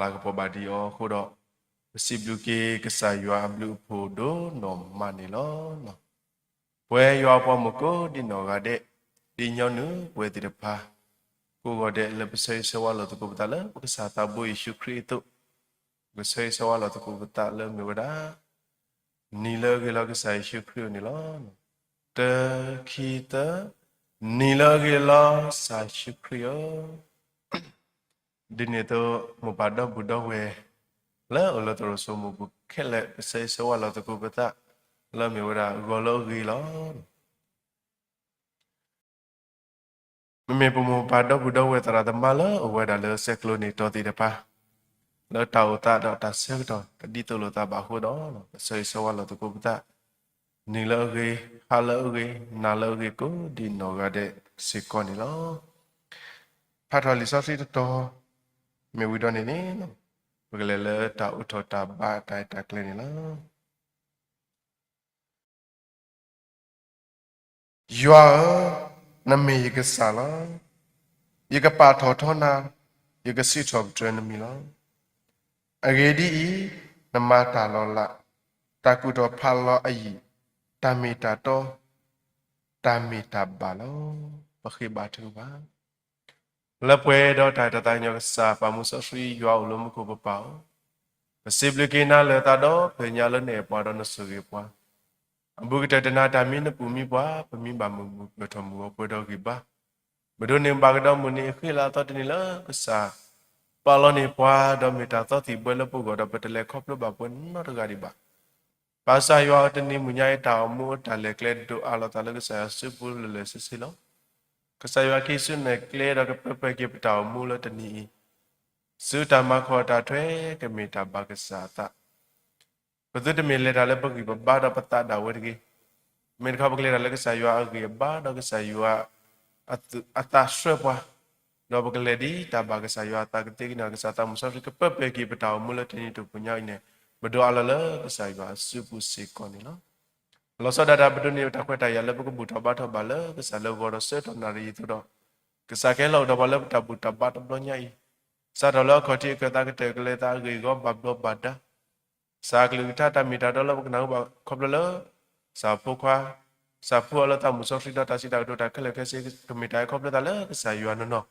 လၤကပီၤဘၣ်ဒံးအီၤအဃိဒီး, ပစံးဘျုးက့ၤကစၢ်ယွၤအဘျုးအဖှိၣ်ဒိၣ်နီၢ်မးန့ၣ်လီၤ. ပဝဲယွၤအပှၤမုၣ်ကိးဒံးနီၢ်ဂၤဒဲး, ဒ်ညီနုၢ်ပဝဲသ့ၣ်တဖၣ် ကိးဂၤဒဲးလၢပဆၢဂ့ၤဆၢဝါလိာ်သကိးပသးလၢပကစၢ်သးဘိယ့ၣ်ၡူးခရံာ်အသိး, ပကဆၢဂ့ၤဆၢဝါလိာ်သကိးပသးလၢမ့ၢ်ဝဲဒၣ် နံၤလၢအဂ့ၤလီၤကစၢ်ယ့ၣ်ၡူးခရံာ်အအိၣ်န့ၣ်လီၤ. တၢ ခံ သၢ, နံၤလၢအဂ့ၤလီၤကစၢ်ယ့ၣ်ၡူးခရံာ်ဧၢ. ဒ်န့ၣ်အသိး မိၢ်ပၢ်ဒီပုၢ်ဒီဝဲၢ် လၢအိၣ်လၢသရိာ်စိမိၢ်ပူၤခဲလၢာ် ပဆၢဂ့ၤဆၢဝါလိာ်သကိးပသး လၢမ့ၢ်ဝဲဒၣ်ဂီၤလၢအဂ့ၤလီၤ. မ့မ့ၢ်ပမိၢ်ပၢ်ဒီပုၢ်ဒီဝဲၢ်သရၣ်သမါလၢအိၣ်ဝဲဒၣ်လၢဆဲးကျိးန့ၣ်တီၤသ့ၣ်တဖၣ် လၢတၢ်အိၣ်သးဒီးတၢ်ဆၢကတီၢ် တဒ်သိးလိာ်သးဘၣ်အဃိဒီး ပဆၢဂ့ၤဆၢဝါလိာ်သကိးပသး နံၤလၢအဂ့ၤ, ဟါလၢအဂ့ၤ, နၤလၢအဂ့ၤ ကိးဒံးနီၢ်ဂၤဒဲးစ့ၢ်ကီးန့ၣ်လီၤ. ဖးထီၣ်လံာ်စီဆှံတတီၤ မ့ၢ်ဝံၤဒီးန့ၣ်န့ၣ် ပကလဲၤလၢတၢ်အိးထီၣ်တၢ်ဘါအတၢ်အဲၣ်တၢ်ကျဲန့ၣ်လီၤ. ယွၤဧၢ, နမ့ၢ်ယကစၢ်လီၤ. ယကပာ်ထီၣ်ထီနၤ, ယကစံးထီၣ်ပတြၢၤနမံၤလီၤ. အဂ့ၢ်ဒ်အံၤ, နမၤတၢ်လီၤလး, တၢ်ကူၣ်ထီၣ်ဖးလီၤအယံာ်, တၢ်မ့ၢ်တၢ်တီ, တၢ်မ့ၢ်တၢ်ဘၣ်လီၤ. ပဃ့ဘါထုကဖၣ် လၢပှဲၤဒီးတၢ်အဲၣ်တၢ်သးကညီၤကစၢ် ပၢ်မူစီဆှံယွၤအိၣ်လၢမူခိၣ်ပပၢ်ဧၢ, ပစံးဘျုးက့ၤနၤလၢသးဒီဖျၢၣ်ညါလၢနအဲၣ်ပှၤဒီးနဆိၣ်ဂ့ၤပှၤ, အဘူးကတၢၢ်တနၤတၢ်မံနပူၤမံပှၤ ပမံဘၣ်မုာ်မုာ်ပၢၢ်ထီၣ်မုာ်ဂီၤပှဲၤဒီးဂံၢ်ဘါ, ပဒိးန့ၢ်ဘၣ်ကဒီးမုၢ်နံၤအဃံလၤအသီတနံၤလၢကစၢ် ပာ်လီၤန့ၢ်ပှၤဒီးမ့ၢ်တၢ်သီသံၣ်ဘှဲလၢပဂီၢ်ဒီးပတလဲၤခီဖျိဘၣ်ပှဲၤနီတဂၤဒံးဘၣ် ဘၣ်ဆၣ်ယွၤဧၢ တနံၤမုၢ်ညါအံၤတၢ်အိၣ်မူအတၢ်လဲၤကျဲဒိးအးလိာ်သးလၢကစၢ်ယွၤစုပူၤလၢာ်လၢာ်ဆ့ဆ့လီၤ. ကစၢ်ယွၤကဟ့ၣ်ဆူနကျဲဒီးကပၢပၢၢ်က့ၤပတၢ်အိၣ်မူလၢတနံၤအံၤ, ဆူတၢ်မၤခီၣ်အတၢ်ထွဲ ကမ့ၢ်တၢ်ဘၣ်ကစၢ်အသး ပသုတမ့ၢ်လဲၤတၢ်လၢပဂံၢ်ပဘါဒီးပသးဒၣ်ဝဲတဂ့ၤ. မ့ၢ်တခီပကလဲၤတၢ်လၢကစၢ်ယွၤအဂံၢ်အဘါဒီးကစၢ်ယွၤ အသးဆှၢပှၤ, ဒီးပကလဲၤဒ်တၢ်ဘၣ်ကစၢ်ယွၤအသးကသ့ကန့ၣ် ကစၢ်သးမူစီဆှံကပၢပၢၢ်က့ၤပတၢ်အိၣ်မူလၢတနံၤတပူၤညါအံၤန့ၣ် ပဒိးအးလီၤလၢကစၢ်ယွၤအစုပူၤစ့ၢ်ကီးန့ၣ်လီၤ. လီၤဆီဒၣ်တၢ်ပဒိးန့ၢ်တၢ်ခွဲးတၢ်ယာ်လၢပကဘူၣ်ထီၣ်ဘါထီၣ်ဘၣ်လၢကစၢ်လၢဂီၤဒီးဆၢကတီၢ်နၣ်ရံၣ်အံၤအသိးဒီး ကစၢ်ကဟဲလီၤအိၣ်ဒီးပှၤလၢပတၢ်ဘူၣ်တၢ်ဘါတဘျီညါအံၤ, စးထီၣ်လၢအခီၣ်ထံးအခၢၣ်သးကတၢၢ်ကလဲၤသးအဂ့ၢ်အဂီၢ်ဘၣ်ဘျီးဘၣ်ဒါ ကစၢ်အကလုၢ်ကထါတၢ်မ့ၢ်တၢ်တီလၢပကနၢ်ဟူဘၣ်ခီဖျိလၢ ကစၢ်ဖိခွါ, ကစၢ်ဖိအီၤလၢသးမူစီဆှံဒီးတၢ်စံးတၢ်ကတိၤတၢ်ခဲလၢာ်ခဲဆ့ ကမ့ၢ်တၢ်ဟဲခီဖျိသးလၢကစၢ်ယွၤနီၢ်နီၢ်,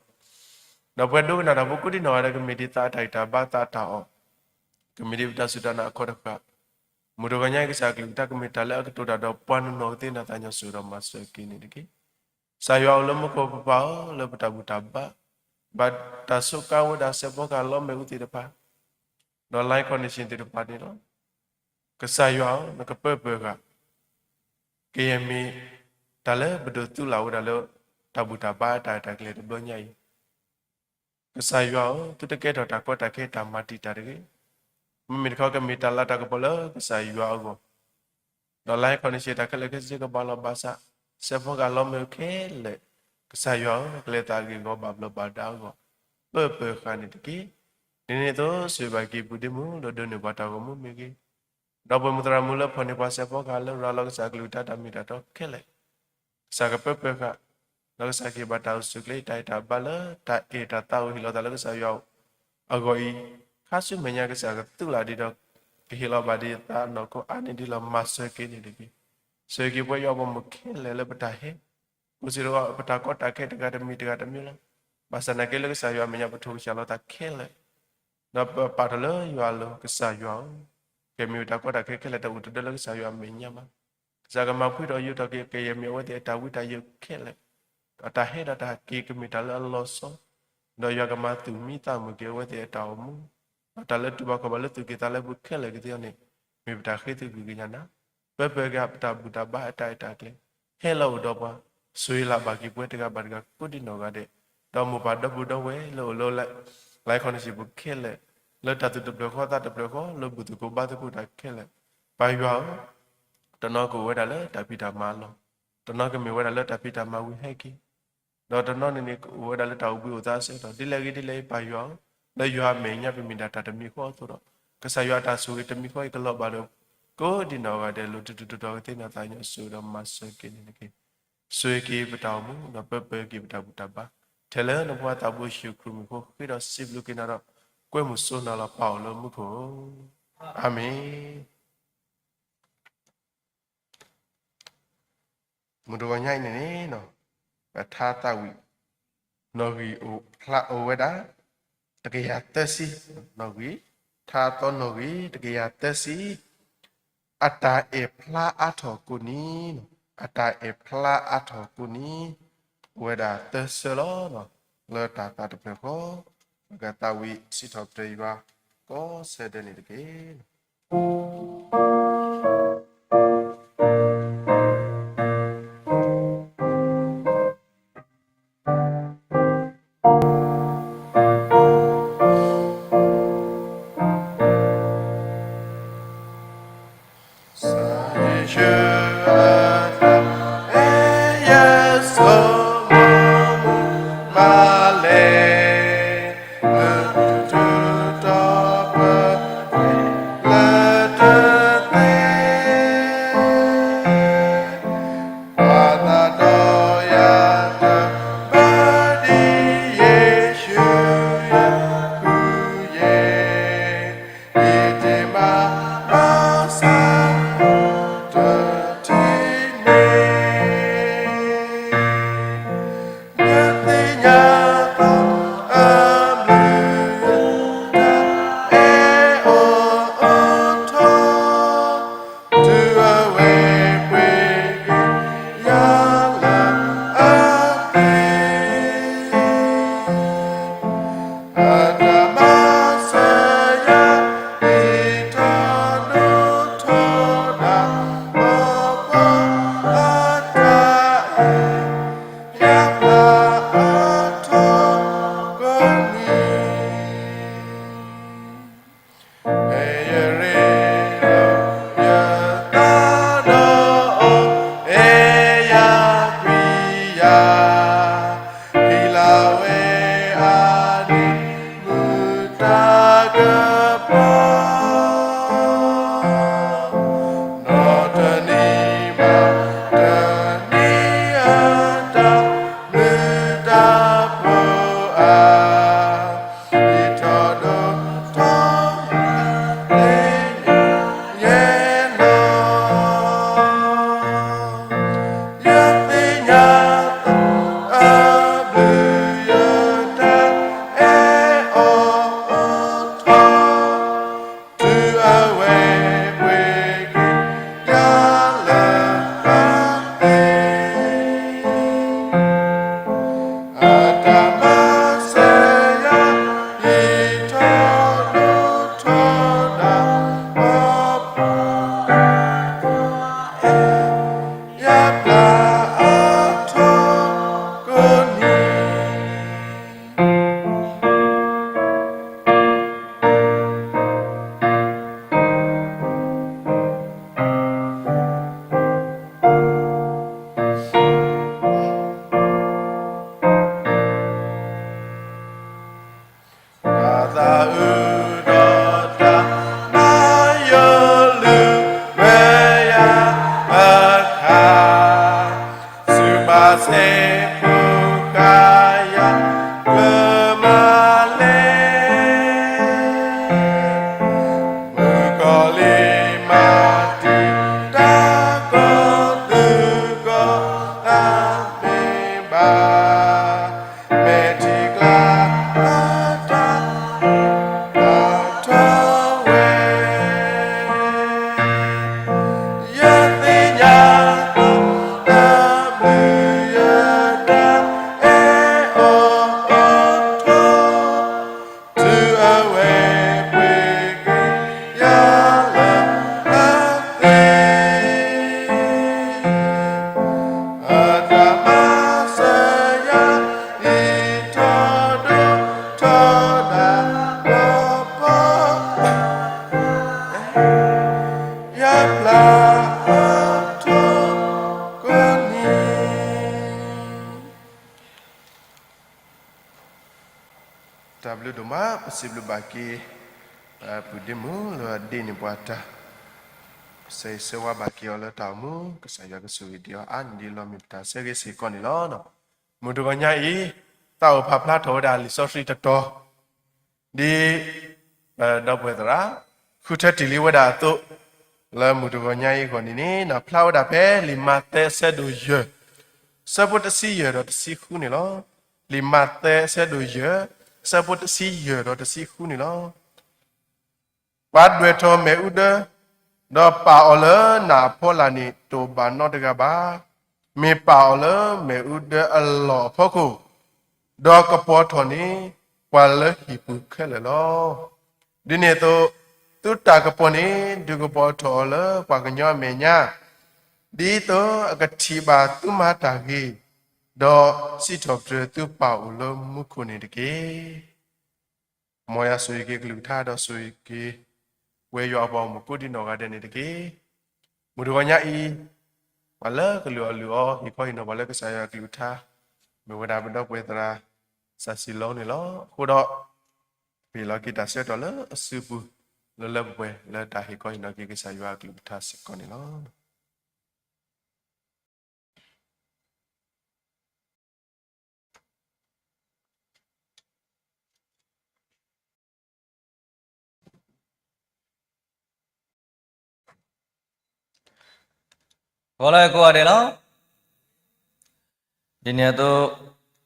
ဒီးပှၤဒိကနၣ်တၢ်ဖိကိးဒံနီၢ်ဂၤဒဲး ကမ့ၢ်ဒ်သးအတၢ်ဂံၢ်တၢ်ဘါသးတၢ်အီၣ်, ကမ့ၢ်ဒ်ပတၢ်စူၢ်တၢ်နာ်အခီတဃာ်, မုၢ်တဂီၤညါအံၤကစၢ်အကလုၢ်ကထါကမ့ၢ်တၢ်လၢအကတိၤတၢ်ဒီးပှၤနီၢ်နီၢ်ကသ့န့ၣ် သးကညီၤဆိၣ်ဂ့ၤဒီးမၤစၢၤက့ၤန့ၣ်တက့ၢ်. ကစၢ်ယွၤအိၣ်လၢမူခိၣ်ပပၢ်ဧၢ, လၢပတၢ်ဘူၣ်တၢ်ဘါ, ဘၣ်တၢ်စူးကါဝဲဒၣ်စဲးဖီကဟၣ်လီမ့ၣ်အူသ့ၣ်တဖၣ်, ဒီး life condition သ့ၣ်တဖၣ်န့ၣ်လီၤ. ကစၢ်ယွၤဧၢ, နကပၢပၢၤဃာ် ကယဲၢ်မ့ၢ်တၢ်လၢပဒိးသူလၢ်ဝဲဒၣ်လၢ တၢ်ဘူၣ်တၢ်ဘါတၢ်အဲၣ်တၢ်ကျဲၤတဘျီညါအံၤ, ကစၢ်ယွၤဧၢ, သုတကဲထီၣ်တၢ်ကီတၢ်ခဲတၢ်မၤတံာ်တာ်တဂ့ၤ. မ့မ့ၢ်တခီကမ့ၢ်တၢ်လၤတၢ်ကပီၤလၢကစၢ်ယွၤအဂီၢ်, ဒီး life condition တၢ်ခဲလၢာ်ခဲဆ့ကဘၣ်လီၤဘၣ်စး, စဲးဖီကဟၣ်လီမ့ၣ်အူခဲလၢာ်, ကစၢ်ယွၤဧၢ, ကလဲၤသးအဂ့ၢ်အဂီၢ်ဘၣ်ဘျီးဘၣ်ဒါအဂီၢ်, ပၢပၢၤဃာ်န့ၣ်တက့ၢ်. ဒ်န့ၣ်အသိး ဆိၣ်ဂ့ၤဘၣ်က့ၤပုၢ်ဒ့မုၣ်လၢဒိးန့ၢ်ပှၤတၢ်ဂီၤမူမ့ၢ်ဂ့ၤ, ဒီးပှၤမုၢ်သရၣ်မုၣ်လၢဖီၣ်န့ၢ်ပှၤစဲးဖီကဟၣ်လၢရၤလီၤကစၢ်အကလုၢ်ကထါတၢ်မ့ၢ်တၢ်တီခဲလၢာ် ကစၢ်ကပၢပၢၤဃာ်, ဒီးကစၢ်ကဟ့ၣ်ဘၣ်တၢ်အိၣ်ဆူၣ်အိၣ်ချ့ တၢ်အဲၣ်တၢ်ဘါလၢ တၢ်အဲၣ်တၢ်သးအိၣ်ဟ့ၣ်လီၤသးလၢကစၢ်ယွၤအဂီၢ်အံၤ, ခါဆူမဲာ်ညါကစၢ်ကသူလၢ်ဒံးဒီး ကဟ့ၣ်လီၤဘၣ်ဒံးသးနီၢ်ခိအါန့ၢ်ဒံးလီၤ မၤစၢၤက့ၤန့ၣ်တက့ၢ်. ဆိၣ်ဂ့ၤက့ၤပဝဲယွၤပှၤမုၣ်ခဲလၢာ်လၢပတၢ်ဟဲ, ပစံးထီၣ်ပတၢ်ကီတၢ်ခဲတဂၤတမံၤတဂၤတမံၤလီၤ. ဘၣ်ဆၣ်နာ်က့လၢကစၢ်ယွၤအမဲာ်ညါ ပထိၣ်ကဆှီလီၤသးခဲလၢာ် ဒီးပပာ်ထီၣ်လၢယွၤအလိၤ ကစၢ်ယွၤဧၢ, ကမ့ၢ်ပတၢ်ကီတၢ်ခဲခဲလၢာ်တအိၣ်တဒၢလၢကစၢ်ယွၤအမဲာ်ညါဘၣ်. ကစၢ်ကမၤဖှံထီၣ်ယိာ်ထီၣ်က့ၤ ကယဲၢ်မ့ၢ်အဝဲသ့ၣ်အတၢ်ဝံတၢ်ယိာ်ခဲလၢာ်, ဒီးတၢ်ဟဲဒီးတၢ်ဟးက့ၤကမ့ၢ်တၢ်လၢအလီၤဆီ, ဒီးယွၤကမၤသူၣ်မံသးမုာ်က့ၤအဝဲသ့ၣ်အတၢ်အိၣ်မူ, ဒီးတၢ်လၢတူၢ်ဘၣ်ခီၣ်ဘၣ်လၢသူၣ်က့ၤသးလဲပူၤခဲလၢာ်ကသ့အီၤန့ၣ်, မ့ၢ်ပတၢ်ဃ့သုးက့ၤကညးနၤ, ပၢပၢၤက့ၤပတၢ်ဘူၣ်တၢ်ဘါအတၢ်အဲၣ်တၢ်ကျဲၤ ဟဲလီၤအိၣ်ဒီးပှၤ, ဆိၣ်ဂ့ၤလၢ်ဘၣ်က့ၤပဝဲတဂၤဘၣ်တဂၤကိးဒံနီၢ်ဂၤဒဲး, ဒီးမိၢ်ပၢ်ဒီပုၢ်ဒီဝဲၢ်လၢအိၣ်လၢ life condition ပူၤခဲလၢာ်, လၢတၢ်သူၣ်တဖျၢၣ်ဃီသးတဖျၢၣ်ဃီ လၢဘူၣ်သကိးဘါသကိးတၢ်ခဲလၢာ်, ပၢ်ယွၤဧၢ, တနီၤကအိၣ်ဝဲဒၣ်လၢတၢ်ဖံးတၢ်မၤအလီၢ်, တနီၤကမ့ၢ်ဝဲဒၣ်လၢတၢ်ဖံးတၢ်မၤဝံၤဟဲက့ၤ ဒီးတနီၤန့ၣ်န့ၣ် ကအိၣ်ဝဲဒၣ်လၢတၢ်အိၣ်ဘှံးအိၣ်သါအဆၢကတီၢ်, ဒ်လဲၣ်ဂ့ၤဒ်လဲၣ်ဂ့ၤ ပၢ်ယွၤဧၢ, လၢယွၤအမဲာ်ညါပမ့ၢ်ဒၣ်တၢ်တမံၤဃီအသိးဒီး, ကစၢ်ယွၤအတၢ်ဆိၣ်ဂ့ၤတမံၤဃီအံၤကလီၤဘၣ်ဒီး ကိးဒံနီၢ်ဂၤဒဲး လိၤတံၢ်တတီၤကသ့န့ၣ် သးကညီၤဆိၣ်ဂ့ၤဒီးမၤစၢၤက့ၤန့ၣ်တက့ၢ်. ဆိၣ်ဂ့ၤက့ၤပတၢ်အိၣ်မူ ဒီးပၢပၢၤက့ၤပတၢ်ဘူၣ်တၢ်ဘါ, ထဲလၢနဖိခွါသးဘိယ့ၣ်ၡူးခရံာ်မံၤအဃိ ဃ့ဒီးစံးဘျုးက့ၤနၤဒီး ကွဲမုာ်စိနၤလီၤပာ်အိၣ်လၢမူခိၣ်, အၤမ့ၣ်. မုၢ်တဂီၤညါအံၤန့ၣ်န့ၣ်, ပထါသးဝံၣ် နီၣ်ဂံၢ်ဖျါအိၣ်ဝဲဒၣ် တကယၤသၢဆံ, နီၣ်ဂံၢ်, ထါသီနီၣ်ဂံၢ် တကယၤသၢဆံ, အတၢ်အဲၣ်ဖျါအါထီၣ်ကိးနံၤ, အတၢ်အဲၣ်ဖျါအါထီၣ်ကိးနံၤ, အိၣ်ဝဲဒၣ်သၢဆၢလီၤ. လၢတၢ်သးတဖျၢၣ်ဃီ, ပကသးဝံၣ်စံးထီၣ်ပတြၢၤယွၤ ကိးဆၢဒဲးန့ၣ်တက့ၢ်. စီၤယ့ၣ်ၡူးအတၢ်အဲၣ်ယဲၢ်ဆိမိၣ်မးလဲၣ်, မုၢ်ထူၣ်တီၤပှဲၤလၢတသ့ ပှၤသးဒီးယၤတဘၣ်ဒ်ယ့ၣ်ၡူးယဲၢ်ဖုယဲၢ်, ယတ့ၢ်မးဘၣ်ဆၣ် တထံၣ်န့ၣ် ယသ့ၣ်ညါသီအဘျုး တၢ်အဲၣ်အီၤအထီ တုၤအဝဲပှ့ၤက့ၤယၤလၢအသ့ အတၢ်မၤစၢၤယၤ ဒ်ထီဒိၣ်ထီဒါ ပှၤဖှီၣ်အတၢ်အဲၣ် ယၤပျၢ်အထီကိးနံၤ မ့ၢ်ယရ့လိာ်ယသးဒီးအီၤ အဲၣ်ယၤကွံယၤ, ဟ့ၣ်လီၤဝဲအန့ၣ် မုၢ်တၢ်ကပီၤ နီၢ်တနံၤဘၣ်တနံၤအတၢ်ဘျုးတၢ်ဖှိၣ်အါ ဒ်ထီဒိၣ်ထီဒါ လၢယၤယဲၢ်လီၤ. ယသ့ၣ်ညါသီအဘျုး ယတၢ်အဲၣ်အီၤအထီ တုၤအဝဲပှ့ၤက့ၤယၤလၢအသ့ အတၢ်မၤစၢၤယၤ ဒ်ထီဒိၣ်ထီဒါ ပှၤဖှီၣ်အဲၣ်ယၤပျၢ်အထီ ကိးနံၤ တၢ်သးအုးဒီးတၢ်မၤယိာ်လုၢ်ဝဲယၤအခါ စုဘၣ်စ့ဖိကါယၤ ကျၢၤမၤလဲၣ် မုၣ်ကီၤလံၤမၤတံာ်တာ်ကီၢ် သုးကီၢ်အမ့ၢ်ဘၣ် မဲာ်ထံကျါအတၢ် ထီၣ်ထီဝဲ ယသ့ၣ်ညါသီအဘျုး ယတၢ်အဲၣ်အီၤအထီ တုၤအဝဲပှ့ၤက့ၤယၤလၢအသ့ အတၢ်မၤစၢၤယၤ ဒ်ထီဒိၣ်ထီဒါ ပှၤဖှီၣ် ယၤပျၢ်အထီကိးနံၤ တၢ်ဘျုးဒိၣ်မး ပစံးဘျုးဘၣ်က့ၤ ပုၢ်ဒ့မုၣ်လၢအဒ့န့ၢ်ပှၤတၢ် ဆၢဂ့ၤဆၢဝါဘၣ်က့ၤအီၤလၢတၢ်အိၣ်မူ ကစၢ်ယွၤကဆိၣ်ဂ့ၤဒံးအီၤအါန့ၢ်ဒံးလီၤ မ့ၢ်ပတၢ်ဆၢဂ့ၤစ့ၢ်ကီးန့ၣ်လီၤ. မုၢ်တဂီၤညါအံၤ သးအိၣ်ဖးဖျါထီၣ်ဝဲဒၣ်လံာ်စီဆှံတတီၤ ဒ် ဒီပုၢ်ဝဲၢ်သရၣ် ဃုထၢတ့ၢ်လံဝဲဒၣ်အသိး, လၢမုၢ်တဂီၤညါအံၤအဂီၢ်န့ၣ်န့ၣ် ဖျါဝဲဒၣ်ဖဲလံာ်မးသဲအဆၢဒိၣ်ယဲၢ်, ဆၢဖိတဆံယဲၢ်ဒီးတဆံဃုန့ၣ်လီၤ. လံာ်မးသဲအဆၢဒိၣ်ယဲၢ်, ဆၢဖိတဆံယဲၢ်ဒီးတဆံဃုန့ၣ်လီၤ. ပှၤဒွဲၣ်ထီၣ်မ့ၣ်အူဒၢ, ဒီးပာ်အီၤလၢနးအဖီလာ်န့ၣ် တအိၣ်ဘၣ်နီတဂၤဘၣ်. မ့ၢ်ပာ်အီၤလၢမ့ၣ်အူဒၢအလီၢ်အဖီခိၣ်, ဒီးကပီၤထီၣ်န့ၢ် ပှၤလၢဟံၣ်ပူၤခဲလၢာ်လီၤ. ဒ်န့ၣ်အသိး, သုတၢ်ကပီၤန့ၣ် ဒုးကပီၤထီၣ်အီၤလၢပှၤကညီအမဲာ်ညါ, ဒ်သိးအကထံၣ်ဘၣ်သုမၤတၢ်ဂ့ၤ, ဒီးစံးထီၣ်ပတြၢၤသုပၢ်အိၣ်လၢမူခိၣ်န့ၣ်တက့ၢ်. မ်ယွၤဆိၣ်ဂ့ၤက့ၤကလုၢ်ကထါ ဒီးဆိၣ်ဂ့ၤက့ၤ ပဝဲယွၤအပှၤဂီၢ်မုၢ်ကိးဒံနီၢ်ဂၤဒဲးန့ၣ်တက့ၢ်. မုၢ်တဂီၤညါအံၤ, ပှၤလၢကလုၢ်အီၣ်လုၢ်အီ ဟ့ၣ်ခီဟ့ၣ်နီၤပှၤလၢကစၢ်ယွၤအကလုၢ်ကထါ, မ့ၢ်ဝဲဒၣ်ပဒီပုၢ်ဝဲၢ်သရၣ် စၢ်စံၤလီန့ၣ်လီၤ. အဃိဒီး, ပဟ့ၣ်လီၤက့ၤတၢ်ဆၢကတီၢ်လၢအစုပူၤ, လၢလၢပှဲၤပှဲၤ လၢတၢ်ဟ့ၣ်ခီဟ့ၣ်နီၤက့ၤကစၢ်ယွၤအကလုၢ်ကထါစ့ၢ်ကီးန့ၣ်လီၤ. ဂီၤလၢကိးဂၤဒဲးလီၤ. ဒ်န့ၣ်အသိး,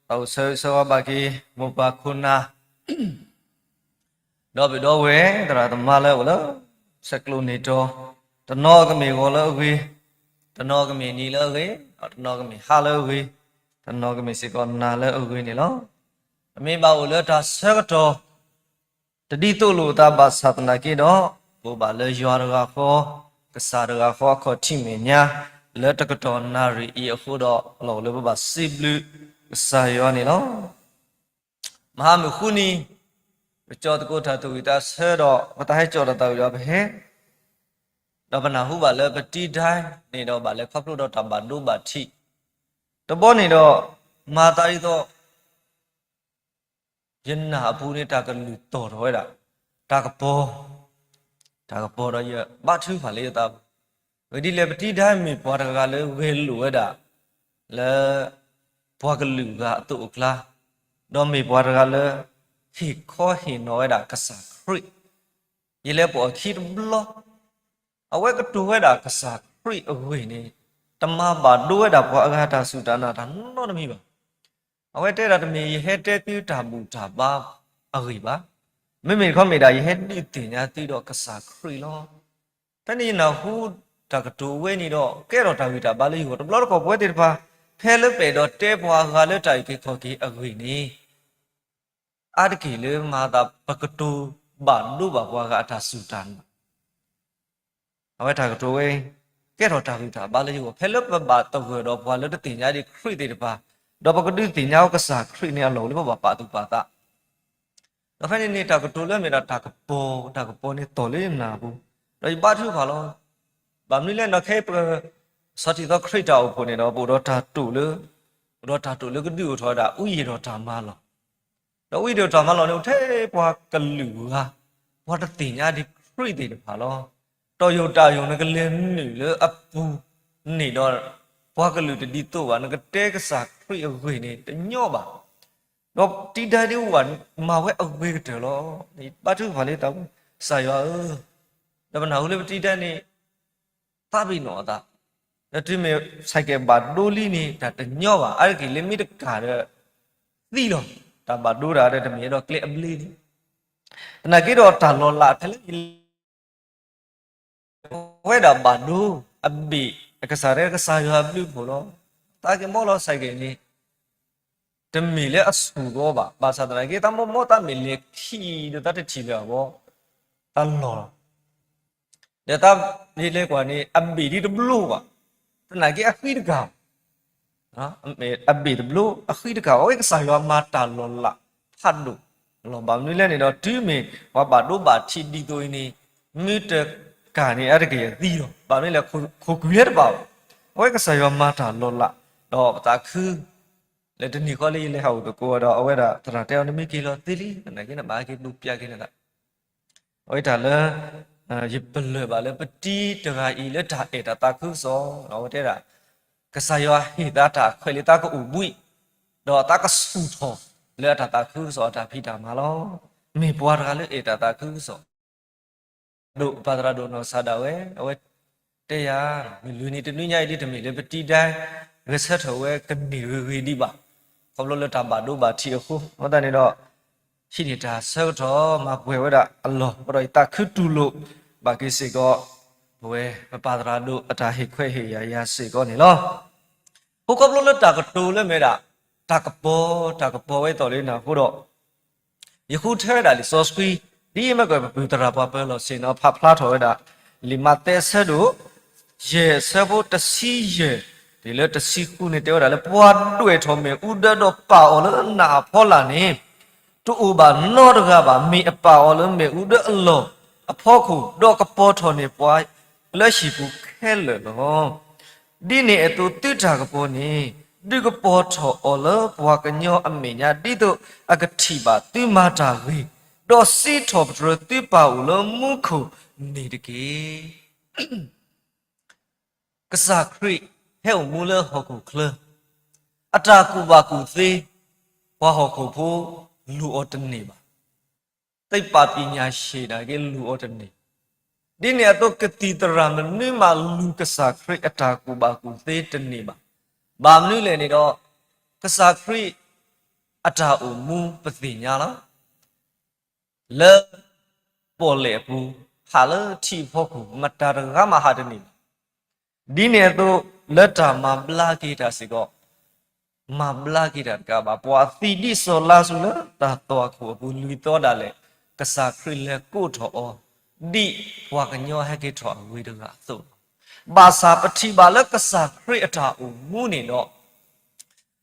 တၢ်အိၣ်ဆၢဂ့ၤဆၢဝါဘၣ်က့ၤ မိၢ်ပၢ်ခိၣ်နၢ် ဒီပုၢ်ဒီဝဲၢ် သရၣ်သမါလၢအိၣ်လၢ ဆဲးကျိးန့ၢ်တီၤ, တနီၤကမ့ၢ်ဂီၤလၢအဂ့ၤ, တနီၤကမ့ၢ်နံၤလၢအဂ့ၤ, ဒီးတနီၤကမ့ၢ်ဟါလၢအဂ့ၤ, တနီၤကမ့ၢ်စ့ၢ်ကီးနၤလၢအဂ့ၤန့ၣ်လီၤ. ပမ့ၢ်ဘၣ်အိၣ်လၢတၢ်ဆၢကတီၢ် တဒ်သိးလိာ်အသးဘၣ်ဆၣ်သနာ်က့ဒီး, ပအိၣ်ဘၣ်လၢယွၤတဂၤဃီ, ကစၢ်တဂၤဃီအခီၣ်ထံးမဲာ်ညါ, လၢတကတီၢ်နၣ်ရံၣ်အံၤအဃိဒီး လီၢ်အိၣ်လၢပဘၣ်စံးဘျုးကစၢ်ယွၤန့ၣ်လီၤ. မဟါမုၢ်ဃုနံၤ, ပကၠီသကိးတၢ်သူၣ်ဝံၣ်သးဆၢဒီး ပသးဟဲကၠီၣ်တၢ်သးဝံၣ်ဒီးပဟဲ, ဒီးပနၢ်ဟူဘၣ်လၢပတံဒၢန့ၣ်ဒီးဘၣ်လဲၤခီဖျိဒီးတၢ်ဘၣ်ဒိဘၣ်ထံး, တဘျီန့ၣ်ဒီး မၤသးဒ်သိး ယနၢ်အပူၤန့ၣ် တၢ်ကလုၢ်တီၢ်ထီၣ်ဝဲဒၣ်, တၢ်ကပီၤ, တၢ်ကပီၤဒီးယဘါထုကဖၣ်လၢယသးပူၤ, ဂ့ၢ်ဒ်လဲၣ် ပတံဒၢမ့ၢ်ပှၤတဂၤလၢဂဲၤလိာ်ဝဲဒၣ် လၢ ပှၤကလုာ်ဂၤအသိးအကျါ, ဒီးမ့ၢ်ပှၤတဂၤလၢ ဟ့ၣ်ခီဟ့ၣ်နီၤဝဲဒၣ်ကစၢ်ခရံာ်, ယလဲၤပိာ်အခံတဘျီ အဝဲကတိၤဝဲဒၣ်ကစၢ်ခရံာ်အဂ့ၢ်န့ၣ် တမၤဘၣ်ဒိဝဲဒၣ်ပှၤအဂၤတၢ်စူၢ်တၢ်နာ်တၢ်နီတမံၤဘၣ်. အဝဲတဲဒၣ်တမ့ၢ်ယဟဲတဲသုတၢ်ဘူၣ်တၢ်ဘါအဂ့ၢ်ဘၣ်. မ့မ့ၢ်တခီမ့ၢ်ဒၣ် ယဟဲဒုးသ့ၣ်ညါသုဒီးကစၢ်ခရံာ်လီၤ. ဖဲန့ၣ်ယနၢ်ဟူတၢ်ကတိၤဝဲန့ၣ်ဒီး ကဲထီၣ်တၢ်ဂံၢ်တၢ်ဘါလၢယဂီၢ် တဘျီတခီၣ်ပဝဲသ့ၣ်တဖၣ် ဖဲလၢပအဲၣ်ဒိးတဲပှၤအဂၤလၢတၢ်အုၣ်က့ၤခီၣ်က့ၤအဂ့ၢ်န့ၣ် အါတက့ၢ်လၢမၤသးပကတိၤဘၣ်ဒိဘၣ်ပှၤဂၤအတၢ်စူၢ်တၢ်နာ် အဝဲတၢ်ကတိၤဝဲ ကဲထီၣ်တၢ်ဂံၢ်တၢ်ဘါလၢယဂီၢ် ဖဲလၢပဘၣ်သဂၢၢ်ဒီးပှၤလၢတသ့ၣ်ညါဒံးခရံာ်သ့ၣ်တဖၣ်, ဒီးပကဒုးသ့ၣ်ညါအီၤကစၢ်ခရံာ်န့ၣ်အလီၢ်အိၣ်လၢပဘၣ်ပာ်သူၣ်ပာ်သး ဒီးဖဲန့ၣ်န့ၣ် တၢ်ကတိၤလၢမ့ၢ်ဒၣ်တၢ်ကပီၤ, တၢ်ကပီၤန့ၣ်တီၢ်လၢယနၢ်ပူၤ, ဒီးယဘါထုကဖၣ်လီၤ. ဘၣ်မနုၤလဲၣ်န့ၣ် ခဲအံၤပ ဆီထံၣ်သီခရံာ်တၢ်အိၣ်ဖှိၣ်န့ၣ်ဒီး ပအိၣ်ဒီးတၢ်တိာ်လၢ, အိၣ်ဒီးတၢ်တိာ်လၢကဒုးအိၣ်ထီၣ်ဝဲဒၣ် အူယံာ်ဒီးတၢ်မၤလီၢ်, ဒီးအူယံာ်ဒီးတၢ်မၤလီၢ်န့ၣ် အိၣ်ထဲပှၤကလုာ်ဂၤ, ပှၤတသ့ၣ်ညါဒံးခရံာ်သ့ၣ်တဖၣ်လီၤ. တီၢ်ယိာ်တၢ်ယိာ် နကလဲၤနုာ်လၢအပူၤန့ၣ်ဒီး ပှၤကလုာ်တဒ်သိးဘၣ်, နကတဲကစၢ်ခရံာ်အဂ့ၢ်န့ၣ် တညီဘၣ်. ဒီးတံဒၢဒ်ဝဲ မၤဝဲအဂ့ၤကတၢၢ်လီၤ. ဘါထုကဖၣ်လၢတၢ်ပူၤ, ကစၢ်ယွၤဧၢ, ဒီးပနၢ်ဟူလၢပတံဒၢန့ၣ် သးပ့ၤနီၣ်အသး, ဒီးတုၤမ့ၢ်ဆဲးကဲးဘၣ်ဒိလံန့ၣ် တၢ်တညီဘၣ်, အါတက့ၢ်လၢမ့ၢ်တကၢ်ဒီး သံလီၤ. တၢ်ဘၣ်ဒိတၢ်ဒီးတမ့ၢ်အဲၣ်ဒိးကျဲအဘျ့လံ. သနာ်က့ဒီးတၢ်လီၤလးဖဲလၢ အဝဲဒၣ်ဘၣ်ဒိ, အဘ့ၣ်, အကစၢ်တဲကစၢ်ယွၤအဘျုးအဖှိၣ်လီၤ. သးက့ၤမီလီၤဆဲးကဲးန့ၣ် တမ့ၢ်လၢအဆူၣ်ဂီၤဘၣ်, ဘၣ်ဆၣ်သနာ်က့ သးမီမီတၢ်မ့ၢ်လဲၤခံဒီးသးတထံၣ်လၢၤအဂီၢ်, တၢ်လီၢ်လီၤ. ဒီးသးမ့ၢ်လဲၤကွၢ်န့ၣ် အဘ့ၣ်ဒ်တဘျိဘၣ်, သနာ်က့အဃံတကၤ အဘ့ၣ်တဘျိ အဃံတကၤ, အဝဲကစၢ်ယွၤမၤတၢ်လီၤလးဖးဒိၣ်လီၤ. ဘၣ်မနုၤလဲၣ်န့ၣ်ဒီး တုၤမ့ၢ်ပှၤဘၣ်ဒိဘၣ်ထံးဒ်သိးအံၤန့ၣ် မ့ၢ်တကၢ်န့ၣ် အါတက့ၢ်အသံလီၤ. ဘၣ်မနုၤလဲၣ် ခိၣ်ကွံာ်လၢတဘၣ်ဘၣ်. အဝဲကစၢ်ယွၤမၤတၢ်လီၤလး, ဒီးပသးခု လၢတနံၤဃီလၢယလဲၤဟးအိၣ်သကိးဒီး အဝဲဒၣ်သရၣ်တဲအီၤ နမ့ၢ်က့ၤလီၤသ့လံ, သနာ်က့နဘၣ်ဟဲက့ၤဒိးပျးက့ၤနသး အဝဲတၢ်လၢ ယပလၢၢ်ဘၣ်လၢပတံတဂၤအံၤလၢတၢ်အဲၣ်တၢ်သးခုကစီၣ်, အဝဲတဲဒၣ် ကစၢ်ယွၤဟ့ၣ်သးတၢ်အခွဲးလၢသးကအိၣ်ဘှံး, ဒီးသးကဆူၣ်ထီၣ်လၢအတၢ်သးခုကစီၣ်အတၢ်ဖံးတၢ်မၤလီၤ. မ့ၢ်ပှၤတဂၤလၢအဲၣ်တၢ်သးခုကစီၣ်, ဒိၣ်ပၢ်သရၣ်ဒိၣ်နီၢ်ကစၢ်ဒၣ်ဝဲ အဝဲတဲယၤ, မုၢ်လွံၢ်နံၤတနွံညါအံၤဒ်တမ့ၢ်လၢပတံၤဒဲး ဂဲၤဆၢထၢၣ်ဝဲကန့ၢ်ဂ့ၤဂ့ၤဒံးဘၣ်, ခီဖျိလၢတၢ်ဘၣ်ဒိဘၣ်ထံးအဃိ, အဃိသတးန့ၣ်ဒီး ဟံးန့ၢ်တၢ်ဆၢကတီၢ်မၤပှဲၤဝဲဒၣ်အလီၢ်, အဃိဒီးယသးခုတူၢ်လိာ်ဘၣ်က့ၤစ့ၢ်ကီး ပဝဲပပၢ်သရၣ်ဒိၣ်အတၢ်ဟ့ၣ်ခွဲးဟ့ၣ်ယာ်ယၤစ့ၢ်ကီးန့ၣ်လီၤ. အဃိခီဖျိလၢတၢ်ကတိၤလၢမ့ၢ်ဒၣ် တၢ်ကပီၤ, တၢ်ကပီၤဝဲအသိးလၢနၤအဃိဒီး ယဃုထၢဝဲဒၣ်လံာ်စီဆှံ, ဒ်မ့ၢ်ကီးပပုၢ်သရၣ်ပှၤပၢၤလီၢ်ဆ့ၣ်နီၤ ဖးဖျါထီၣ်ဝဲဒၣ် လံာ်မးသဲအဆၢဒိၣ်ယဲၢ် အဆၢဖိတဆံယဲၢ် တုၤလၢတဆံဃုန့ၣ် တဲဝဲဒၣ်လၢ ပှၤဒွဲၣ်ထီၣ်မ့ၣ်အူဒၢဒီးပာ်အီၤလၢနးအဖီလာ်န့ၣ် တအိၣ်ဘၣ်နီတဂၤဘၣ်, မ့ၢ်အပာ်အီၤလၢမ့ၣ်အူဒၢအလီၢ်အဖီခိၣ်, ဒီးကပီၤထီၣ်န့ၢ်ပှၤလၢဟံၣ်ပူၤခဲလၢာ်လီၤ. ဒ်န့ၣ်အသိးသုတၢ်ကပီၤန့ၣ် ဒုးကပီၤထီၣ်အီၤလၢပှၤကညီအမဲာ်ညါ ဒ်သိးအကထံၣ်ဘၣ်သုမၤတၢ်ဂ့ၤ, ဒီးစံးထီၣ်ပတြၢၤသုပၢ်အိၣ်လၢမူခိၣ်န့ၣ်တက့ၢ်. ကစၢ်ခရံာ်ဟဲအိၣ်မူလၢဟီၣ်ခိၣ်ချၢ, အတၢ်ကူၣ်ဘၣ်ကူၣ်သ့ ပှၤဟီၣ်ခိၣ်ဖိလူၤအီၤတန့ၢ်ဘၣ်. သိပ္ပံပညာရှင်နာ်က့လူၤအီၤတန့ၢ်. ဒ်န့ၣ်အသိးကသံၣ်သရၣ်မနုၤမးလူၤကစၢ်ခရံာ်အတၢ်ကူၣ်ဘၣ်ကူၣ်သ့တန့ၢ်ဘၣ်. ဘၣ်မနုၤလဲၣ်န့ၣ်ဒီး ကစၢ်ခရံာ်အတၢ်အိၣ်မူပသ့ၣ်ညါလီၤ. လၢပီၣ်လဲၣ်အပူၤ, ဟးလၢထံအဖီခိၣ် မတၤတဂၤမးဟးတန့ၢ်ဘၣ်. ဒ်န့ၣ်အသိး လၢတၢ်မၤဘျါက့ၤတၢ်စ့ၢ်ကီး, မၤဘျါက့ၤတၢ်တကးဘၣ်, ပှၤသံဒ်စီၤလါစရူးလၢတၢ်သွၣ်ခိၣ်အပူၤ လွံၢ်သီဒၣ်လဲာ် ကစၢ်ခရံာ်လဲၤကိးထီၣ်အီၤ ဒ်ပှၤကညီဟဲက့ၤထီၣ်အဂ့ၤတဂၤအသိးလီၤ. ဘၣ်ဆၣ်ပထံၣ်ဘၣ်လၢကစၢ်ခရံာ်အတၢ်အိၣ်မူန့ၣ်ဒီး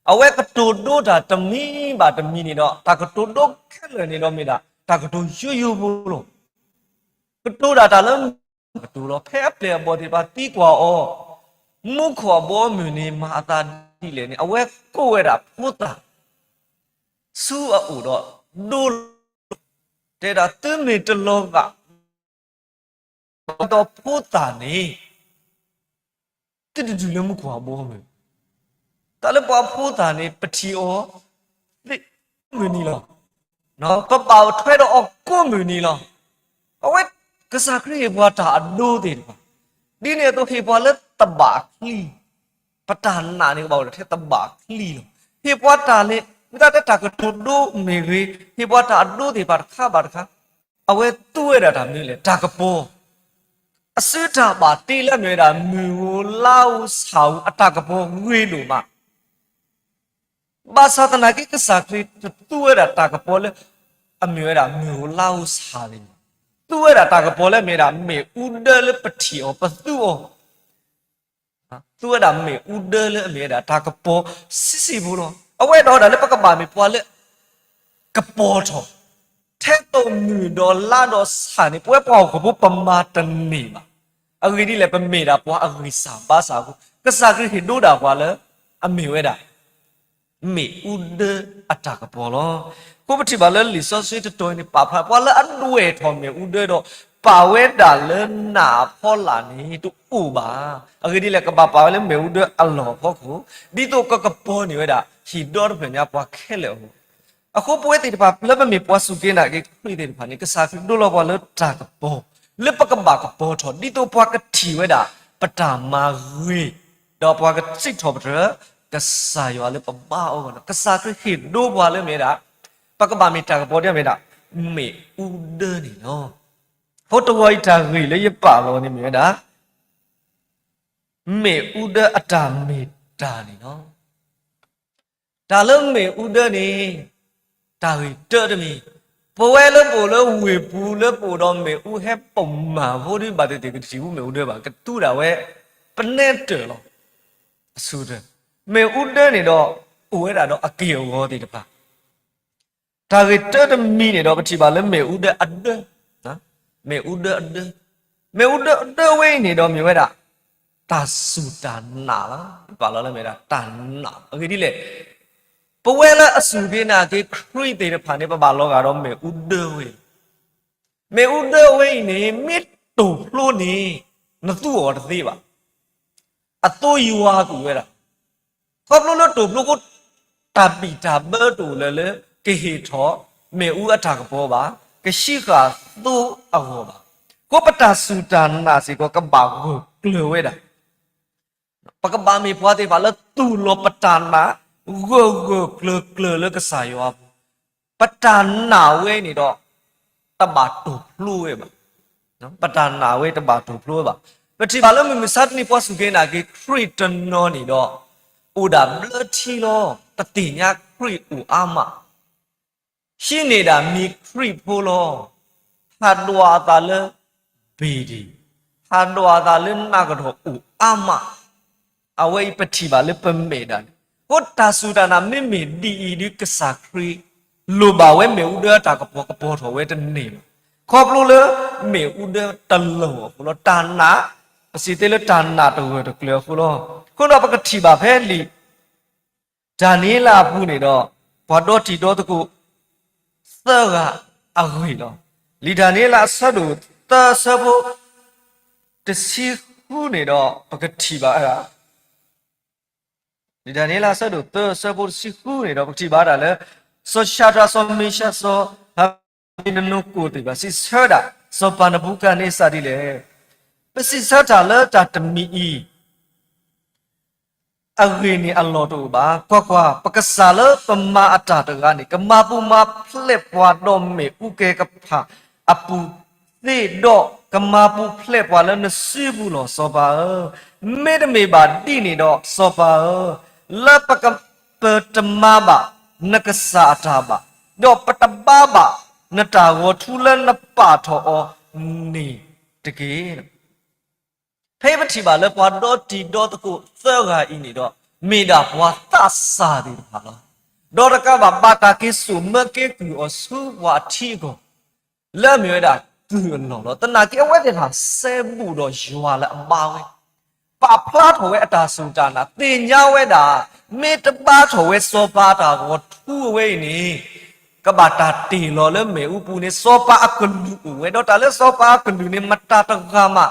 အဝဲကတိၤဒိတၢ်တမံၤဘၣ်တမံၤန့ၣ်ဒီး တၢ်ကတိၤဒိခဲလၢာ်န့ၣ်ဒီးမ့ၢ်ဒၣ် တၢ်ကတိၤယိယိဖိလီၤ. ကတိၤဒၣ်တၢ်လၢ ကတိၤလီၤ. ဖဲအပျဲၢ်အဘီၣ်သ့ၣ်တဖၣ်သံကွၢ်အီၤ, မူခိၣ်အဘီအမုၢ်န့ၣ် မၤအသးဒ်လဲၣ်န့ၣ် အဝဲကိးဝဲဒၣ်ဖိသၣ်ဆူအအိၣ်ဒီးဒိလီၤ. တဲဒၣ်သုမ့ၢ်တလီၤဂာ် ဒီးဖိသၣ်န့ၣ် သုတတုၤလၢမူခိၣ်အဘီအမုၢ်. တၢ်လၢပှၤဖိသၣ်န့ၣ် ပထံၣ်အီၤ သ့ၣ်မုၢ်နံၤလီၤ. ပဘၣ်ထွဲဒီးအီၤကိးမုၢ်နံၤလီၤ. အဝဲ ကစၢ်ခရံာ်ဟ့ၣ်ပှၤတၢ်အဒိသ့ၣ်တဖၣ်, ဒ်န့ၣ်အသိးဟ့ၣ်ပှၤလၢသဘၣ်ချံ, ပတၢ်နာ်န့ၣ်ကဘၣ်အိၣ်ဒီးထဲသဘၣ်ချံလီၤ. ဟ့ၣ်ပှၤတၢ်လဲၤ မ့ၢ်တၢ်တဲတၢ်ကတိၤဒိမ့ၢ်ဂ့ၤ, ဟ့ၣ်ပှၤတၢ်အဒိသ့ၣ်တဖၣ်တခါဘၣ်တခါ, အဝဲသူဝဲဒၣ်တၢ်မနုၤလဲၣ် တၢ်ကပီၤ အစုတၢ်ဘၣ်တ့လၢအမ့ၢ်ဝဲဒၣ် မုၢ်ဧိၤလါဧိၤဆၣ်ဧိၤအတၢ်ကပီၤဂ့ၤဒိၣ်မး, ဘၣ်ဆၣ်သနာ်က့ ကစၢ်ခရံာ်တသူဝဲဒၣ်တၢ်ကပီၤလၢ အမ့ၢ်ဝဲဒၣ်မုၢ်ဧိၤလါဧိၤဆၣ်န့ၣ်, သူဝဲဒၣ်တၢ်ကပီၤလၢအမ့ၢ်ဝဲဒၣ် မ့ၣ်အူဒၢလၢပထံၣ်အီၤပသူအီၤ သူဝဲဒၣ်မ့ၣ်အူဒၢလၢအမ့ၢ်ဝဲဒၣ်တၢ်ကပီၤဆံးဆံးဖိလီၤ. အဝဲဒီးဒၣ်လၢပကဘၣ်မ့ၢ်ပှၤလၢ ကပီၤထီၣ် ထဲသိးမုၢ်ဒီးလါဒီးဆၣ်န့ၣ် ပဝဲပှၤဟီၣ်ခိၣ်ဖိပမၤတန့ၢ်ဘၣ်. အဂ့ၢ်ဒ်လဲၣ် ပမ့ၢ်ဒၣ်ပှၤအဂံၢ်စၢ်ဘါစၢ်အဃိ ကစၢ်ခရံာ်ဟ့ၣ်ဒိဒၣ်ပှၤလၢ အမ့ၢ်ဝဲဒၣ် မ့ၣ်အူဒၢအတၢ်ကပီၤလီၤ. အဃိပထံၣ်ဘၣ်လၢလံာ်စီဆှံတတီၤန့ၣ် ပာ်ဖျါပှၤလၢအဒွဲၣ်ထီၣ်မ့ၣ်အူဒၢဒီး ပာ်ဝဲဒၣ်လၢနးအဖီလာ်န့ၣ် တအိၣ်ဘၣ်. အဂ့ၢ်ဒ်လဲၣ် ကဘၣ်ပာ်ဝဲလၢမ့ၣ်အူဒၢအလီၢ်အဖီခိၣ် ဒ်သိးကကပီၤန့ၢ်ဝဲဒၣ် ဟံၣ်ဒီတဖျၢၣ်ညါပှၤခဲလၢာ်အဂီၢ် အဃိပဝဲသ့ၣ်တဖၣ်လၢပမ့ၢ်ပှၤစူၢ်က့ၤနာ်က့ၤခရံာ်သ့ၣ်တဖၣ်န့ၣ် ကစၢ်ခရံာ်ဒိလီၤပှၤလၢတၢ်ကပီၤ လၢပကဘၣ်ကပီၤထီၣ် ဒ်သိးပှၤကထံၣ်ဝဲဒၣ် ပတၢ်မၤဂ့ၤ ဒီးပှၤကစံးထီၣ်ပတြၢၤ ကစၢ်ယွၤလၢပဘါအီၤလီၤ. ကစၢ်ခရံာ်ဟ့ၣ်ဒိပှၤလၢမ့ၢ်ဝဲဒၣ် ပကဘၣ်မ့ၢ်တၢ်ကပီၤဒ်မ့ၢ်ဒၣ် မ့ၣ်အူဒၢန့ၣ်လီၤ. အဃိတဂီၤအံၤတၢ်ဂ့ၢ်လၢယပာ်လီၤန့ၣ်မ့ၢ်ဝဲဒၣ် မ့ၣ်အူဒၢအတၢ်မ့ၢ်တၢ်န့ၣ်လီၤ. တၢ်လၢမ့ၣ်အူဒၢန့ၣ် တၢ်ဂ့ၢ်တၢတမံၤ, ပဝဲလၢပအိၣ်လၢဝ့ၢ်ပူၤလၢပအိၣ်ဒီးမ့ၣ်အူဟဲပိာ်မၣ်ဖိဒ်ဘၣ်သ့ၣ်သ့ၣ် ကထံၣ်ဝဲမ့ၣ်အူဒၢဘၣ်, ကသူဒၣ်ဝဲ ပနဲတၢၢ်လီၤ. အဆိကတၢၢ် မ့ၣ်အူဒၢန့ၣ်ဒီး အိၣ်ဝဲဒၣ်ဒီးအက့ၢ်အဂီၤသ့ၣ်တဖၣ် တၢ်ဂ့ၢ်တၢတမံၤန့ၣ်ဒီး ပထံၣ်ဘၣ်လၢမ့ၣ်အူဒၢအဒၢ, မ့ၣ်အူဒၢအဒၢ, မ့ၣ်အူဒၢအဒၢဝဲအံၤန့ၣ်ဒီးမ့ၢ်ဝဲဒၣ် တၢ်စူၢ်တၢ်နာ်လီၤ. ပာ်လီၤလၢမ့ၢ်ဝဲဒၣ်တၢ်နာ်လီၤ. အဂ့ၢ်ဒ်လဲၣ်, ပဝဲလၢအစူၢ်က့ၤနာ်က့ၤခရံာ်သ့ၣ်တဖၣ်န့ၣ် ပဘၣ်လီၤဂာ်ဒီးမ့ၣ်အူဒၢဝဲအံၤ, မ့ၣ်အူဒၢဝဲအံၤန့ၣ် မ့ၢ်တိာ်ဖျိန့ၣ် နသူအီၤတသ့ဘၣ်. အသိယွၤကွံာ်ဝဲဒၣ် ခီဖျိလၢတိာ်ဖျိဖိ တၢ်ဘံၣ်တၢ်ဘၢတအိၣ်လၢၤလၢ ကဟ့ၣ်ထီၣ် မ့ၣ်အူအတၢ်ကပီၤဘၣ်, ကဟံးဃာ်သိအဂီၢ်ဘၣ်. အဃိပတၢ်စူၢ်တၢ်နာ်စ့ၢ်ကီးကဘၣ်ဂၢၢ်ကျၢၤဝဲဒၣ် ပကဘၣ်မ့ၢ်ပှၤသ့ၣ်တဖၣ်လၢသူၣ်လီၤပတၢ်နာ် ဂၢၢ်ဂၢၢ်ကျၢၤကျၢၤလၢကစၢ်ယွၤအပူၤ, ပတၢ်နာ်ဝဲန့ၣ်ဒီး တဘၣ်တိာ်ဖျိဝဲဘၣ်. ပတၢ်နာ်ဝဲတဘၣ်တိာ်ဖျိဝဲဘၣ်. ပထံၣ်ဘၣ်လၢမုၢ်မဆါတနံၤပှၤစူၢ်က့ၤနာ်က့ၤခရံာ်တနီၤန့ၣ်ဒီး အိၣ်ဒၣ်ဘျၢထံလီၤ. တသ့ၣ်ညါခရံာ်အိၣ်အါမး ဟံးန့ၢ်ဒၣ်မံၤခရံာ်ဖိလီၤ. ဟးဒွးအသးလၢ ဘ့ၣ်ဒ့ၣ်, ဟးဒွးအသးလၢနးကဒီးအိၣ်အါမး. အဝဲအံၤပထံၣ်ဘၣ်လၢပမဲာ်ဒၣ်န့ၣ်, အဃိတၢ်စူၢ်တၢ်နာ်မ့မ့ၢ်ဒ်အံၤဒုး ကစၢ်ခရံာ်လိၣ်ဘၣ်ဝဲမ့ၣ်အူဒၢအတၢ်ကပီၤကပီၤထီၣ်ဝဲတန့ၢ်ဘၣ်. ခီဖျိလၢမ့ၣ်အူဒၢတလီၢ်အဃိလီၤ. တၢ်နာ်, ပစံးသ့လၢတၢ်နာ်တဂၢၢ်တကျၢၤအဃိလီၤ. အဃိဒီးပကထံၣ်ဘၣ်ဖဲလံာ် ဒၤနံးယ့လးအပူၤန့ၣ်ဒီး ပှၤဒီတံၤဒီသကိး သၢဂၤအဂ့ၢ်လီၤ. လံာ်ဒၤနံးယ့လးအဆၢဒိၣ်သၢအဆၢဖိ တဆံဃုန့ၣ်ဒီး ပကထံၣ်ဘၣ်ဝဲဒၣ်, လံာ်ဒၤနံးယ့လးအဆၢဒိၣ်သၢအဆၢဖိတဆံဃုန့ၣ်ဒီး ပကထံၣ်ဘၣ်ဝဲဒၣ်လၢ စီၤၡၤဒြး စီၤမ့ၡး စီၤအဘ့းနနိကိၣ်သ့ၣ်တဖၣ် စံးဆၢဝဲဒၣ် စီၤပၤနဘူၤခၣ်နံစၢ်ဒ်လဲၣ်. ပစံးဆၢတၢ်လၢတၢ်တမံၤအံၤ အဂ့ၢ်န့ၣ်အလီၢ်တအိၣ်ဘၣ်. ကွၢ်ကွၢ်, ပကစၢ်လၢပမၤအတၢ်တဂၤန့ၣ် ကမၤပူၤမၤဖျဲးပှၤဒီးမ့ၣ်အူကဲကဖၣ်အပူၤသ့ဒီး ကမၤပူၤဖျဲးပှၤလၢနစုပူၤလီၤ စီၤပၤဧၢ. မ့တမ့ၢ်ဘၣ်ဒ်န့ၣ်ဒီး စီၤပၤဧၢ, လၢပက, ပတမၤဘၣ်နကစၢ်အတၢ်ဘၣ်, ဒီးပတဘါဘၣ်နတၢ်ဂီၤထူလၢနပာ်ထီၣ်အီၤန့ၣ်တက့ၢ်. ဖဲပထံၣ်ဘၣ်လၢပှၤဒီတံၤဒီသကိးသၢဂၤအံၤန့ၣ်ဒီး မ့ၢ်ဒၣ်ပှၤသးစၢ်သ့ၣ်တဖၣ်လီၤ. ဒီးတကးဘၣ် ဘၣ်တၢ်က့ၤစိာ်မၢက့ၤကုၢ်အီၤဆူပှၤအထံအကီၢ် လၢအမ့ၢ်ဝဲဒၣ်ကုၢ်အလီၢ်လီၤ. သနာ်က့အဝဲသ့ၣ်တဖၣ်စဲဘူးဒီးယွၤလၢအဘါဝဲ, ပာ်ဖျါထီၣ်ဝဲအတၢ်စူၢ်တၢ်နာ် သ့ၣ်ညါဝဲဒၣ် မ့ၢ်တဘါထီၣ်ဝဲစီၤပၤအတၢ်ဂီၤထူအဝဲအံၤန့ၣ် ကဘၣ်တၢ်တ့ၢ်လီၤလၢမ့ၣ်အူပူၤန့ၣ် စီၤပၤအကလုၢ်အိၣ်ဝဲ, ဒီးတၢ်လၢစီၤပၤအကလုၢ်န့ၣ် မတၤတဂၤမး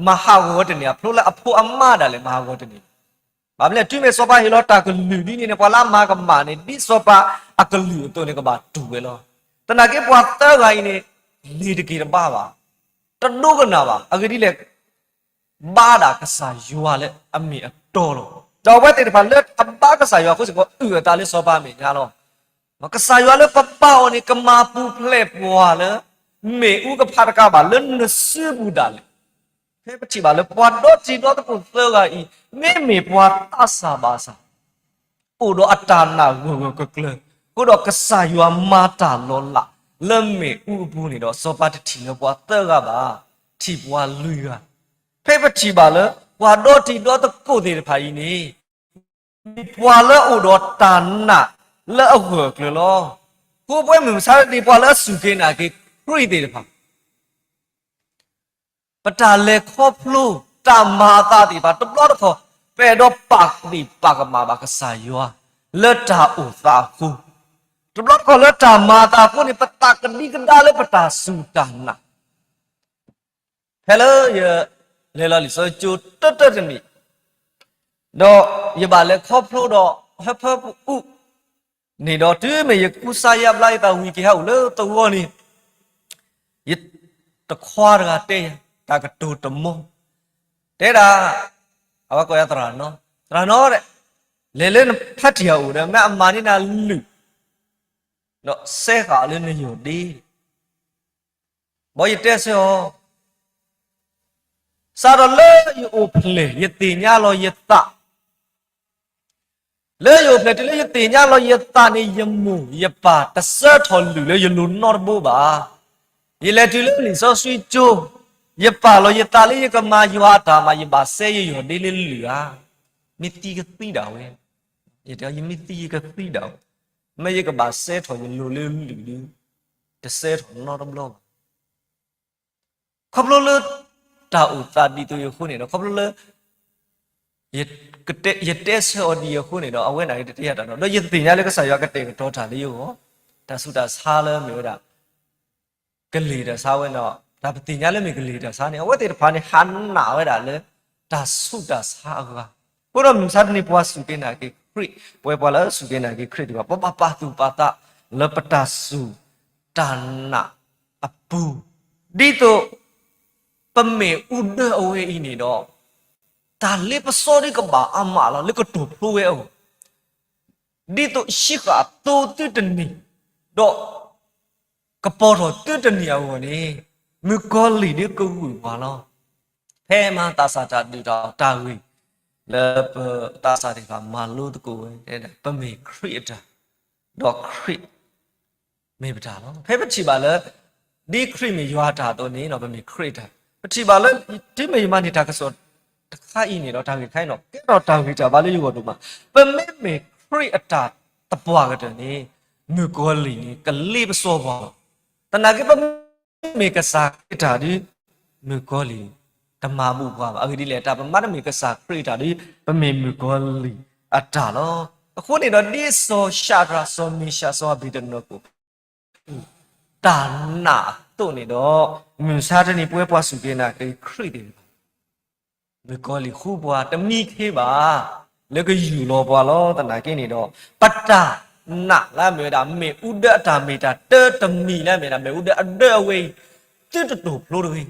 မၤဟးဂီၤတန့ၢ်, အဖျိလၢအဖိအမါဒၣ်လဲာ်မၤဟးဂီၤတန့ၢ်. ဘၣ်မနုၤလဲၣ် တုၤမ့ၢ်စီၤပၤဟ့ၣ်လီၤတၢ်ကလုၢ်ဒ်န့ၣ်န့ၣ် ပှၤလၢအမၤကမၣ်န့ၣ် ဒ်စီၤပၤအကလုၢ်အသိးန့ၣ် ကဘၣ်တူၢ်ဝဲလီၤ. သနာ်က့ပှၤသၢဂၤအံၤန့ၣ် လ့ၤတက့ၤတဘါဘၣ်, တဒိကနၣ်ဘၣ်. အဂ့ၢ်ဒ်လဲၣ်, ဘါဒၣ်ကစၢ်ယွၤလၢအမ့ၢ်အတီလီၤ. ဒီးအဝဲသ့ၣ်တဖၣ်လၢအဘါကစၢ်ယွၤအဃိစ့ၢ်ကီး အုၣ်အသးလၢစီၤပၤအမဲာ်ညါလီၤ. ကစၢ်ယွၤလၢပဘါအီၤန့ၣ် ကမၤပူၤဖျဲးပှၤလၢ မ့ၣ်အူကဖၣ်တကးဘၣ်လၢနစုပူၤဒၣ်လဲာ်. ဖဲပထံၣ်ဘၣ်လၢပှၤဒီတံၤဒီသကိးသၢဂၤအံၤ မ့မ့ၢ်ပှၤသးစၢ်ဘၣ်ဆၣ် အိၣ်ဒီးအတၢ်နာ်ဂၢၢ်ဂၢၢ်ကျၢၤကျၢၤ, အဃိဒီးကစၢ်ယွၤမၤတၢ်လီၤလးလၢမ့ၣ်အူအပူၤန့ၣ်ဒီး စီၤပၤတထံၣ်လၢပှၤသၢဂၤဘၣ်, ထံၣ်ပှၤလွံၢ်ဂၤ. ဖဲပထံၣ်ဘၣ်လၢ ပှၤဒီတံၤဒီသကိးသ့ၣ်တဖၣ်အံၤန့ၣ် မ့ၢ်ပှၤလၢအအိၣ်ဒီးတၢ်နာ်လၢအဂၢၢ်အကျၢၤလီၤ. ဃိပဝဲမုၢ်မဆါတနံၤ ပှၤလၢအစူၢ်က့ၤနာ်က့ၤခရံာ်သ့ၣ်တဖၣ် ပတၢ်လဲၤခီဖျိ တၢ်မၤအသးသ့ၣ်တဖၣ် တဘျီတခီၣ် ပအဲၣ်ဒိးပာ်ဒ့ၣ်ပာ်ကမၣ်ဘၣ်ကစၢ်ယွၤ လၢတၢ်အိၣ်သးအဃိ, တဘျီတခီၣ်လၢတၢ်မၤအသးအဃိန့ၣ် ပသးကဒံကဒါလၢပတၢ်စူၢ်တၢ်နာ်. ဖဲလၢယလဲၤလီၤလံာ်စီဆှံကၠိတၢတၢတနံၤ, ဒီးယဘၣ်လဲၤခီဖျိဒီးဟၢဖၢပူၤအူ န့ၣ်ဒီးတုၤမ့ၢ်ယကူစါယါဘျါယသးဝံၤက့ၤဟးအိၣ်လၢသဝီန့ၣ်, ယတခွါတဂၤတဲယၤ တၢ်ကတိၤတမီၤ, တဲဒၣ်, အဝဲကိးယၤသရၣ်နီ, သရၣ်နီ, လဲၤလၢနဖါတံၢ်အအိၣ်ဒီး မ့ၢ်အမၤန့ၢ်နၤလုၢ် ဒီးစဲဃာ်အီၤလၢနယီၢ်ဒ့, ဘီယတဲဆၢအီၤ, စးထီၣ်လၢယအိၣ်ဖျဲၣ် ယသ့ၣ်ညါလီၤယသး, လၢယအိၣ်ဖျဲၣ်တုၤလၢယသ့ၣ်ညါလီၤယသးန့ၣ် ယမိၢ်ယပၢ်တစၢထီၣ်လုၢ်လၢယလိၤနီတဘိဘၣ်. ယလဲၤတုၤလၢလံာ်စီဆှံကၠိ, ယပာ်လီၤယသးလၢယကမၤယွၤအတၢ်မၤ ယဘၣ်စဲယယီၢ်ဒ့လၢလုၢ်ဧါ, မ့ၢ်သံကသံဒၣ်ဝဲ, ယမ့ၢ်သံယကသံဒၣ်ဝဲ, မ့ၢ်ယကဘၣ်စဲထီၣ်ယလိၤလၢလုၢ်ဒုး တစဲထီၣ်နီတဘျီဘၣ်. ခီဖျိလၢတၢ်အိၣ်သးဒ်သိးအံၤအဃိန့ၣ်ဒီး ခီဖျိလၢ ယတဲဆၢအီၤဒ်အံၤအဃိန့ၣ်ဒီး အဝဲန့ၣ်ကတတဲယၤတၢ်နီတဘျီ, ဒီးယသ့ၣ်ညါလၢကစၢ်ယွၤကတဲာ်ကတီၤတၢ်လၢယဂီၢ်, တၢ်ဆူးတၢ်ဆါလၢမ့ၢ်ဝဲဒၣ် ကလ့ၢ်တၢ်ဆါဝဲန့ၣ်, တၢ်ပသ့ၣ်ညါလၢမ့ၢ်ကလ့ၢ်တၢ်ဆါန့ၣ် အဝဲသ့ၣ်တဖၣ်န့ၣ် ဟးနာ်ဝဲဒၣ်လၢ တၢ်ဆူးတၢ်ဆါအဂၤ, အဃိဒီးမုၢ်မဆါတနံၤပှၤစူၢ်က့ၤနာ်က့ၤခရံာ်, ပဝဲပှၤလၢအစူၢ်က့ၤနာ်က့ၤခရံာ်သ့ၣ်တဖၣ် ပဘၣ်ပာ်သူၣ်ပာ်သးလၢပတၢ်စူၢ် တၢ်နာ်အပူၤ, ဒ်သိးပမ့ၢ်အူဒၢအဝဲအံၤန့ၣ်ဒီး တၢ်လ့ပစီဒ်ကဘၣ်အါမးလီၤ လၢကတိၤဖျိဝဲအဂီၢ်, ဒ်သိးဆံဃာ်သိသုတနံၤ, ဒီးကပီၤထီၣ်သုတနံၤအဂီၢ်န့ၣ်, မုၣ်ကီၤလံၢ်ဒ်ကဂုာ်ပှၤလီၤ. ဖဲမဟါသးစၢ်တၢ်ဒုးတၢ်အီၣ်တၢ်ဂ့ၢ် လၢပသးစၢ်သ့ၣ်တဖၣ်မၤလိသကိးဝဲ ပမ့ၢ်ခရံာ်အတၢ်, ဒီးခရံာ် မ့ၢ်ပတၢ်လီၤ. ဖဲပထံၣ်ဘၣ်လၢ ဒ်ခရံာ်မ့ၢ်ယွၤအတၢ်အသိးန့ၣ်ဒီး ပမ့ၢ်ခရံာ်အတၢ်, ပထံၣ်ဘၣ်လၢ တုၤမ့ၢ်ယမၤန့ၢ်တၢ်ကစီၣ်တခါအံၤန့ၣ်ဒီး တၢ်ဂ့ၢ်တခါအံၤန့ၣ် ကဲထီၣ်တၢ်ဂံၢ်တၢ်ဘါလၢယဂီၢ်ဒိၣ်မး, ပမ့မ့ၢ်ခရံာ်အတၢ်သပှၢ်ကတၢၢ်န့ၣ် မုၣ်ကီၤလံၢ်န့ၣ် ကလ့ပစီပှၤလီၤ. သနာ်က့ ပမ့မ့ၢ်ကစၢ်ခရံာ်အတၢ်ဒီး မုၣ်ကီၤလံၢ် တမၤဘူၣ်ပှၤဘၣ်. အဂ့ၢ်ဒ်လဲၣ်, တၢ်ပမၤတမ့ၢ်ကစၢ်ခရံာ်အတၢ်ဒီး ပမ့ၢ်မုၣ်ကီၤလံၢ်အတၢ်လီၤ. အဃိန့ၣ်ဒီး ဒ်စီၤၡၤဒြး စီၤမ့ၡး စီၤအဘ့းနကိၤ တၢ်နာ်အသိးန့ၣ်ဒီး မုၢ်မဆါတနံၤ ပဝဲပှၤစူၢ်က့ၤနာ်က့ၤခရံာ်သ့ၣ်တဖၣ် မုၣ်ကီၤလံၢ်ဃူပှၤတမံခ့ဘၣ် လၢကယူၢ်လီၤပှၤလီၤ. သနာ်က့န့ၣ်ဒီး ပတၢ်နာ်လၢအမ့ၢ်ဝဲဒၣ် မ့ၣ်အူဒၢအတၢ်မ့ၢ်တၢ်တီတမံၤလၢအမ့ၢ်ဝဲဒၣ် မ့ၣ်အူဒၢအဒၢအဝဲအံၤ သုတတိာ်ဖျိတဂ့ၤ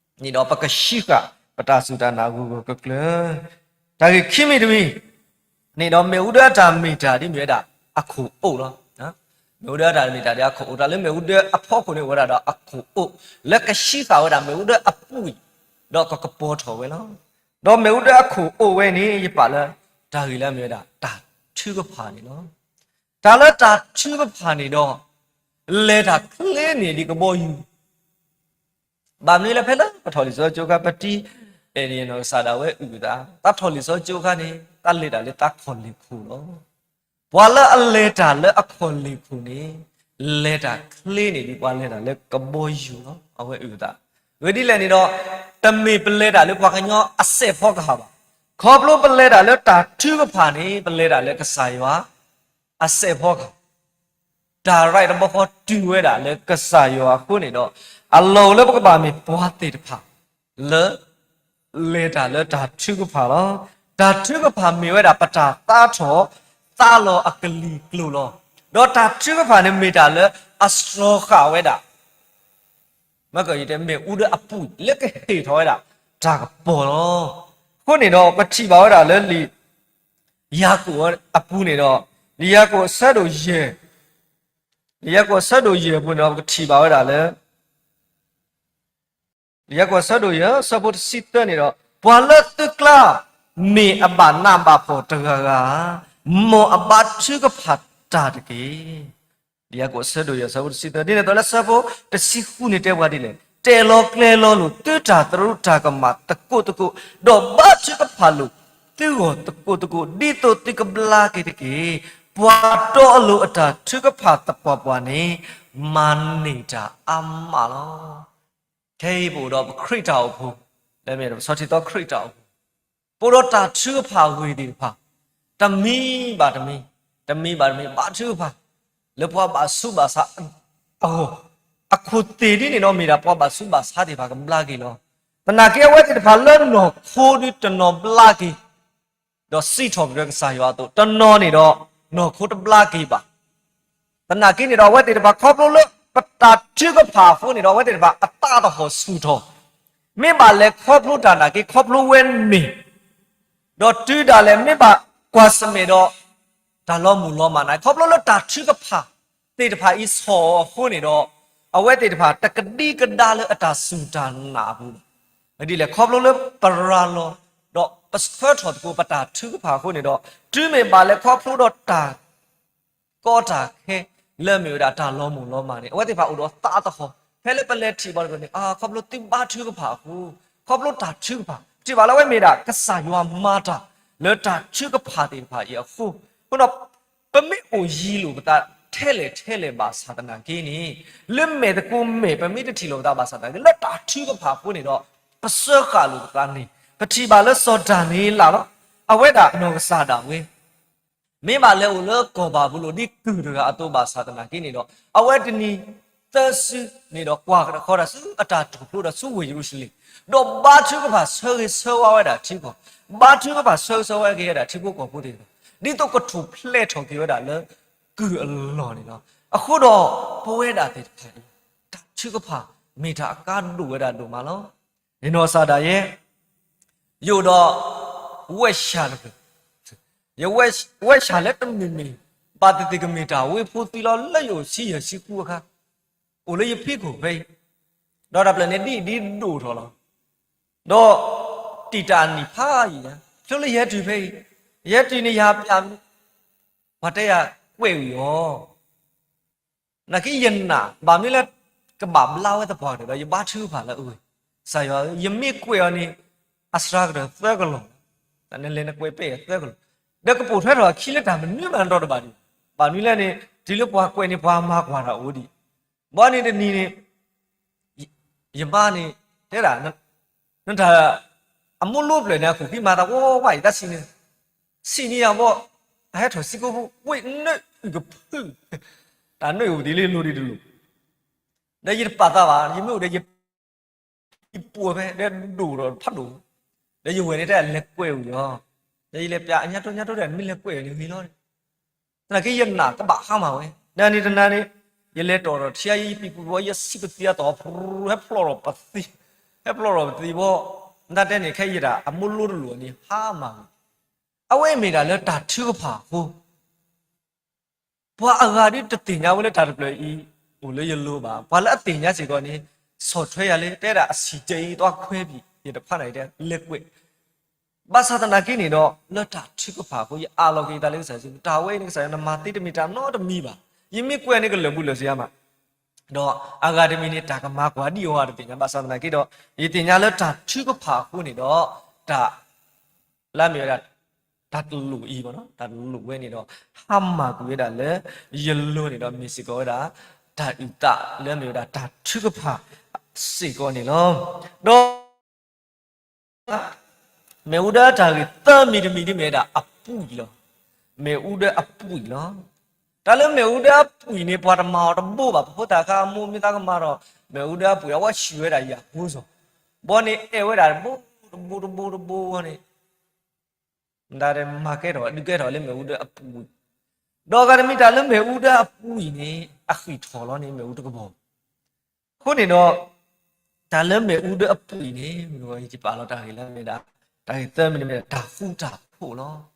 န့ၣ်ဒီး ပကဆံဃာ်ပတၢ်စူၢ်တၢ်နာ်အဂီၢ်ဂီၢ်ကျၢၤကျၢၤ. တၢ်ဂ့ၢ်ခံမံၤတမံၤန့ၣ်ဒီး မ့ၣ်အူဒၢအတၢ်မ့ၢ်တၢ်ဒ်မ့ၢ်ဝဲဒၣ်အခိၣ်အိၣ်လီၤ. မ့ၣ်အူဒၢအတၢ်မ့ၢ်တၢ်ဒ်အခိၣ်အိၣ် တၢ်လၢမ့ၣ်အူဒၢအဖီခိၣ်န့ၣ်အိၣ်ဝဲဒၣ်ဒီးအခိၣ်အိၣ် လၢကဆံဃာ်ဝဲဒၣ်မ့ၣ်အူဒၢအပူၤအံၤ ဒီးကကပီၤထီၣ်ဝဲလီၤ. ဒီးမ့ၣ်အူဒၢအခိၣ်အိၣ်ဝဲန့ၣ် ယပာ်လၢ တၢ်ဂ့ၢ်လၢအမ့ၢ်ဝဲဒၣ် တၢ်ထုကဖၣ်န့ၣ်လီၤ. တၢ်လၢတၢ်ထုကဖၣ်န့ၣ်ဒီး လဲၤတၢ်ချ့န့ၢ်ဒံးကဘီယူၤ ဘၣ်မနုၤလၢဖဲလၢပထီၣ်လံာ်စီဆှံကၠိခါ ပတံၤအဲၣ်န့ၣ် နီၢ်ကစၢ်ဒၣ်ဝဲအုၣ်အသး တၢ်ထီၣ်လံာ်စီဆှံကၠိခါန့ၣ် တၢ်လဲၤတၢ်လၢတၢ်ခီၣ်လ့ၢ်ခိၣ်လီၤ. ပှၤလၢအလဲၤတၢ်လၢအခီၣ်လ့ၢ်ခိၣ်န့ၣ် လဲၤတၢ်ချ့န့ၢ်ဒံးပှၤလဲၤတၢ်လၢကဘီယူၤလီၤ. အဝဲအုၣ်အသး အဂ့ၢ်ဒ်လဲၣ်န့ၣ်ဒီး တမ့ၢ်ပလဲၤတၢ်လၢပှၤကညီအစဲးဖီကဟၣ်ဘၣ်. ခီဖျိပလဲၤတၢ်လၢတၢ်ထုကဖၣ်န့ၣ် ပလဲၤတၢ်လၢကစၢ်ယွၤ အစဲးဖီကဟၣ် တၢ်ရဲၣ်တဘျီဃီတုၤဝဲဒၣ်လၢကစၢ်ယွၤအဃိန့ၣ်ဒီး အလီၢ်အိၣ်လၢပကဘၣ်မ့ၢ်ပှၤသ့ၣ်တဖၣ် လၢ လဲၤတၢ်လၢတၢ်ထုကဖၣ်လီၤ. တၢ်ထုကဖၣ်မ့ၢ်ဝဲဒၣ်ပတၢ်သးထီၣ်သးလီၤအကလံၤကျိၤလီၤ. ဒီးတၢ်ထုကဖၣ်န့ၣ်မ့ၢ်တၢ်လၢအစှီၤဃာ်ဝဲဒၣ် မ့ၢ်ကယတဲမ့ၣ်အူဒၢအပူၤလၢကဟ့ၣ်ထီၣ်ဝဲဒၣ်တၢ်ကပီၤလီၤ. အဃိန့ၣ်ဒီး ပထံၣ်ဘၣ်ဝဲဒၣ်လၢလံာ် ယၤကိာ်အပူၤန့ၣ်ဒီး လံာ်ယၤကိာ်အဆၢဒိၣ်ယဲၢ်, လံာ်ယၤကိာ်အဆၢဒိၣ်ယဲၢ်အပူၤန့ၣ်ဒီး ပကထံၣ်ဘၣ်ဝဲဒၣ်လၢ လံာ်ယၤကိာ်အဆၢဒိၣ်ယဲၢ် အဆၢဖိတဆံသၢန့ၣ်ဒီး ပှၤလၢသုကျါ မ့ၢ်အဘၣ်နးဘၣ်ဖှီၣ်တဂၤဂၤဧၢ, မ်အဘါထုကဖၣ်တၢ်တက့ၢ်. လံာ်ယၤကိာ်အဆၢဒိၣ်ယဲၢ်အဆၢဖိတဆံသၢ ဒ်န့ၣ်အသိးလၢအဆၢဖိတဆံဃုန့ၣ်တဲပှၤဒ်လဲၣ်, တဲလီၤကျဲၤလီၤလိာ်သုတၢ်သရူးတၢ်ကမၣ်သကိးသကိး, ဒီးဘါထုကဖၣ်လိာ်သုဂီၢ်သကိးသကိး, ဒ်သိးသုကဘျါက့ၤတက့ၢ်. ပှၤတီအလိၤအတၢ်ထုကဖၣ်သပှၢ်ပှၢ်န့ၣ် မၤန့ၢ်တၢ်အါမးလီၤ. ခဲအံၤပအိၣ်ဒီးပခရံာ်တၢ်အိၣ်ဖှိၣ် လၢမ့ၢ်ပဆီၣ်ထံသီခရံာ်တၢ်အိၣ်ဖှိၣ်, ပအိၣ်ဒီးတၢ်ထုကဖၣ်အဂ့ၢ်သ့ၣ်တဖၣ် တမံၤဘၣ်တမံၤ, တမံၤဘၣ်တမံၤ ဘါထုကဖၣ် လၢပှၤဘၣ်ဆူးဘၣ်ဆါအဂီၢ်, အခိၣ်သ့ၣ်ဒ်န့ၣ်ဒီးမ့ၢ်ဒၣ်ပှၤဘၣ်ဆူးဘၣ်ဆါသ့ၣ်တဖၣ်ကဘျါက့ၤလီၤ. သနာ်က့အဝဲသ့ၣ်တဖၣ်လၢနီၢ်ခိဒ်တနီၤဘျါက့ၤ ဒီးစံးထီၣ်ပတြၢၤကစၢ်ယွၤအသိး, တနီၤန့ၣ်ဒီး နီၢ်ခိတဘျါက့ၤဘၣ်. သနာ်က့န့ၣ်ဒီး အဝဲသ့ၣ်တဖၣ်ခီဖျိလၢပတၢ်ထုကဖၣ်အဃိန့ၣ်ဒီး အဝဲသ့ၣ်တဖၣ်အသးတဟီၣ်ဆူၣ်ထီၣ်, မ့ၢ်ဘၣ်လဲၤခီဖျိတၢ်နာ်က့ ခီဖျိဝဲန့ၣ်, ဒီးတုၤဒၣ်လဲာ်မ့ၢ်ဘၣ်ကွၢ်ဆၢၣ်မဲာ်ဒီး တၢ်လီၤမုၢ်လီၤမၢ်န့ၣ် ခီဖျိလၢတၢ်ထုကဖၣ်သ့ၣ်တဖၣ်အံၤဆီၣ်အီၤအဃိန့ၣ်ဒီး အဝဲသ့ၣ်တဖၣ်တကဒံကဒါလၢအတၢ်စူၢ်တၢ်နာ်အပူၤဘၣ်. ဒ်လဲၣ် ခီဖျိလၢပရၤလီၤ ဒီးပဆှၢထီၣ်သကိးပတၢ်ထုကဖၣ်အဃိန့ၣ်ဒီး တုၤမ့ၢ်ဘၣ်လဲၤခီဖျိဒီးတၢ် ကီတၢ်ခဲ လၢအမ့ၢ်ဝဲဒၣ်တၢ်လီၤမုၢ်လီၤမၢ်န့ၣ် အဝဲသ့ၣ်တဖၣ်အိၣ်ဒီးသးတဟီၣ်, ဖဲလၢပလဲၤထံၣ်ဘၣ်တက့ၢ်န့ၣ် အခီဖျိသုဘါထုကဖၣ်အဃိ, ခီဖျိတၢ်ထုကဖၣ် ထံၣ်ဘၣ်လၢအဝဲမ့ၢ်ဒၣ် ကစၢ်ယွၤမၤတၢ်လၢတၢ်ထုကဖၣ်သ့ၣ်တဖၣ်အံၤအဃိ, အဃိဒီး ပမ့ၢ်အိၣ်ယံၤလိာ်ပသးထဲလဲၣ်ထဲလဲၣ်ဘၣ်ဆၣ်သနာ်က့န့ၣ်, လၢမဲာ်သကိးမဲာ် ပမ့ၢ်တထံၣ်လိာ်ပသးဘၣ်ဆၣ်သနာ်က့ လၢတၢ်ထုကဖၣ်အဃိန့ၣ်ဒီး ပစၢဃာ်လိာ်ပသးန့ၣ် ပထံၣ်ဘၣ်လၢစီၤဒၤနံးယ့လးလီၤ. အဝဲဒၣ်နီၢ်ကစၢ်ဒၣ်ဝဲ မ့ၢ်ဘၣ်လဲၤအိၣ်လၢကီၢ်ဘၤဘူလိၣ်ဒ်ကုၢ်တဂၤအသိးဘၣ်ဆၣ်သနာ်က့န့ၣ်ဒီး အဝဲတနံၤသၢစုန့ၣ်ဒီး ကွၢ်ဃီၤတၢ်ဆူအတၢ်ထူၣ်ဖျိဒီးဆူဝ့ၢ်ယရူၤၡလ့ၣ်, ဒီးဘါထုကဖၣ်ဆၢဂ့ၤဆၢဝါဝဲဒၣ်ထံကီၢ်, ဘါထုကဖၣ်ဆၢဂ့ၤဆၢဝါက့ၤဝဲဒၣ်ထံဖိကီၢ်ဖိသ့ၣ်တဖၣ်, ဒ်သိးကထူၣ်ဖျဲးထီၣ်က့ၤဝဲဒၣ်လၢကုၢ်အလီၢ်န့ၣ်လီၤ. အဃိဒီး ပဝဲဒၣ်သ့ၣ်တဖၣ်အံၤ တၢ်ထုကဖၣ်မ့ၢ်တၢ်အကါဒိၣ်ဝဲဒၣ်ဒိၣ်မးလီၤ. ယနီၢ်ကစၢ်ဒၣ်ယဲ ယအိၣ်ဒီး ဝဲၢ်ဆၣ်တဖျၢၣ်, ယဝဲၢ်ဆၣ်လၢတမ့ၢ်မ့ၢ် ဘၣ်သ့ၣ်သ့ၣ်ကမ့ၢ်တၢ်ဝ့ဖိသံလီၤ လၢယအိၣ်ဆံယဲၢ်ဆံဃုအခါ, အိၣ်လၢယဖံးခိၣ်ဖဲအံၤ, ဒီးတၢ်ဖျၢၣ်န့ၣ်ဒ်ဒိၣ်ထီၣ်လီၤ. ဒီးတံာ်တာ်အနံၣ်ဖးယံာ်ညါ, ဖျိလၢယဟဲတုၤဖဲအံၤ, ယဟဲတုၤန့ၣ်ယၤပျၢ်, ပှၤတဲယၤကွဲးဝံၤအီၤ နာ်က့ယနာ် ဘၣ်မနုၤလၢ ကဘၣ်ဘျါဝဲသပှၢ်ကတၢၢ်ဒီး ယဘါထုကဖၣ်လၢအဝဲ, ကစၢ်ယွၤဧၢ, ယမ့ၢ်ကွဲးအီၤန့ၣ် အစှၤကတၢၢ်သၢကလီၢ်, တၢ်နလဲၤနကွဲးပဲၢ်အသၢကလီၢ်, ဒီးကပိာ်ထွဲထီၣ်အခံလၢတၢ်မနုၤမးနီတဘၣ်ဒံး, ဘၣ်မနုၤလဲၣ်န့ၣ် တုၤလၢပှၤကွဲးန့ၣ် ပှၤမၤကွၢ်တၢ်အိၣ်ဒံး, ဘီန့ၣ်တနံၤန့ၣ် ယမါန့ၣ် တဲဒၣ် နတၢ် အမိၢ်လိဖျၢၣ်န့ၣ် အခိၣ်ခံမၤသးဝဲဝဲအံၤ သးဆံးန့ၣ်, ဆံးန့ၢ်ယၤဘီ, အဟဲထီၣ်စံကိဖိ ဝ့ၢ်နၢအုၣ်ကဖု, တၢ်နၢအုၣ်ဒ်လၢလိၤဒ်တလိၤ, ဒီးယတပာ်သးဘၣ် ယမ့ၢ်အိၣ်ဒီးယ ယပှဲၤဖဲ ဒီးဒိၣ်ဒီးဖးဒိၣ်, ဒီးယဝဲၢ်န့ၣ်တဲလဲၤကွဲးဝံၤအီၤ, ဒီးယလဲၤပျၢ်အညါတိညါတိဒီး မ့ၢ်လဲၤကွဲးအီၤန့ၣ်ဂ့ၤလီၤ, သနာ်က့ယနာ်ကဘၣ်ဟါမၢ်ဝဲ, ဒီးန့ၣ်တနၤန့ၣ် ယလဲၤတီၢ်ထီၣ်ထံအံၤ ယပံၤပူၤဘီ ယစံးပသံအသီၣ် ဟဲဖျီၣ်ထီၣ်ပသံ, ဟဲဖျီၣ်ထီၣ်ပသံဘီ, နတၢ်တဲန့ၣ် ခဲအံၤဒၣ် အမိၢ်လိတလိၤန့ၣ် ဟါမၢ်ဝဲ, အဝဲမ့ၢ်ဒၣ်လၢတၢ်ထုကဖၣ်အဃိ ပှၤအဂၤဒ်တသ့ၣ်ညါဝဲလၢတၢ်တဖျၢၣ်အံၤ အိၣ်လၢယလိၤဘၣ်, ပှၤလၢအသ့ၣ်ညါစ့ၢ်ကီးန့ၣ် ဆီၣ်ထွဲယၤလၢ တဲဒၣ်အဆံးကဲအံၤ သွားခွဲပြီ ယတဖးနၤတဲလဲၤကွဲး, ဘၣ်ဆၣ်သနာ်က့န့ၣ်ဒီး လၢတၢ်ထုကဖၣ်အဃိ ယအးလီၤက့ၤယသးလၢကစၢ်ယ့ၣ်ၡူး, တၢ်ဝဲအံၤန့ၣ် ကစၢ်ယွၤနမၤသ့တမ့ၢ်တၢ်နီတမံၤဘၣ်, ယမ့ၢ်ကွဲးန့ၣ်ကလၢာ်ဘူးလၢာ်စ့ၢ်ဧါမး, ဒီးအဂၤတမံၤန့ၣ် တၢ်ကမၤကွၢ်ဒ်အံၤအတသ့ၣ်ညါ, ဘၣ်ဆၣ်သနာ်က့ဒီး ယသ့ၣ်ညါလၢတၢ်ထုကဖၣ်အဃိန့ၣ်ဒီး တၢ် လၢအမ့ၢ်ဝဲဒၣ် တၢ်တလိၣ်အံၤ, တၢ်တလိၣ်ဝဲန့ၣ်ဒီး ဟါမၢ်ကွံာ်ဝဲဒၣ်လၢ ယလိၤန့ၣ်ဒီး မ့ၢ်စ့ၢ်ကီးဝဲဒၣ် တၢ်အုၣ်သးလၢအမ့ၢ်ဝဲဒၣ်တၢ်ထုကဖၣ်စ့ၢ်ကီးန့ၣ်လီၤ. ဒီး မ့ၣ်အူဒၢတၢ်ဂ့ၢ်သၢမံၤတမံၤဒ်မ့ၢ်ဝဲဒၣ်အပှံာ်လီၤ. မ့ၣ်အူဒၢအပှံာ်န့ၣ် ပှၤတမၤအီၤတဘိဘၣ်, ပဖိသၣ်ခါအမိၢ်မ့ၢ်သးကမၤဒီး မ့ၣ်အူဒၢအပှံာ် အဝဲဆူၣ်ဝဲဒၣ်ယၤကိးစီၤ, ဘီန့ၣ်အဲၣ်ဝဲဒၣ်တဘိတဘိတဘိတဘိဝဲန့ၣ် မၤကဲထီၣ်ဒုးကဲထီၣ်လၢမ့ၣ်အူဒၢအပှံာ်, ဒီးအဂၤတမံၤတၢ်လၢမ့ၣ်အူဒၢအပှံာ်န့ၣ် အဃံၣ်ထီၣ်လီၤန့ၣ် မ့ၣ်အူတကပီၤ, အဃိန့ၣ်ဒီး တၢ်လၢမ့ၣ်အူဒၢအပှံာ်န့ၣ် ယပာ်လီၤတၢ်ဂ့ၢ်လၢမ့ၢ်ဒၣ် တၢ်ဂ့ၢ်သၢမံၤန့ၣ်မ့ၢ်ဒၣ် တၢ်ဃူတၢ်ဖိးလီၤ.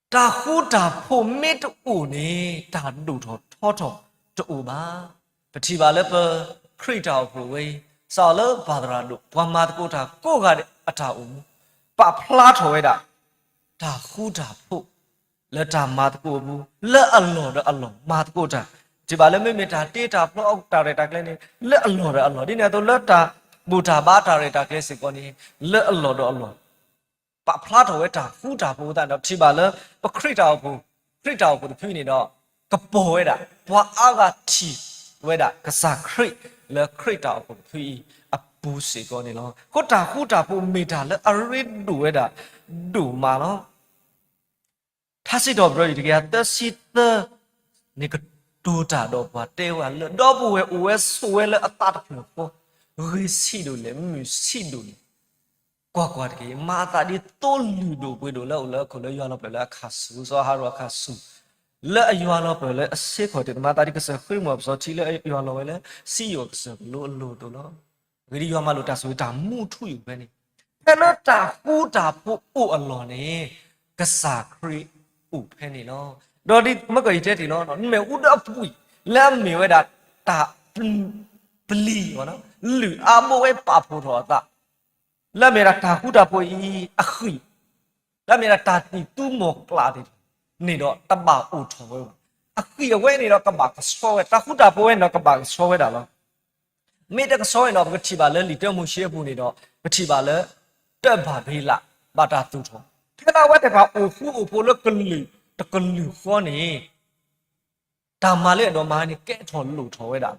တၢ်ဃူတၢ်ဖိးမ့ၢ်တအိၣ်န့ၣ် တၢ်ဒိၣ်ထီၣ်ထီထီၣ်တအိၣ်ဘၣ်. ပထံၣ်ဘၣ်လၢပခရံာ်တၢ်အိၣ်ဖှိၣ်ဝဲအံၤ စးထီၣ်လၢပၢ်သရၣ်ဒိၣ် ပှၤမၤသကိးတၢ်ကိးဂၤဒဲးအတၢ်အိၣ်မူ ပာ်ဖျါထီၣ်ဝဲဒၣ် တၢ်ဃူတၢ်ဖိး လၢတၢ်မၤသကိးအပူၤ လၢအလီၢ်ဒီးအလီၢ်မၤသကိးတၢ်, ထံၣ်ဘၣ်လၢမ့မ့ၢ်တၢ်တ့တၢ်ဖျီအတၢ်ရဲၣ်တၢ်ကျဲၤန့ၣ် လၢအလီၢ်ဒီးအလီၢ်, ဒ်န့ၣ်အသိးလၢတၢ်ဘူၣ်တၢ်ဘါတၢ်ရဲၣ်တၢ်ကျဲၤစ့ၢ်ကီးန့ၣ် လၢအလီၢ်ဒီးအလီၢ် ပာ်ဖျါထီၣ်ဝဲတၢ်ဃူတၢ်ဖိးအသးဒီး ထံၣ်ဘၣ်လၢပခရံာ်တၢ်အိၣ်ဖှိၣ်, ခရံာ်တၢ်အိၣ်ဖှိၣ်တဖုအံၤန့ၣ်ဒီး ကပီၤဝဲဒၣ် ပှၤအါဂၤထံၣ်ဝဲဒၣ်ကစၢ်ခရံာ် လၢခရံာ်တၢ်အိၣ်ဖှိၣ်တဖုအံၤအပူၤစ့ၢ်ကီးန့ၣ်လီၤ. အဃိတၢ်ဃူတၢ်ဖိးမ့ၢ်တၢ်လၢအရ့ဒိၣ်ဝဲဒၣ်ဒိၣ်မးလီၤ. ထါစံးထီၣ်ပတြၢၤ တကယၤသၢဆံသၢ န့ၣ် ကတိၤတၢ်ဒီးပှၤတဲဝဲလၢ ဒီပုၢ်ဝဲၢ်အိၣ်ဝဲဆိးဝဲလၢအသးတဖျၢၣ်ဃီ, ဂ့ၤဆံးဒိၣ်လဲၣ် မုာ်ဆံးဒိၣ်လဲၣ်, ကွၢ်ကွၢ်တက့ၢ်, မၤအသးဒ်သိလ့ၣ်ဒိၣ်ပှ့ၤဒိၣ်လၢအအိၣ်လၢအခိၣ်လၢယွၤလီၤပှဲၤလၢအခၣ်ဆူၣ်, စီၤအၤဟရိၣ်အခၣ်ဆူၣ်, လၢအယွၤလီၤပှဲၤလၢအဆ့ခီၣ်ထံး သမါသးဒ်ကစၢၢ်ဃ့ၢ်မှံဟးဖျိးထံလၢအယွၤလီၤဝဲလၢ စံယိၣ်ကစၢၢ်ကလိအလိၤအသိးလီၤ. အဂ့ၢ်ဒ်အံၤ, ယွၤမၤလိာ်တၢ်ဆိၣ်ဂ့ၤတၢ်မူထူယိာ်ဖဲန့ၣ်, ဖဲလၢတၢ်ဃူတၢ်ဖိးအိၣ်အလီၢ်န့ၣ် ကစၢ်ခရံာ်အိၣ်ဖဲန့ၣ်လီၤ. ဒီးဒ်မ့ၢ်ကီၢ်ယတဲတ့ၢ်လီၤ, မ့ၣ်အူဒၢအပှံာ် လၢအမ့ၢ်ဝဲဒၣ်တၢ်ပျံၤ, လုၢ်အါဘိဝဲပာ်ဖှိၣ်ထီၣ်အသး, လၢအမ့ၢ်ဒၣ်တၢ်ဃူတၢ်ဖိးအံၤအဃံၣ်, လၢအမ့ၢ်ဒၣ်တၢ်သံၣ်သူမီၢ်ကျၢ်သ့ၣ်တဖၣ်န့ၣ်ဒီး တဘၣ်အိၣ်ထီၣ်ဝဲဘၣ်. အဃံၣ်အဝဲန့ၣ်ဒီးကဘၣ်ကဆှီဝဲ, တၢ်ဃူတၢ်ဖိးဝဲန့ၣ်ဒီးကဘၣ်ကဆှီဝဲဒၣ်လီၤ. မ့ၢ်တကဆှီန့ၣ်ဒီး ပကထံၣ်ဘၣ်လၢလံာ်တၢမိၤၡ့အပူၤန့ၣ်ဒီး ပထံၣ်ဘၣ်လၢ တၢ်ဘၤဘ့လး ဘၣ်တၢ်သူၣ်ထီၣ်, ဖဲလၢအဝဲသ့ၣ်တဖၣ်အိၣ်ဃူအိၣ်ဖိးလၢကလုာ်တကလုာ်ဃီန့ၣ် တၢ်မၤလၢအဒိၣ်မးန့ၣ် ကဲထီၣ်လိၣ်ထီၣ်ဝဲဒၣ်.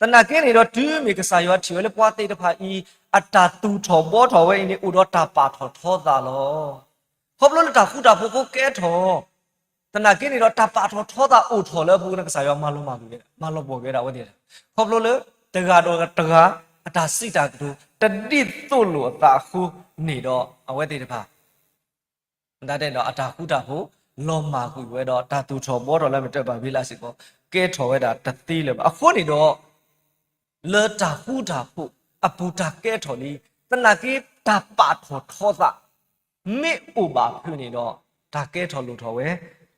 သနာ်က့န့ၣ်ဒီး တုၤမ့ၢ်ကစၢ်ယွၤထံၣ်ဝဲလၢပှၤသ့ၣ်တဖၣ်အံၤ အတၢ်သူၣ်ထီၣ်ဘှီထီၣ်ဝဲအံၤန့ၣ် အိၣ်ဒီးတၢ်ပာ်ထီၣ်ထီသးလီၤ. ခီဖျိလၢတၢ်ဃူတၢ်ဖိးဖိကဲထီၣ် သနာ်က့န့ၣ်ဒီး တၢ်ပာ်ထီၣ်ထီသးအိၣ်ထီၣ်လၢအပူၤန့ၣ် ကစၢ်ယွၤမၤလီၤမၢ်ကွံာ်ဝဲဒၣ်, မၤလီၤပှီၢ်က့ၤဝဲဒၣ်အဝဲသ့ၣ်, ခီဖျိလၢ တဂၤဒီးတဂၤ အတၢ်စံးတၢ်ကတိၤ တဒ်သိးလိာ်အသးအဃိန့ၣ်ဒီး အဝဲသ့ၣ်တဖၣ် ဒ်တဲဒီးအတၢ်ဃူတၢ်ဖိး လီၤမၢ်ကွံာ်ဝဲဒီး တၢ်သူၣ်ထီၣ်ဘှီထီၣ်လၢမ့ၢ်တၢ်ဘၣ်ဘ့လးစ့ၢ်ကီး ကဲထီၣ်ဝဲဒၣ်တသ့လၢၤဘၣ်. အဃိန့ၣ်ဒီး လၢတၢ်ဃူတၢ်ဖိးအပူၤတၢ်ကဲထီၣ်လံ, သနာ်က့တၢ်ပာ်ထီၣ်ထီသး မ့ၢ်အိၣ်ဘၣ်ဖုးန့ၣ်ဒီး တၢ်ကဲထီၣ်လိၣ်ထီၣ်ဝဲ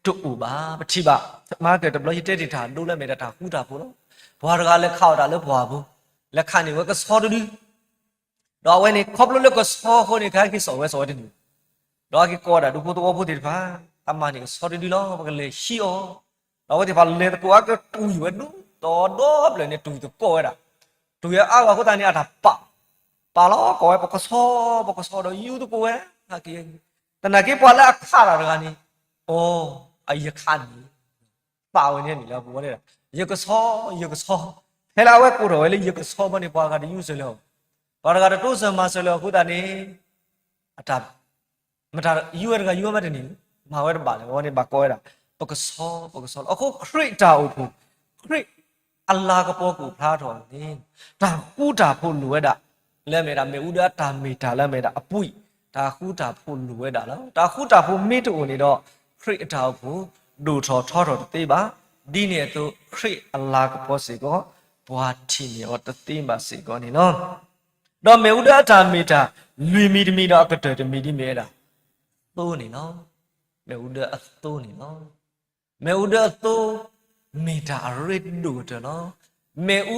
တအိၣ်ဘၣ်. ပထံၣ်ဘၣ် မၤကၢၢ်တဘျီ ယတဲတ့ၢ်တၢ်ဒိလၢမ့ၢ်ဒၣ်တၢ်ဃူတၢ်ဖိးလီၤ. ပှၤတဂၤလဲၤခးအီၣ်တၢ်လၢပှၢ်ပူၤ, လဲၤခးန့ၢ်ဝဲကဆီတဒု ဒီးအဝဲန့ၣ် ခီဖျိလၢကဆီအဃိန့ၣ် ကဟဲက့ၤစိာ်ဝဲစိာ်ဝဲတန့ၢ်, ဒီးဟဲက့ၤကိးဝဲဒၣ်ဒူဖိသဝီဖိသ့ၣ်တဖၣ်, အမၤန့ၢ်ကဆီတဒုလီၤ, ပကလဲၤဟံးအီၤ. ဒီးအဝဲသ့ၣ်တဖၣ်လဲၤသကိးအကတွံၢ်ဝဲဒိၣ်ဒီးဒီဖျၢၣ်န့ၣ် တွံၢ်သကိးဝဲဒၣ်, တွံၢ်ဝဲအါဂၤအဃိသတးန့ၣ် အတၢ်ပာ်, ပာ်လီၤ ကိးဝဲပကဆီ, ပကဆီဒီးယူသကိးဝဲ, သနာ်က့ပှၤလၢအခးတၢ်တဂၤန့ၣ်, အိ, အယခးန့ၣ် ပာ်ဝဲန့ၣ်လီၤ ပဝဲဒၣ်, ယကဆီ, ယကဆီ, ဖဲလၢအဝဲကိးထီၣ်ဝဲလၢယကဆီဘၣ်န့ၣ် ပှၤဂၤတယူစၢၤလၢၤအီၤ, ပှၤတဂၤတတိစၢၤမၤစၢၤလၢၤအဃိသတးန့ၣ်, အတၢ်, မတၤယူဝဲတဂၤယူဝဲမးတန့ၢ်, မၤဝဲတဘၣ်လၢၤ, အဝဲန့ၣ်ဘၣ်ကိးဝဲဒၣ်, ပကဆီ, ပကဆီလီၤ. အဃိခရံာ်တၢ်အိၣ်ဖှိၣ်, ခရံာ်အလၤကပီၤကအိၣ်ဖျါထီၣ်န့ၣ်, တၢ်ဃူတၢ်ဖိးလိၣ်ဝဲဒၣ်, လၢအမ့ၢ်ဒၣ်မ့ၣ်အူဒၢအတၢ်မ့ၢ်တၢ်လၢအမ့ၢ်ဒၣ်အပှံာ်, တၢ်ဃူတၢ်ဖိးလိၣ်ဝဲဒၣ်လီၤ. တၢ်ဃူတၢ်ဖိးမ့ၢ်တအိၣ်န့ၣ်ဒီး, ခရံာ်အတၢ်အိၣ်ဖှိၣ်ဒိၣ်ထီၣ်ထီထီၣ်တသ့ဘၣ်. ဒ်န့ၣ်အသိး ခရံာ်အလၤကပီၤစ့ၢ်ကီး, ပှၤထံၣ်န့ၢ်အီၤတသ့ဘၣ်စ့ၢ်ကီးန့ၣ်လီၤ. ဒီးမ့ၣ်အူဒၢအတၢ်မ့ၢ်တၢ်, လွံၢ်မံၤတမံၤဒီးအကတၢၢ်တမံၤဒ်မ့ၢ်ဝဲဒၣ်, သိန့ၣ်လီၤ. မ့ၣ်အူဒၢအသိန့ၣ်လီၤ. မ့ၣ်အူဒၢအသိ, မ့ၢ်တၢ်အရ့ဒိၣ်ကတၢၢ်လီၤ. မ့ၣ်အူဒၢ, အဒၢဂ့ၤကစီဒီ အခိၣ်အိၣ်ဂ့ၤကစီဒီ, ဒ်န့ၣ်အသိးအပှံာ်ဂ့ၤကစီဒီ, အသိမ့ၢ်တအိၣ်န့ၣ်, ကပီၤထီၣ်တသ့ဘၣ်.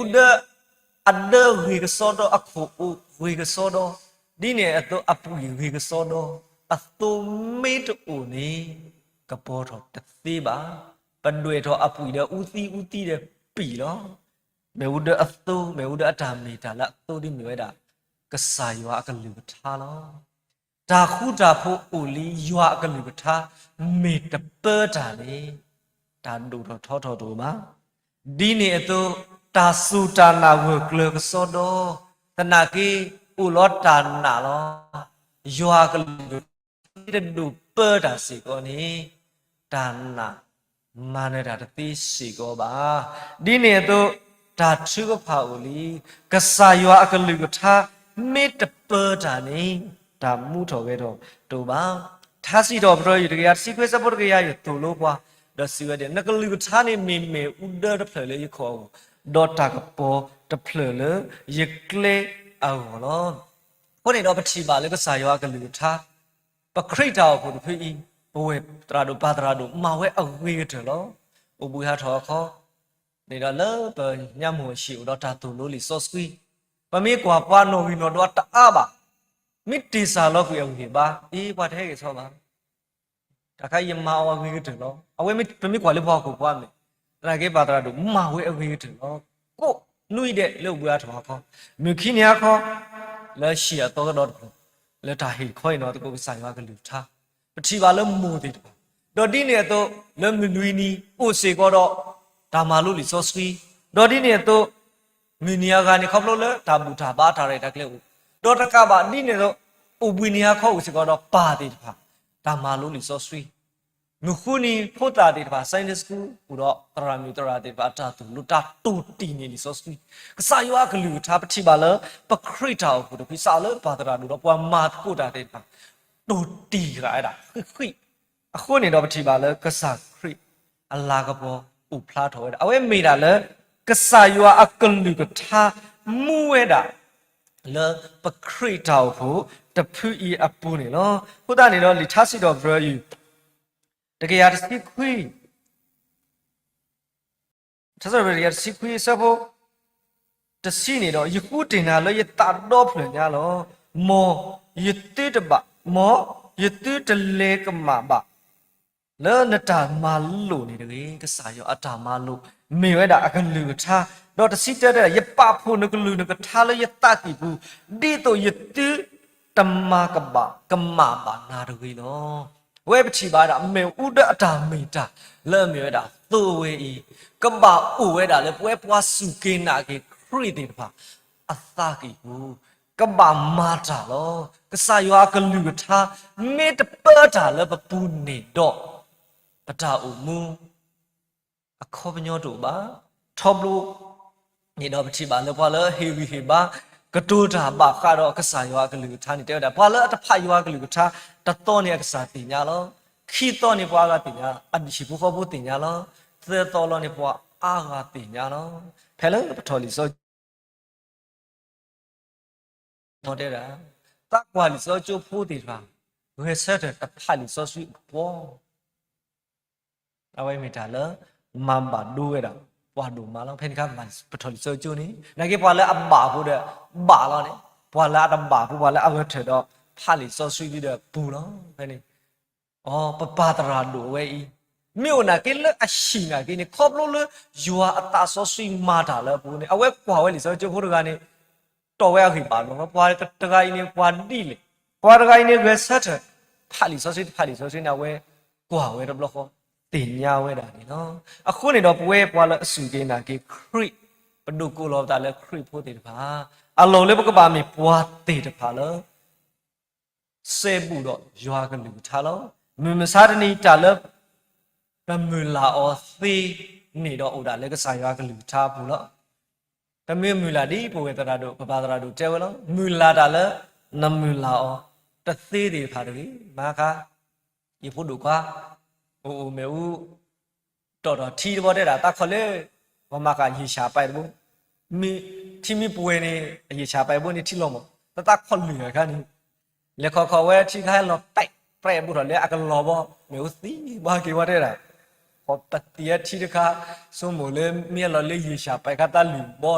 ပဒွဲၣ်ထီၣ်အပှံာ်ဒီးအူသံအူသံဒီးပံာ်လီၤ. မ့ၣ်အူဒၢအသိ, မ့ၣ်အူဒၢအတၢ်မ့ၢ်တၢ်လၢအသိဒ်မ့ၢ်ဝဲဒၣ်, ကစၢ်ယွၤအကလုၢ်ကထါလီၤ. တၢ်ဃူတၢ်ဖိးအိၣ်လံယွၤအကလုၢ်ကထါ, မ့ၢ်တပၢတၢ်န့ၣ်, တၢ်ဒိၣ်ထီၣ်ထီထီၣ်တအိၣ်ဘၣ်. ဒ်န့ၣ်အသိး, တၢ်စူၢ်တၢ်နာ်ဂၢၢ်ကျၢၤကစီဒီ, သနာ်က့, အိၣ်လီၤတၢ်နာ်လီၤ. ယွၤအကလုၢ်ကထါမ့ၢ်တဒိၣ်ပၢတၢ်စ့ၢ်ကီးန့ၣ်, တၢ်နာ် မၤနၢၤတၢ်တသ့စ့ၢ်ကီးဘၣ်. ဒ်န့ၣ်အသိး, တၢ်ထုကဖၣ်အိၣ်လံ, ကစၢ်ယွၤအကလုၢ်ကထါမ့ၢ်တပၢတၢ်န့ၣ်, တၢ်မူထီၣ်ဂဲၤထီၣ်တအိၣ်ဘၣ်. ထါစံးထီၣ်ပတြၢၤ တကယၤတဆံခွံအဆၢဖိတကယၤ ယသိၣ်လိပှၤ, ဒီးစံးဝဲဒၣ်, နကလုၢ်ကထါန့ၣ်မ့ၢ်မ့ၣ်အူဒၢတဖျၢၣ်လၢယခိၣ်အဂီၢ်, ဒီးတၢ်ကပီၤတဖျၢၣ်လၢယကျဲအဂီၢ်လီၤ. အဃိန့ၣ်ဒီးပထံၣ်ဘၣ်လၢကစၢ်ယွၤအကလုၢ်ကထါ ပခရံာ်တၢ်အိၣ်ဖှိၣ်တဖုအံၤ, ပဝဲသရၣ်ဒိၣ်ပၢ်သရၣ်ဒိၣ် မၤဝဲအဂ့ၤကတၢၢ်လီၤ. အိၣ်ဘှံးဟးထီၣ်အခီ, န့ၣ်ဒီးလၢပညါမိၢ်အဟံၣ်အိၣ်ဒီးတၢ်သိၣ်လိလံာ်စီဆှံ, ပမ့ၢ်ကွၢ်ပှၤနီၣ်ဂံၢ်နီၣ်ဒွးတအါဘၣ်, မ့ၢ်တ့ၢ်စၢ်လီၤကွံာ်အဂံၢ်ဘါ, အ့ ပှၤတဟဲဂ့ၤဆီဘၣ်. တၢ်ခါယမၤအီၤအဂ့ၤကတၢၢ်လီၤ. အဝဲမ့ၢ် ပမ့ၢ်ကွၢ်လၢပှၤဟီၣ်ခိၣ်ဖိအမဲာ်, သနာ်က့ပၢ်သရၣ်ဒိၣ်မၤဝဲအဂ့ၤကတၢၢ်လီၤ. ကိးနွံဒဲးလၢအိၣ်ဘှံးဟးထီၣ်အခီ, မုၢ်ခံနံၤဟါခီ, လၢဟံၣ်အသီကဒီးတဖျၢၣ်, လၢတၢ်ဟ့ၣ်ခီအံၤနီၤသကိးကစၢ်ယွၤအကလုၢ်ကထါ, ပထံၣ်ဘၣ်လၢမိၢ်သ့ၣ်တဖၣ်, ဒီးဒ်န့ၣ်အသိး, လၢမုၢ်လွံၢ်နံၤအိၣ်စ့ၢ်ကီးဒီး တၢ်မၤလိလံာ်စီဆှံ, ဒီးဒ်န့ၣ်အသိး မုၢ်နံၤအဂၤန့ၣ် ခီဖျိလၢတၢ်ဘူၣ်တၢ်ဘါတၢ်ရဲၣ်တၢ်ကျဲၤအိၣ်, ဒီးတကးဘၣ်ဒ်န့ၣ်အသိး, အိၣ်ဘှံးနံၤဟါခီအိၣ်စ့ၢ်ကီးဒီးပၢ်သ့ၣ်တဖၣ်, တၢ်မၤလိလံာ်စီဆှံ, မုၢ်ဃုနံၤဖိသၣ်သ့ၣ်တဖၣ် Sunday School အိၣ်ဒီးသရၣ်မုၣ်သရၣ်သ့ၣ်တဖၣ် တၢ်သိၣ်လိတၢ်တိၢ်တံၢ်န့ၢ်လံာ်စီဆှံ, ကစၢ်ယွၤအကလုၢ်ကထါ ပထံၣ်ဘၣ်လၢ ပခရံာ်တၢ်အိၣ်ဖှိၣ်တဖု စးလၢပၢ်သရၣ်ဒိၣ်ဒီးပှၤမၤသကိးတၢ်သ့ၣ်တဖၣ်, တိၢ်တံၢ်ဃာ်ဝဲဒၣ်ဃံးဃံး, အဃိန့ၣ်ဒီးပထံၣ်ဘၣ်လၢကစၢ်ခရံာ် အလၤကပီၤအိၣ်ဖျါထီၣ်ဝဲဒၣ် အဝဲမ့ၢ်ဒၣ်လၢ ကစၢ်ယွၤအကလုၢ်ကထါမူဝဲဒၣ် လၢပခရံာ်တၢ်အိၣ်ဖှိၣ်တဖုအံၤအပူၤန့ၣ်လီၤ. အဃိသတးန့ၣ်ဒီး လံာ်ထါစံးထီၣ်ပတြၢၤအံၤ တကယၤတဆံခွံ, ထါစံးထီၣ်ပတြၢၤတကယၤတဆံခွံအဆၢဖိ တဆံန့ၣ်ဒီး, ယဃုတ့ၢ်နၤလၢယသးဒီဖျၢၣ်ညါလီၤ. မ်ယသုတဘၣ်, မ်ယသုတလဲၤကမၣ်ဘၣ် လၢနတၢ်မၤလိာ်န့ၣ်တဂ့ၤ. ကစၢ်ယွၤအတၢ်မၤလိာ် မ့ၢ်ဝဲဒၣ်အကလုၢ်ကထါ, ဒီးတဆံတၢတဲဒၣ်, ယပာ်ဖှိၣ်နကလုၢ်နကထါလၢယသးကံၢ်ပူၤ, ဒ်သိးယသုတမၤကဘၣ်ကမၣ်ဘၣ်နၤတဂ့ၤလီၤ. အဝဲပထံၣ်ဘၣ်ဝဲဒၣ် မ့ၣ်အူဒၢအတၢ်မ့ၢ်တၢ် လၢအမ့ၢ်ဝဲဒၣ်သိဝဲအံၤ, ကဘၣ်အိၣ်ဝဲဒၣ်လၢပဝဲပှၤစူၢ်က့ၤနာ်က့ၤခရံာ်သ့ၣ်တဖၣ် အသးကံၢ်ပူၤ, ကဘၣ်မၤတၢ်လီၤ. ကစၢ်ယွၤအကလုၢ်ကထါ မ့ၢ်တပၢတၢ်လၢပပူၤန့ၣ်ဒီး ပတၢ်အိၣ်မူ အခီပညီတအိၣ်ဘၣ်. ထီဘိ န့ၣ်ဒီးပထံၣ်ဘၣ်လၢပှၤလၢဟ့ၣ်ဂံၢ်ဟ့ၣ်ဘါ ကတိၤတၢ်ဘၣ်ဃးဒီးကစၢ်ယွၤအကလုၢ်ကထါန့ၣ် တဲဝဲဒၣ် ပှၤလၢအတဖးယွၤအကလုၢ်ကထါ တသီန့ၣ်အကစၢ်သ့ၣ်ညါလီၤ. ခံသီန့ၣ်ပှၤအါဂၤသ့ၣ်ညါ, အဟံၣ်ဖိဃီဖိသ့ၣ်ညါလီၤ. သၢသီလီၤန့ၣ်ပှၤအါဂၤသ့ၣ်ညါလီၤ. ဖဲလၢပထီၣ်လံာ်စီဆှံ တဲဒၣ်, သးကွၢ်လံာ်စီဆှံကၠိဖိသ့ၣ်တဖၣ် ဂဲၤဆၢထၢၣ်တဖးလံာ်စီဆှံအပူၤ, အဝဲမ့ၢ်တၢ်လၢ မၤဘၣ်ဒိဝဲဒၣ် ပှၤဒိၣ်မးလီၤ. ဖဲန့ၣ်အခါ ပထီၣ်လံာ်စီဆှံကၠိန့ၣ် နာ်က့ပှၤလၢအဘၣ်ဖိဒီး ဘၣ်လီၤန့ၣ်, ပှၤလၢအတဘၣ်ဖိ ပှၤလၢအဂဲၤဆၢထၢၣ်ဒီး ဖးလံာ်စီဆှံဒီးပူၤလီၤ. ဖဲန့ၣ် အိ ပပၢ်သရၣ်ဒိၣ်ဝဲအံၤ မ့ၢ်အိၣ်နာ်က့လၢအဟံၣ်နာ်က့န့ၣ် ခီဖျိလၢယွၤအသးစီဆှံမၤတၢ်လၢအပူၤန့ၣ် အဝဲကွၢ်ဝဲလံာ်စီဆှံကၠိဖိတဂၤန့ၣ် တီၢ်ဝဲအဂံၢ်ဘါလီၤ. ပှၤတဂၤအံၤန့ၣ် ပှၤဒ်လဲၣ်, ပှၤတဂၤအံၤန့ၣ် ဂဲၤဆၢထၢၣ် ဖးလံာ်စီဆှံတဖးလံာ်စီဆှံန့ၣ် အဝဲကွၢ်ဝဲတဘျီဃီ သ့ၣ်ညါဝဲဒၣ်န့ၣ်လီၤ. အဃိန့ၣ်ဒီး ပဝဲပှၤလၢအစူၢ်က့ၤနာ်က့ၤခရံာ် ပဒိးကိးလီၤပသးလၢခရံာ်ဖိသ့ၣ်တဖၣ် အလီၢ်လၢပကဘၣ်မ့ၢ်ပှၤသ့ၣ်တဖၣ်လၢ စဲဘူးဒီးယွၤကလုၢ်ကထါလီၤ. မုၢ်မဆါတနံၤတၢ်လၢ ပမုၢ်လၢ်အီၤသ့န့ၣ်ဒီးအိၣ်ဒၣ်လၢကစၢ်ယွၤကလုၢ်ကထါအပူၤလီၤ. ပမ့ၢ်မုၢ်လၢ်ဒ်ပဝဲသရၣ်ဒိၣ် ပပၢ်သရၣ်ဒိၣ်တဲဝဲလီၤ. မုၢ်လၢ်တၢ်လၢ နမုၢ်လၢ်အီၤတသ့သ့ၣ်တဖၣ်တဂ့ၤ. မၤဃါ ယဖိဒိၣ်ခွါ အိၣ်အိၣ်မ့ၣ်အူ တီၣ်ထီၣ်ထံတဘီတဲဒၣ် သးခီၣ်လၢ ပှၤမၤဃာ်ယ့ၡၢ်ပာ်တဘိ မ့ၢ်ထံမ့ၢ်ပှဲၤန့ၣ် အယ့ၡၢ်ပာ်ဘိန့ၣ်ထံလီၤမး တသးခီၣ်လုၢ်အခါန့ၣ် လဲၤခီၣ်ခီၣ်ဝဲထံခါဟဲလီၤပဲး ပဲးဘူးထီၣ်လၢအကလီၤဘီ မ့ၣ်အူသံဘီက့ၤဝဲတဲဒၣ် ပသံးအထံတခါ ဆိကမိၣ်လၢမ့ၢ်အလီၤလၢယ့ၡၢ်ပာ်ခါသးလုၢ်ဘီ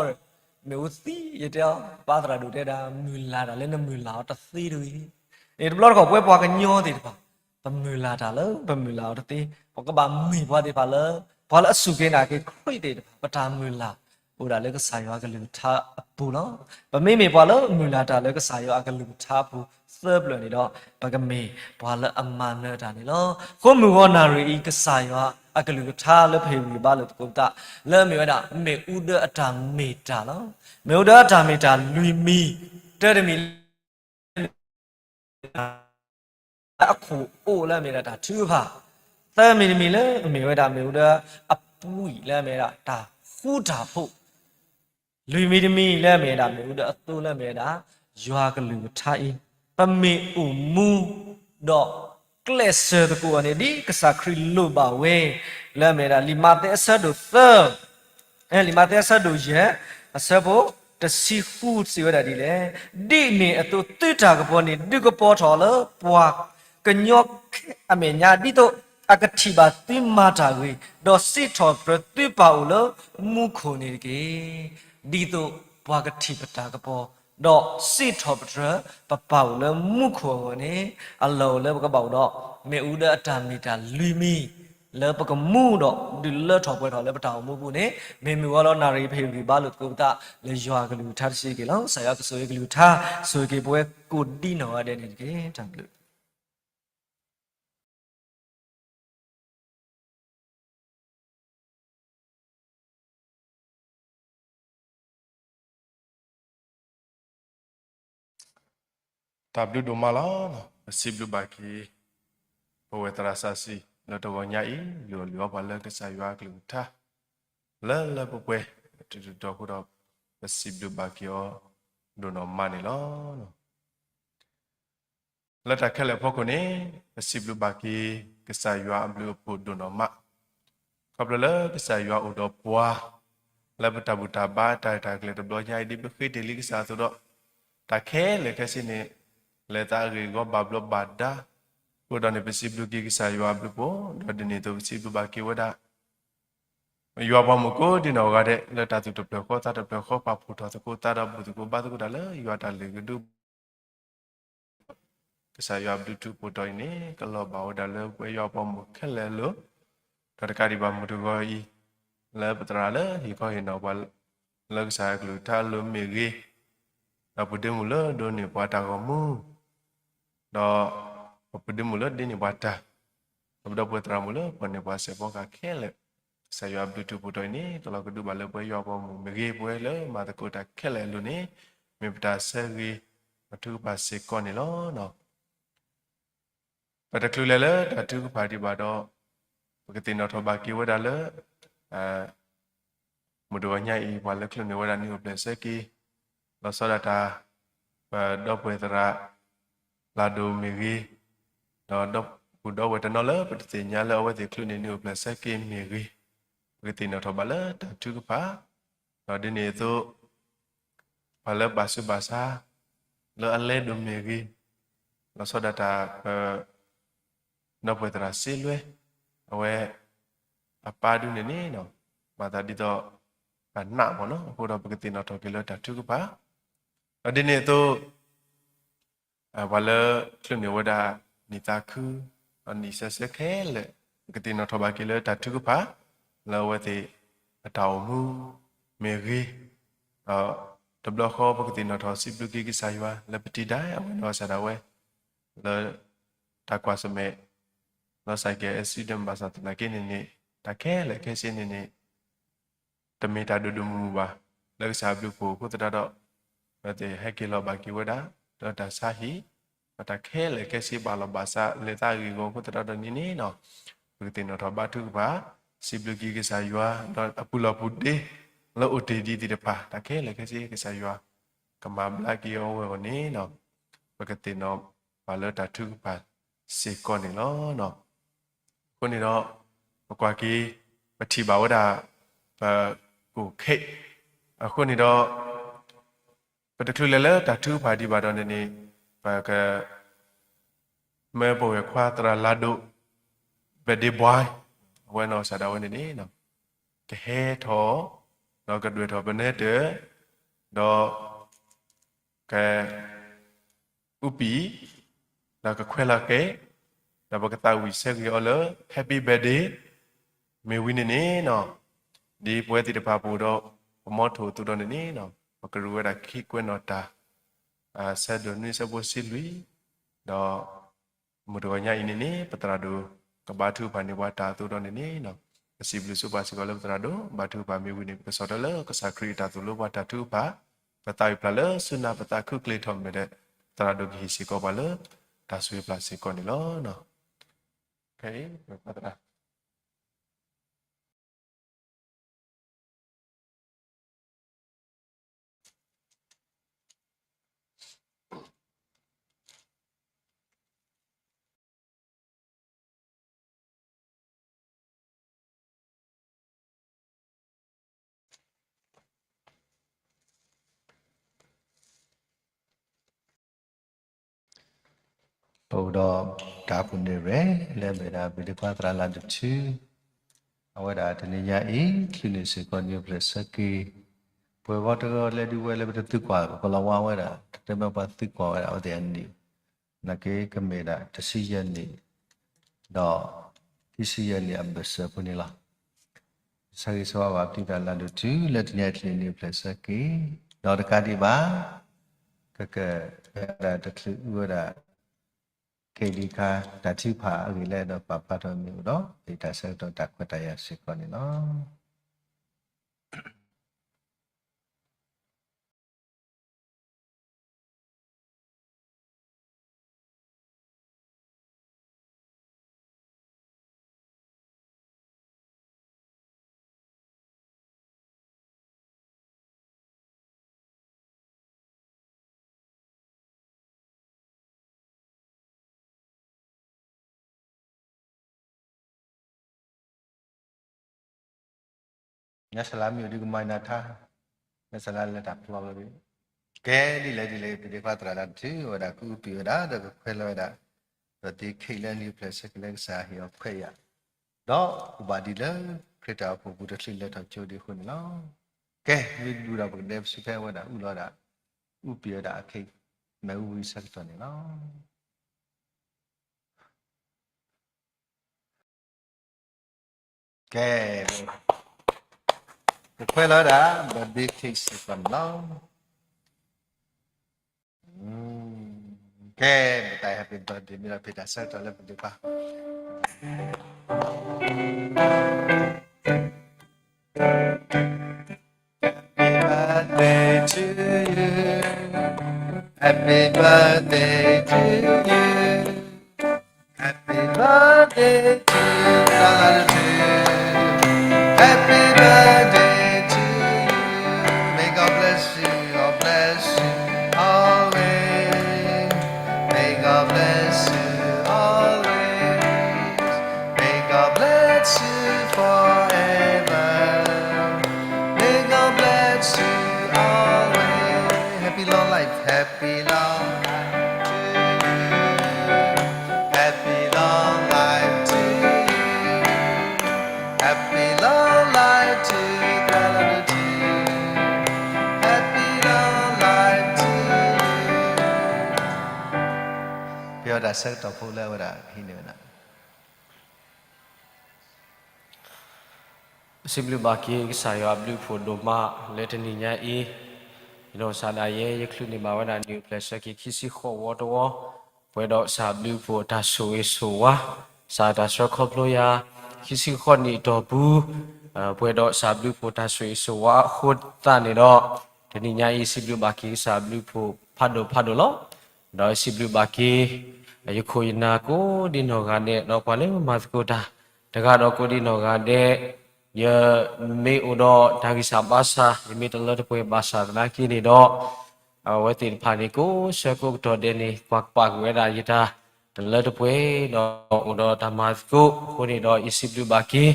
မ့ၣ်အူသံ ယတဲအီၤ ပၢ်သရၣ်ဒိၣ်တဲဒၣ် မုၢ်လၢ်တၢ်လၢနမုၢ်လၢ်အီၤတသ့တဂ့ၤ. န့ၣ်တဘျီတခီၣ် ပဝဲပှၤကညီသ့ၣ်တဖၣ် ပမုၢ်လၢ်တၢ်လၢ ပမုၢ်လၢ်အီၤတသ့, ပကဘၣ်မ့ၢ်ပှၤသ့ၣ်တဖၣ်လၢ ပှၤလၢအစူၢ်က့ၤနာ်က့ၤခရံာ်သ့ၣ်တဖၣ် ပတၢ်မုၢ်လၢ် အိၣ်ဒၣ်လၢကစၢ်ယွၤကလုၢ်ကထါအပူၤလီၤ. ပမ့မ့ၢ်ပှၤလၢမုၢ်လၢ်တၢ်လၢကစၢ်ယွၤအကလုၢ်ကထါအပူၤသၢဖျၢၣ်န့ၣ်ဒီး ပကမ့ၢ်ပှၤလၢအမၤနၢၤတၢ်န့ၣ်လီၤ. အဃိမုၢ်ဂီၤနၣ်ရံၣ်အံၤ ကစၢ်ယွၤအကလုၢ်ကထါလၢပဟ့ၣ်ဂံၢ်ဘါလိာ်သကိးပသး လၢအမ့ၢ်ဝဲဒၣ် မ့ၣ်အူဒၢအတၢ်မ့ၢ်တၢ်လီၤ. မ့ၣ်အူဒၢအတၢ်မ့ၢ်တၢ်လွံၢ်မံၤ တၢတမံၤလၢ အခိၣ်အိၣ်လၢအမ့ၢ်ဒၣ်တၢ်ထုကဖၣ်, သၢမံၤတမံၤလၢအမ့ၢ်ဝဲဒၣ်မ့ၣ်အူဒၢအပှံာ် လၢအမ့ၢ်ဝဲဒၣ်တၢ်ဃူတၢ်ဖိး, လွံၢ်မံၤတမံၤလၢအမ့ၢ်ဝဲဒၣ်မ့ၣ်အူဒၢအသိလၢအမ့ၢ်ဝဲဒၣ် ယွၤကလုၢ်ကထါအံၤ ပမ့ၢ်အိၣ်မူ ဒီးကျဲးစၢးသကိးအီၤန့ၣ် ဒ်ကစၢ်ခရံာ်လိၣ်ဘၣ်ဝဲ လၢအမ့ၢ်ဝဲဒၣ် လံာ်မးသဲအဆၢဒိၣ်သၢ လံာ်မးသဲအဆၢဒိၣ်ယဲၢ် အဆၢဖိတဆံဃုစံးဝဲဒၣ်ဒ်လဲၣ်, ဒ်န့ၣ်အသိးသုတၢ်ကပီၤန့ၣ် ဒုးကပီၤထီၣ်လၢပှၤကညီခဲအမဲာ်ညါ ဒ်သိးအကထံၣ်ဘၣ်သုမၤတၢ်ဂ့ၤ, ဒီးစံးထီၣ်ပတြၢၤသုပၢ်အိၣ်လၢမူခိၣ်န့ၣ်တက့ၢ်. ဒ်သိးပှၤကထံၣ်ပတၢ်ကပီၤ, ဒီးစံးထီၣ်ပတြၢၤပပၢ်အိၣ်လၢမူခိၣ်အဂီၢ်န့ၣ် အလီၢ်အိၣ်လၢပကဘၣ်အိၣ်ဒီး မ့ၣ်အူဒၢအတၢ်မ့ၢ်တၢ်လွံၢ်မံၤ လၢပကမူဒီးဒုးလၢထီၣ်ပှဲၤထီၣ်လၢပတၢ်အိၣ်မူပူၤန့ၣ် မ့ၢ်မုၢ်ဂီၤလီၤနၣ်ရံၣ် ပဟ့ၣ်ဂံၢ်ဘါလိာ်သကိးပသးလၢယွၤအကလုၢ်ကထါတဆံးက့ၤလီၤ. ကစၢ်ယွၤကဆိၣ်ဂ့ၤကလုၢ်ကထါ ဆိၣ်ဂ့ၤက့ၤပဝဲကိးဒံနီၢ်ဂၤဒဲးန့ၣ်တက့ၢ်. တၢ်ဘျုး တၢ်ဘျုးဒိၣ်မးလီၤ. ပစံးဘျုးဘၣ်က့ၤ ပဝဲသရၣ်စီဆှံ လၢတဂီၤညါအံၤ လုၢ်အီၣ်လုၢ်အီပှၤလၢကစၢ်ယွၤအကလုၢ်ကထါ လၢလၢပှဲၤပှဲၤ တတုၤတတီၤအဃိဒီး ပစံးဘျုးဘၣ်က့ၤအီၤ ဒိၣ်နီၢ်မးန့ၣ်လီၤ. လၢတၢ်ခဲလၢာ်အဖီခိၣ်န့ၣ် ပစံးဘျုးဘၣ်က့ၤ ကစၢ်ယွၤအဘျုးအဖှိၣ်ဒိၣ်နီၢ်မး, ခီဖျိလၢကစၢ်ယွၤအိၣ်ဒီးပှၤ လၢပတၢ်ဘူၣ်တၢ်ဘါတၢ်ရဲၣ်တၢ်ကျဲၤတဘျီညါအံၤ ဒ်ပဃ့တ့ၢ်လံကစၢ်အသိးဒီး တၢ်ခဲလၢာ်ခဲဆ့န့ၣ် လဲၤသးအဂ့ၢ်အဂီၢ်ဘၣ်ဘျီးဘၣ်ဒါ, အဃိဒီးန့ၣ် ပစံးဘျုးက့ၤကစၢ်ယွၤအဘျုးအဖှိၣ် ဒီးဒ်န့ၣ်အသိးပစံးဘျုးဘၣ်က့ၤဝဲဒၣ် ယွၤပှၤမုၣ်ကိးဒံနီၢ်ဂၤဒဲး လၢတၢ်သူၣ်တဖျၢၣ်ဃီသးတဖျၢၣ်ဃီ ပာ်ဖှိၣ်ထီၣ်သကိးသးဒီး ဘူၣ်သကိးဘါသကိးတၢ်လၢယွၤတၢ်လုၢ်ကဒု ကစၢ်ယွၤအဘျုးထူးဖှိၣ်တီၤအံၤန့ၣ် ကလီၤဘၣ်ဝဲဒၣ်လၢပဝဲယွၤပှၤမုၣ်ခဲလၢာ်အလိၤ, ဒီးတကးဒံးဘၣ်မုၢ်တဂီၤအံၤ လၢပသရၣ်လၢဟ့ၣ်ခီဟ့ၣ်နီၤပှၤ လၢကစၢ်ယွၤကလုၢ်ကထါအလိၤမ့ၢ်ဂ့ၤ, ဒီးပှၤဒ့မုၣ်လၢဒိးန့ၢ်ပှၤတၢ်ဂီၤမူ ဒီးပှၤဒ့မုၣ်လၢဒ့န့ၢ်ပှၤတၢ်, ဒီးပဒီပုၢ်ဝဲၢ်သရၣ်မုၣ်လၢပှၤန့ၢ်ပှၤစဲးဖီကဟဲခဲလၢာ်, ကစၢ်ယွၤအဘျုးထူးဖှိၣ်တီၤအံၤန့ၣ် ကလီၤကဒုဘၣ်လၢပဝဲယွၤပှၤမုၣ်မ့ၢ်ဂ့ၤ ပဝဲလၢမၤသကိးတၢ်ခဲလၢာ်အလိၤန့ၣ် မ့ၢ်ပတၢ်ဆၢဂ့ၤ ပထုကဖၣ်စ့ၢ်ကီးန့ၣ်လီၤ. ပတချုးလဲၤလၢတၢ်ထုကဖၣ်ဒံးဘၣ်ဒီး ပကသ့ၣ်နီၣ်ထီၣ်ဘၣ်က့ၤဝဲဒၣ်လၢ မုၢ်တဂီၤညါအံၤ ပှၤလၢချုးန့ၢ်ဝဲဒၣ်နံၣ်အိၣ်ဖျဲၣ်ဆၢက့ၤ လီၤဆီဒၣ်တၢ် ပဒီပုၢ်ဝဲၢ်သရၣ် လၢဒိၣ်မ့ၢ်ဂ့ၤ, ဒီးဒီပုၢ် ပအိၣ်ဒီးဝဲတနီၤလၢပတသ့ၣ်ညါလၢအဝဲသ့ၣ်ချုးန့ၢ်နံၣ်အိၣ်ဖျဲၣ်ဆၢက့ၤမ့ၢ်ဂ့ၤ, ပကသ့ၣ်နီၣ်ထီၣ်ဘၣ်လၢတၢ်ထုကဖၣ်, ဒီးဒ်န့ၣ်အသိး ပှၤလၢဘၣ်ဆူးဘၣ်ဆါ လၢအလဲဒိၣ်မ့ၢ်ဂ့ၤ, လီၤဆီဒၣ်တၢ် ပ ဒီပုၢ်ဝဲၢ်သရၣ်စ့လွဲ အဝဲ အပၢ်ဒုန့ၣ်န့ၣ် မၤသးဒ်သိး အနးမ့ၢ်နီၤ, အဃိဒီးပကသ့ၣ်နီၣ်ထီၣ်က့ၤလၢတၢ်ထုကဖၣ်, ဒီးဒ်န့ၣ်အသိး ပှၤလၢချုးန့ၢ်ဝဲဒၣ် နံၣ်သးခု ဒီးနံၣ်ဆၢဆၢခဲလၢာ် ပကသ့ၣ်နီၣ်ထီၣ်ဘၣ်က့ၤလၢတၢ်ထုကဖၣ် လၢအဝဲသ့ၣ် အတၢ်အိၣ်မူ မ့ၢ်ဂ့ၤ, ဒီးတဘျီဃီ ပကသ့ၣ်နီၣ်ထီၣ်စံးဘျုးက့ၤကစၢ်ယွၤ လၢပတံၤဒၣ်အဝဲနီၢ်ကစၢ်ဒၣ်ဝဲ လၢ တၢ်ကွၢ်ဆၢၣ်မဲာ် လီၤစၢ်က့ၤ accident ဘၣ်ဆၣ်သနာ်က့န့ၣ်န့ၣ် တၢ်ခဲလၢာ်ခဲဆ့န့ၣ်န့ၣ် တမ့ၢ်တၢ်ဒိၣ်ဒိၣ်မုၢ်မုၢ်ဘၣ် လၢကစၢ်အဘျုးအဖှိၣ်အဃိသတးဒီး အဝဲသ့ၣ်ဟဲက့ၤလီၤဘၣ်က့ၤဝဲဒၣ် ဒီးတၢ်ဆါဟံၣ် ဒီးတၢ်ခဲလၢာ်ခဲဆ့ဘၣ်လီၤဘၣ်စး လဲၤသးဂ့ၢ်ဂီၤအဃိသတးဒီးန့ၣ်န့ၣ် ပကသ့ၣ်နီၣ်ထီၣ်ဘါထုကဖၣ် စံးဘျုးက့ၤကစၢ်ယွၤ ဒီးအပူၤလီၢ်ပူၤတ့ၢ် လၢအိၣ်တ့ၢ်ဒ်သ့ၣ်တဖၣ် တၢ်ခဲလၢာ်ခဲဆ့ကစၢ်ယွၤ ကမၤဘျါက့ၤအီၤဝဲအဂီၢ်န့ၣ် ပကသ့ၣ်နီၣ်ဘၣ်လၢတၢ်ထုကဖၣ်စ့ၢ်ကီးန့ၣ်လီၤ. အဃိန့ၣ်ဒီး ပကွၢ်က့ၤ ပထံၣ်ဘၣ်ဝဲဒၣ် ပကိၣ်ခ့ၣ် အဃိန့ၣ်ဒီး ပတချုးလဲၤလၢတၢ်ထုကဖၣ်ဒံးဘၣ်ဒီးန့ၣ်န့ၣ် ပက မၢပဝဲၢ်ခွါသရၣ်လၤဒိၣ် birthday boy အဝဲနီၢ်ကစၢ်ဒၣ်ဝဲန့ၣ်န့ၣ် ကဟဲထီၣ် ဒီးကဒွဲၣ်ထီၣ်ပနဲတၢၢ် ဒီး က အူပံၤ ဒီးကခွဲးလီၤဃဲၤ ဒီးပကသးဝံၣ်ဆၢဂ့ၤအီၤလၢ Happy birthday မ့ၢ်ဝံၤန့ၣ်န့ၣ် ဒ်ပဝဲသ့ၣ်တဖၣ်ပအိၣ်ဒီး ပမီထိၣ်အသိးဒီးန့ၣ်န့ၣ် ပကရူၢ်ဝဲဒၣ်ခံကွဲးနီၣ်တၢ် ဆၢဒိၣ်နွံဆၢဖိဆံလွံၢ် ဒီး မုၢ်တဂီၤညါအံၤန့ၣ်န့ၣ် ပသရၣ်ဒိၣ် ကဘါထုကဖၣ်န့ၢ်ပှၤတၢ်အသိးဒီးန့ၣ်န့ၣ် ပစံးဘျုးစံးပၢ်စ့ၢ်ကီးလၢပသရၣ်ဒိၣ် ဘါထုကဖၣ်မ့ၢ်ဝံၤန့ၣ် ပကဆီၣ်ထွဲလၢကစၢ်ခရံာ်အတၢ်သိၣ်လိပှၤတၢ်ထုကဖၣ် ပသးဝံၣ်ဖျါလၢဆူနၢ်ပသးခုကျ့ထီၣ်မဲာ်ဒီး သရၣ်ဒိၣ်ကဟ့ၣ်စ့ၢ်ကီးပှၤလၢ တၢ်ဆိၣ်ဂ့ၤဖျါစ့ၢ်ကီးန့ၣ်လီၤ. ဖဲအံၤ ပသရၣ် ပအိၣ်ဒီးတၢ်ကူၣ်န့ၢ်ရဲၣ် လၢအမ့ၢ်ဒၣ် ဘံၤဒ့ခွါသရၣ်လၢ်ဒိၣ်ထူ အဝဲဒၣ်တနံၤညါအံၤ ချုးန့ၢ်စ့ၢ်ကီးနံၣ်အိၣ်ဖျဲၣ်ဆၢက့ၤ ပှၤဂီၢ်တဂီၢ်လဲၤဒုးဝဲလၢပတသံကွၢ် ပကလီၤဝါဝဲဒၣ် တတဲမ့ၢ်ပှၤသံကွၢ်ဝဲဒၣ်အဝဲသ့ၣ်အနံၣ် နာ်က့ကမ့ၢ်ဒၣ်တဆံယဲၢ်နံၣ် ဒီး ခံဆံယဲၢ်နံၣ်အဘၢၣ်စၢၤဖိန့ၣ်လီၤ. ဆၢဂ့ၤဆၢဝါဘၣ်ပတံၤသရၣ်လၢ်ဒိၣ်ထူ လၢတနံၤအံၤချုးန့ၢ်နံၣ်အိၣ်ဖျဲၣ်ဆၢက့ၤ ဒီးတကးဒံးဘၣ် ကကဲဝဲဒၣ်တချုးအုဝဲဒၣ် က့ၤဒံးခါ တၢ်ထုကဖၣ်အဂ့ၢ်လၢအဲၣ်ဒိးပာ်ဖျါထီၣ်မ့ၢ်အိၣ်ဒီး ပတၢ်ဆၢကတီၢ်တၢ်ခွဲးတၢ်ယာ်စ့ၢ်ကီးန့ၣ်လီၤ. ညါစလါမ့ၢ်အိၣ်ဒံးကမၤနၢၤထါ, ညါစလါလၢတၢ်ဖျီဝဲဒၣ်, ကဲဒ်လဲၣ်ဒ်လဲၣ် ပဒ့ခွါသရၣ်လၢ်ဒိၣ်ထူဝဲဒၣ် ကအူပံာ်ဝဲဒၣ် ဒီးကခွဲးလီၤဝဲဒၣ် ဒီးသ့ခဲအံၤလၢနံၣ်အိၣ်ဖျဲၣ်ဆၢက့ၤလၢကစၢ်ဟ့ၣ်အီၤခွဲးယာ်, ဒီးအိၣ်ဘၣ်ဒံးလၢခရံာ်တၢ်အိၣ်ဖှိၣ်ပူၤတချုးလဲၤထီၣ်ကၠိဒံးအဃိန့ၣ်လီၤ. ကဲ မ့ၢ်ဒူဒီးပကဒဲပစုဖဲဝဲဒၣ်အူလီၤဝဲဒၣ် အူပံာ်ဝဲဒၣ်အခ့ မ့ၣ်အူဝံၤဆၢကတီၢ်န့ၣ်လီၤ. ကဲ, ပခွဲးလီၤဝဲဒၣ် birthday cake စ့ၢ်ကီးန့ၣ်လီၤ. ကဲ, ပတၢ် happy birthday မ့ၢ်လီၤဖံးတၢ်ဆၢကတီၢ်လၢပဒ့ခွါ Happy birthday to you. Happy birthday to you. Happy birthday to you. Happy birthday to you. May God bless you, God bless you always. May God bless you always. Happy long life to you. Happy long life to you. Happy long life to you. Happy long life to you. ပယီၤတၢ်ဆၢကတီၢ်ဖိလၢအဝဲဒၣ် ဟံးန့ၢ်ဝဲဒၣ် စံးဘျုးဘၣ်က့ၤကစၢ်ယွၤအဘျုးအဖှိၣ်ဒိၣ်မးလၢတနံၤညါအံၤ, ယနီၢ်ကစၢ်ဒၣ်ယဲ ယချုးန့ၢ်ဘၣ်ဝဲဒၣ်နံၣ်အိၣ်ဖျဲၣ်ဆၢက့ၤခံဆံဃိးဝီတဝီ, ပှဲၤဒီးကစၢ်အဘျုးအဖှိၣ်အတၢ်ဆိၣ်ဂ့ၤဆိၣ်ဝါ, ကစၢ်တၢ်ဆှၢခီဖျိယၤ ခံဆံဃိးနံၣ်အတီၢ်ပူၤ, ပှဲၤဒီးကစၢ်အဘျုးအဖှိၣ်တၢ်ဆိၣ်ဂ့ၤဆိၣ်ဝါအဃိသတးန့ၣ်ဒီး, တနံၤညါအံၤ စံးဘျုးဘၣ်က့ၤကစၢ်အဘျုးအဖှိၣ်ဖးဒိၣ်ဖးဒိၣ်လီၤ. ဒီးစံးဘျုးဘၣ်က့ၤ ယခိၣ်ယနၢ်ကိးဒံနီၢ်ဂၤဒဲး ဒီးပှၤလၢမၤသကိးတၢ် တဂၤဒီးကိးဒံနီၢ်ဂၤဒဲး, ယမ့ၢ်အိၣ်ဒီးတၢ်ဂံၢ်စၢ်ဘါစၢ် ယမ့ၢ်တလၢတပှဲၤဘၣ်ဆၣ်သနာ်က့န့ၣ်ဒီး, အဝဲသ့ၣ်တဖၣ်န့ၣ် ကိးဆၢကိးကတီၢ်ဒဲးန့ၣ် ကွၢ်ကပာ်ကွံာ်ဝဲဒၣ်ယတၢ်တလၢတပှဲၤ ဒီးအိၣ်ဒီးတၢ်မၤသကိးအဃိန့ၣ်ဒီး ယစံးဘျုးဘၣ်က့ၤ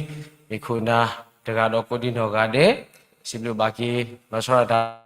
ယခိၣ်ယနၢ် တဂၤဒီးကိးဒံနီၢ်ဂၤဒဲး, စံးဘျုးဘၣ်က့ၤ လီၤဆီဒၣ်တၢ်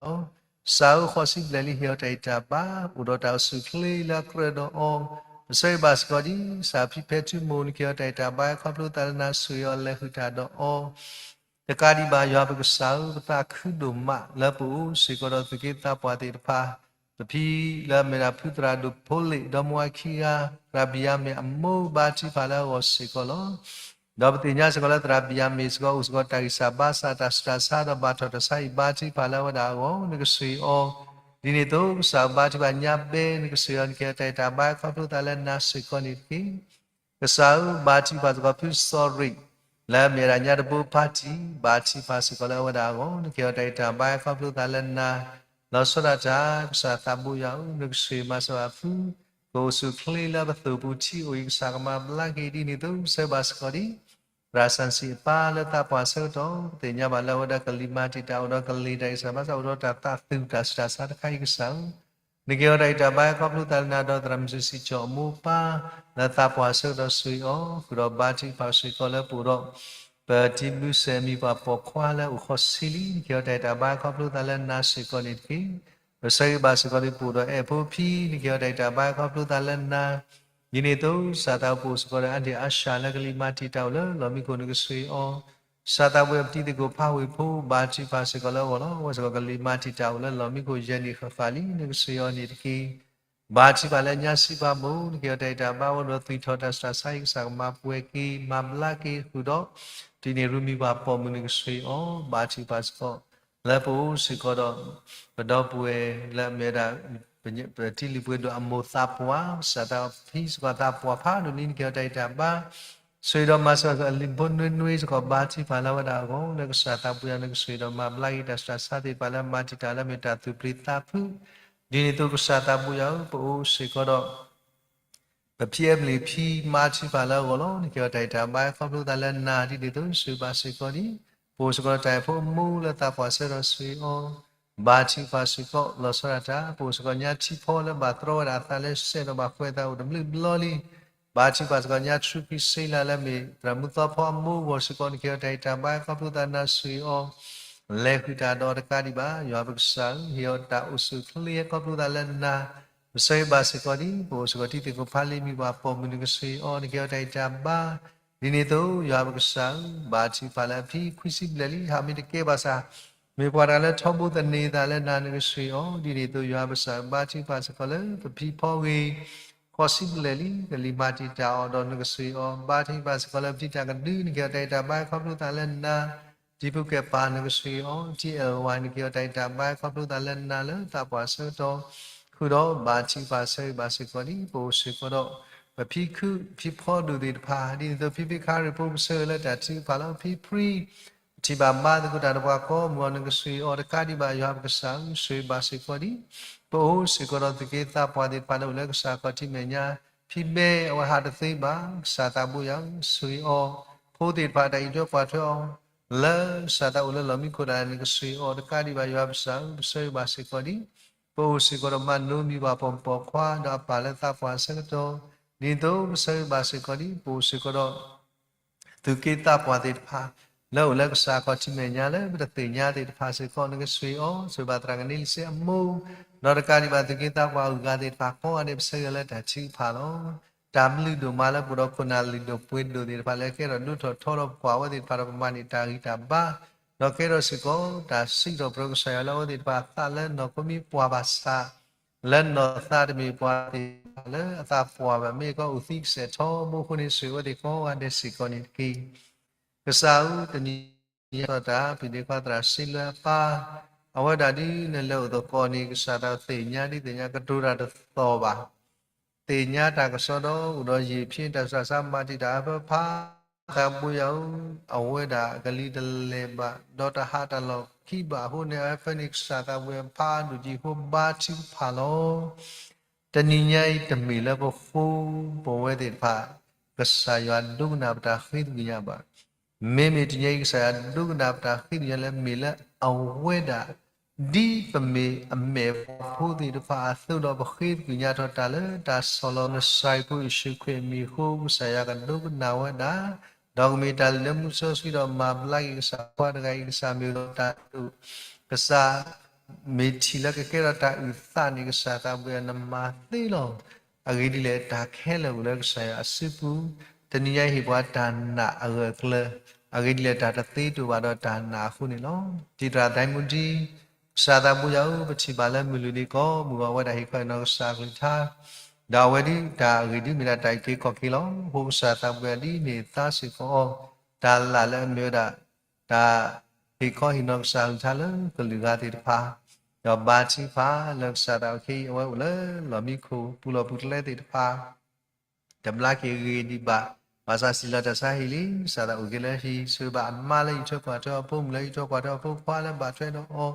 ကစၢ်ဧၢ, ဃိးဆံဘျဲၣ်လံ ဟ့ၣ်အီၤတၢ်အဲၣ်တၢ်ဘါ, အိၣ်ဒီးတၢ်အိၣ်ဆူၣ်အိၣ်ချ့လၢအကြၢးဒီးအီၤ, ပဆၢဂ့ၤဘၣ်စ့ၢ်ကီးဒ် ကစၢ်ဖံဖဲထူမိၢ် နကဟ့ၣ်အီၤတၢ်အဲၣ်တၢ်ဘါ ခီဖျိသးလၢနၤဆိၣ်ဂ့ၤအီၤလဲၤဃုာ်တၢ်ဒီးအီၤ တကးဒံးဘၣ် ယွၤပကစၢ်ဧၢ, ပသးခုဒိၣ်မးလၢပအိၣ်စ့ၢ်ကီးဒီးသူၣ်က့သးပှၢ်သ့ၣ်တဖၣ်, ပဖံလၢအမ့ၢ်ဒၣ်ဖုသရၣ်ဒိၣ်ဖိလ့ၣ် ဒီမါဝၤခံဂၤ, သရၣ်ဘံၣ်ယၤမ့ၣ်အမိၢ် ဘါထုကဖၣ်လၢအဂီၢ်စ့ၢ်ကီးလီၤ. ဒီးပသ့ၣ်ညါစ့ၢ်ကီးလၢသရၣ်ဘံၣ်ယၤမ့ၣ်စ့ၢ်ကီး အိၣ်စ့ၢ်ကီးတၢ်ဂံၢ်စၢ်ဘါစၢ် တၢ်ဆူးတၢ်ဆါဒီးဘၣ်ထီၣ်တၢ်ဆါဟံၣ် ဘါထုကဖၣ်လၢအဝဲဒၣ်အဂီၢ် နကဆိၣ်ဂ့ၤအီၤ, ဒ်န့ၣ်အသိး ကစၢ်ဘါထုကဖၣ်ညါဘဲ နကဆိၣ်ဂ့ၤအီၤ နကဟ့ၣ်အီၤတၢ်အဲၣ်တၢ်ဘါ ခီဖျိသးလၢနၤစ့ၢ်ကီးန့ၣ်တက့ၢ်. ကစၢ်ဧၢ, ဘါထုကဖၣ်စ့ၢ်ကီးဖုစီၤရံး လၢအမ့ၢ်ဝဲဒၣ်ညါတဘိဖါတံၣ်, ဘါထုကဖၣ်စ့ၢ်ကီးလၢအဝဲဒၣ်အဂီၢ် နကဟ့ၣ်အီၤတၢ်အဲၣ်တၢ်ဘါ ခီဖျိသးလၢနၤ လီၤဆီဒၣ်တၢ် ကစၢ်သးဘိယွၤဧၢ, နကဆိၣ်ဂ့ၤမၤစၢၤဘၣ်ဖု ကအိၣ်ဆူၣ်အိၣ်ချ့လၢပသိၣ်ပူၤထံအိၣ်အံၤ ကစၢ်ကမၤဘျါက့ၤ ဒ်န့ၣ်အသိး ပဆၢဂ့ၤဘၣ်စ့ၢ်ကီးဒ် သရၣ်စၣ်စံၣ်အပၢ်လၢသးပှၢ်အဆၢကတီၢ် ပသ့ၣ်ညါဘၣ်လၢအဝဲဒၣ်ကလံၤမၤတံာ်တာ် အိၣ်ဒီးကလံၤတၢ်ဂံၢ်စၢ်ဘါစၢ် အိၣ်ဒီးတၢ်သးသူၣ်တၢ်ဆူးတၢ်ဆါတခါအံၤ ကစၢ်ဧၢ, နကဟ့ၣ်အီၤတၢ်အဲၣ်တၢ်ဘါ ခီဖျိသးလၢနၤ ဒီးသရၣ်မုၣ်စံၣ်ကၠီၣ်အမိၢ်အပၢ် လၢသးပှၢ်အဆၢကတီၢ် ဆိၣ်ဂ့ၤအီၤ ဃုာ်ဒီးဘါထုကဖၣ်စ့ၢ်ကီးလၢပအိၣ်ဒီး ပတံၤဘျုးစဲးမံၤပှၢ်ပိာ်ခွါလၢအိၣ်ဃီဆံလံ နကဟ့ၣ်အီၤတၢ်အဲၣ်တၢ်ဘါ ခီဖျိသးလၢနၤစ့ၢ်ကီးန့ၣ်တက့ၢ်. ပဆၢဂ့ၤဘၣ်စ့ၢ်ကီးဒ်ပအိၣ်ဒီးအဲၣ်ဖိဖံ နကဟ့ၣ်အီၤတၢ်အဲၣ်တၢ်ဘါ ခီဖျိသးလၢနၤ ဒ်န့ၣ်အသိး ကစၢ်သးဘိယွၤ ပအိၣ်စ့ၢ်ကီးဒီး အါဒံၣ်အါဆၣ်လၢကလံၤမၤတံာ်တာ်အိၣ်လၢလီၢ်မံခိၣ် နကဆိၣ်ဂ့ၤအီၤ, ကစၢ်သးဘိယွၤ ပတံၤသကိးဖးဝ့ၢ်ဖိ ဘါထုကဖၣ်စ့ၢ်ကီးလၢအဂီၢ်လီၤ. အဝဲစ့ၢ်ကီးကလံၤမၤတံာ်တာ်အိၣ်လၢလီၢ်မံခိၣ်ယဲၢ်နံၣ်ဃၣ်ဃၣ်လံ နကဆိၣ်ဂ့ၤအီၤန့ၣ်တက့ၢ်. ဘါထုကဖၣ်လၢညါစံးပာ်မိၢ် နကဟ့ၣ်အီၤတၢ်အဲၣ်တၢ်ဘါ အိၣ်ဒီးသွံၣ်ထီၣ်တၢ်ဆူးတၢ်ဆါအံၤ ကစၢ်ကမၤပှဲၤက့ၤ မၤဘျါက့ၤ ဃုာ်ဒီး တံၤန့ၣ်ရူမံၤပှၢ်ပိာ်မုၣ် နကဆိၣ်ဂ့ၤအီၤ, ဘါထုကဖၣ်စ့ၢ်ကီး လၢပအိၣ်စ့ၢ်ကီးဒီး ပဒီပုၢ်ဝဲၢ်လၢအမ့ၢ်ဝဲဒၣ် ပတံၤလံၤပှဲၤဒိၣ်အမိၢ်သးပှၢ် ကစၢ်သးဖံစ့ၢ်ကီးသးပှၢ်ဖးဒိၣ်လံ နကဟ့ၣ်အီၤတၢ်အဲၣ်တၢ်ဘါ ဆိၣ်ဂ့ၤဒီးမၤစၢၤအလံၤဖိနွ့နွ့စ့ၢ်ကီး ဘါထုကဖၣ်လၢအဝဲဒၣ်အဂီၢ် လၢကစၢ်သးဘိယွၤ နကဆိၣ်ဂ့ၤဒီးမၤဘျါက့ၤ တၢ်ဆူးတၢ်ဆါသ့ၣ်တဖၣ်လၢမၤတံာ်တာ်လၢမ့ၢ်တၢ်သူၣ်ပျံၤသးဖုး ဒ်န့ၣ်အသိး ကစၢ်သးဘိယွၤဧၢ ပအိၣ်စ့ၢ်ကီးဒီး ပဖံအဲမလံၤဖံ ဘါထုကဖၣ်လၢအဂီၢ်လီၤ. နကဟ့ၣ်အီၤတၢ်အဲၣ်တၢ်ဘါ ခီဖျိသးလၢနၤ ဒ်န့ၣ်အသိး ဆိၣ်ဂ့ၤဘၣ်စ့ၢ်ကီးဒ် ပအိၣ်စ့ၢ်ကီးဒီးတၢ်အဲၣ်ဖိအမိၢ်လၢသးပှၢ်အဆၢကတီၢ် ဆိၣ်ဂ့ၤအီၤ, ဘါထုကဖၣ်စ့ၢ်ကီး လီၤဆီဒၣ်တၢ် ပအိၣ်စ့ၢ်ကီးညါထံဖီလၢဘၣ်တြီဝဲဒၣ်အသးလၢ စဲးဒီးဘၣ်ဃဲသးအိၣ်တဘျုးဘျီလံ ဘါထုကဖၣ်စ့ၢ်ကီးညါထူဖံစ့လးလၢအမ့ၢ်သရၣ်မုၣ်သီဖီအမိၢ်အဂီၢ်စ့ၢ်ကီး နကဟ့ၣ်အီၤတၢ်အဲၣ်တၢ်ဘါ ခီဖျိသးနၤ ဆိၣ်ဂ့ၤအီၤ လဲၤဃုာ်တၢ်ဒီးတကးဒံးဘၣ် ယွၤပကစၢ်ဧၢ ဟ့ၣ်အီၤတၢ်အိၣ်ဆူၣ်အိၣ်ချ့ ခီဖျိသးလၢနၤ ပဆၢဂ့ၤဘၣ်စ့ၢ်ကီးဒ် ပအိၣ်စ့ၢ်ကီးတံၤသကိးဖးလံၤမံၤပှၢ်ပိာ်မုၣ် နကဆိၣ်ဂ့ၤအီၤ နကဟ့ၣ်အီၤတၢ်အဲၣ်တၢ်ဘါ ဒ်န့ၣ်အသိး ယွၤပကစၢ်ဧၢ ဘါထုကဖၣ်လၢအဖံခွံဆံဘျဲၣ်လံ ဟးမ့ၢ်တကဲဘၣ်ဆၣ် မ့ၢ်ပှၤတဂၤလၢထီဘိသန့ၤသးလၢနၤ နကဆိၣ်ဂ့ၤအီၤ ဒ်န့ၣ်အသိး ယွၤပကစၢ်ဧၢ ဘါထုကဖၣ်စ့ၢ်ကီးလၢပဖံဖီဂ့ၤ ဃိးဆံဘျဲၣ်လံ ကလံၤမၤတံာ်တာ်အီၤဒီး နကဆိၣ်ဂ့ၤအီၤ ဘါထုကဖၣ်စ့ၢ်ကီးလၢပတံၤတၢ်ကဒု နကဟ့ၣ်အီၤတၢ်အဲၣ်တၢ်ဘါ ခီဖျိသးလၢနၤ တံၤဖိကဲၣ်ပၤ နကဆိၣ်ဂ့ၤအီၤ ထံအဲၣ်ဝါ နကဟ့ၣ်အီၤတၢ်အဲၣ်တၢ်ဘါ ခီဖျိသးလၢနၤလၢသးပှၢ်အဆၢကတီၢ် ဃုာ်ဒီးဘါထုကဖၣ်ဆၢဂ့ၤဘၣ်စ့ၢ်ကီးဒ် ပအိၣ်စ့ၢ်ကီးဒီး ပဖံခုၣ်ဖံဖီဒိၣ်သ့ၣ်တဖၣ် ဒ်န့ၣ်အသိး ဖံဖံခါရံၣ်ဖိ ပဆၢဂ့ၤလၢတၢ်ထုကဖၣ်လၢဖံဖှံ ပထံၣ်ဘၣ်ဘါသကိးတၢ်ဒီးပှၤကိးမုၢ်အီၤ နကဆိၣ်ဂ့ၤအီၤတကးဒံးဘၣ် ယွၤပကစၢ်ဧၢ ဆိၣ်ဂ့ၤဘၣ်စ့ၢ်ကီးဒ် ပအိၣ်စ့ၢ်ကီးဒီးသူၣ်က့သးပှၢ်သ့ၣ်တဖၣ်လၢအိၣ်လၢကစၢ်ခီၣ်ထံးမဲာ်ညါ ဖံဘဲအဝဲဟးတသ့ဘၣ် ကစၢ်သးဘိယွၤဧၢ ဆိၣ်ဂ့ၤအီၤ ဖိသ့ၣ်တဖၣ်တၢ်အံးထွဲကွၢ်ထွဲအီၤ လၢကစၢ်သးအိၣ်လၢလီၢ်မံခိၣ်တဂၤ နကဆိၣ်ဂ့ၤအီၤတကးဒံးဘၣ် ယွၤပကစၢ်ဧၢ ပဆၢဂ့ၤဘၣ်စ့ၢ်ကီးဒ် ပအိၣ်စ့ၢ်ကီးဒီးမၤနိမံၤပှၢ်ပိာ်မုၣ်ပိာ်ခွါ ဒီးအပၢ်လၢသးပှၢ်အဆၢကတီၢ် ဒ်သိးပဆၢဂ့ၤဘၣ်စ့ၢ်ကီးဒ် ပအိၣ်စ့ၢ်ကီးဒီး သူၣ်က့သးပှၢ်သ့ၣ်တဖၣ် လၢအိၣ်လၢကစၢ်ခီၣ်ထံးမဲာ်ညါလၢပတသ့ၣ်ညါသ့ၣ်တဖၣ်စ့ၢ်ကီး နကဆိၣ်ဂ့ၤအီၤ ဆိၣ်ဂ့ၤဘၣ်သရၣ်ကန့လံစ့အမိၢ် ဒီးတကးဒံးဘၣ်သူၣ်က့သးပှၢ်အဂုၤအဂၤသ့ၣ်တဖၣ်ကိးဂၤဒဲး ပဆၢဂ့ၤလၢတၢ်ထုကဖၣ်လီၤ. တၢ်ဘျုးဒိၣ်မးလၢပအိၣ်ဒီးခိၣ်နၢ်လုၢ်ဒိၣ်ပှ့ၤဒိၣ်သ့ၣ်တဖၣ်လၢကဲထီၣ်ဒိၣ်ထီၣ်ထီထီၣ်ပကွၢ်ဝဲသ့ၣ်တဖၣ်ဒီးပမၤန့ၢ်တၢ်ဂံၢ်တၢ်ဘါ ဒီးကဲထီၣ်စ့ၢ်ကီးတၢ်စံးထီၣ်ပတြၢၤကစၢ်ယွၤလၢအဝဲသ့ၣ်တဖၣ်အသးလၢနီၢ်ခိမ့ၢ်ပှၤဘၣ်ဆၣ် လၢနီၢ်သးတမ့ၢ်ပှၤသ့ၣ်တဖၣ်လၢအသးပှၢ်ဘၣ် မ့ၢ်ကီအိၣ်သံကစဲးထီဘိအဃိန့ၣ် ဆိၣ်ဂ့ၤအဝဲသ့ၣ်ကိးဂၤဒဲးစ့ၢ်ကီးန့ၣ်တက့ၢ်. ကစၢ်ဧၢ တနံၤညါအံၤတၢ်ဖံးဒ့ခွါသရၣ်စံလွဲအပၢ် အဝဲဒၣ်ဒ်နလဲၤအိၣ်သကိးန့ၣ် ကစၢ်သးသ့ၣ်ညါဒ်သ့ၣ်ညါကတိၤတၢ်တသီၣ်ဘၣ် သ့ၣ်ညါတၢ်ကစီဒီး အိၣ်ဒီးယံာ်ဖံးတၢ်ဆူးတၢ်ဆါမၤတံာ်တာ်အဖၢဖး သးဘိယွၤဧၢ အဝဲဒၣ်ကလံၤတလဲၤဘၣ် ဒီးတဟးတၢ်လီၢ်ခံဘၣ်အဃိန့ၣ် အဝဲဖဲန့ၣ် ကစၢ်သးဘိယွၤဖးဒိၣ်ကံဃိဘါထုကဖၣ်လီၤ. တနံၤညါအံၤတမ့ၢ်လၢပဃိပဝဲသ့ၣ်တဖၣ် ကစၢ်ယွၤဒိကနၣ်ပတၢ်ဃ့သကွံာ်ညါဘၣ်. မ့မ့ၢ်တနံၤညါအံၤ ကစၢ်ယွၤဒိကနၣ်ပတၢ်ဃ့သကွံာ်ညါလၢမ့ၢ်လၢအဝဲဒၣ် ဒ်ပမ့ၢ်အမဲာ်ဖိသ့ၣ်တဖၣ်အသိးဒီး ပဃ့သကွံာ်ညါထီၣ်တၢ်လၢတၢ်ဆီၣ်လီၤနစၢ်အံၤဖိယ့ၣ်ၡူးခရံာ်အမံၤအဃိ ကစၢ်ယွၤကဒိကနၣ်ဝဲဒၣ်, ဒီးကမ့ၢ်တၢ်လုၢ်လၢမူစီဆှံဒီးမၤဘျါက့ၤကစၢ်ပှၤတဂၤအံၤ ကစၢ်မ့ၢ်ဂ့ၤတၢ်ဒိၣ်, ကစၢ် မ့ၢ်ထံၣ်လၢကကဲထီၣ်တၢ်အုၣ်သးန့ၣ် ကစၢ်သးပှၢ်နမၤသ့လီၤ. အဂ့ၢ်ဒ်လဲၣ် တၢ်ခဲလၢာ်အိၣ်လၢကစၢ်ယွၤအစုပူၤ, တနံၤညါဟ့ၣ်ပှၤတၢ်နာ်အဂၢၢ်အကျၢၤ, အဂ့ၢ်ဒ်လဲၣ် တၢ်တသ့တအိၣ်ဘၣ်ဒီးတၢ်နာ်အဃိန့ၣ်လီၤ. တံတြၢ်သံမူဒံ ကစၢ်သးဘိယွၤဧၢ, ပထံၣ်ဘၣ်လၢမုၢ်လုၢ်နံၤကိးမုၢ်ဂီၤ အဝဲဒၣ်ဟ့ၣ်ခီဟ့ၣ်နီၤကစၢ်အကလုၢ်ကထါ, ဒီးအဝဲဒၣ်တၢ်အဂ့ၢ်ဒ်မ့ၢ်ဒၣ်တၢ်အုၣ်က့ၤခီၣ်က့ၤလီၤ. အဃိကစၢ်သးဘိယွၤဒ်န့ၣ်သါစ့ၢ်ကီးအီၤ, တၢ်လၢ်လၢအမ့ၢ်ဝဲဒၣ် တၢ်ဟ့ၣ်ခီဟ့ၣ်နီၤကစၢ်အကလုၢ်ကထါလၢကလုာ်ဂၤသ့ၣ်တဖၣ်, ဒီးဘါထုကဖၣ်လၢကစၢ်သးအုၣ်က့ၤအဝဲအိၣ်လၢလီၢ်မံခိၣ်ပူၤလီၢ်ပူၤကျဲသ့ၣ်တဖၣ် တဘျါက့ၤဂ့ၤဒံးဘၣ်, ဘၣ်ဆၣ်စံးလီၤတၢ်ဆါဟံၣ်လံ, ကစၢ်သးအိၣ်က့ၤလၢဟံၣ်, ဆိၣ်ဂ့ၤဘၣ်အမါလၢယံာ်ထွဲကွၢ်ထွဲအီၤ, ဖိမုၣ်လၢယံာ်ထွဲကွၢ်ထွဲအီၤ, ဖိခွါလၢဘၣ်ထွဲဒီးအီၤ, ဃုာ်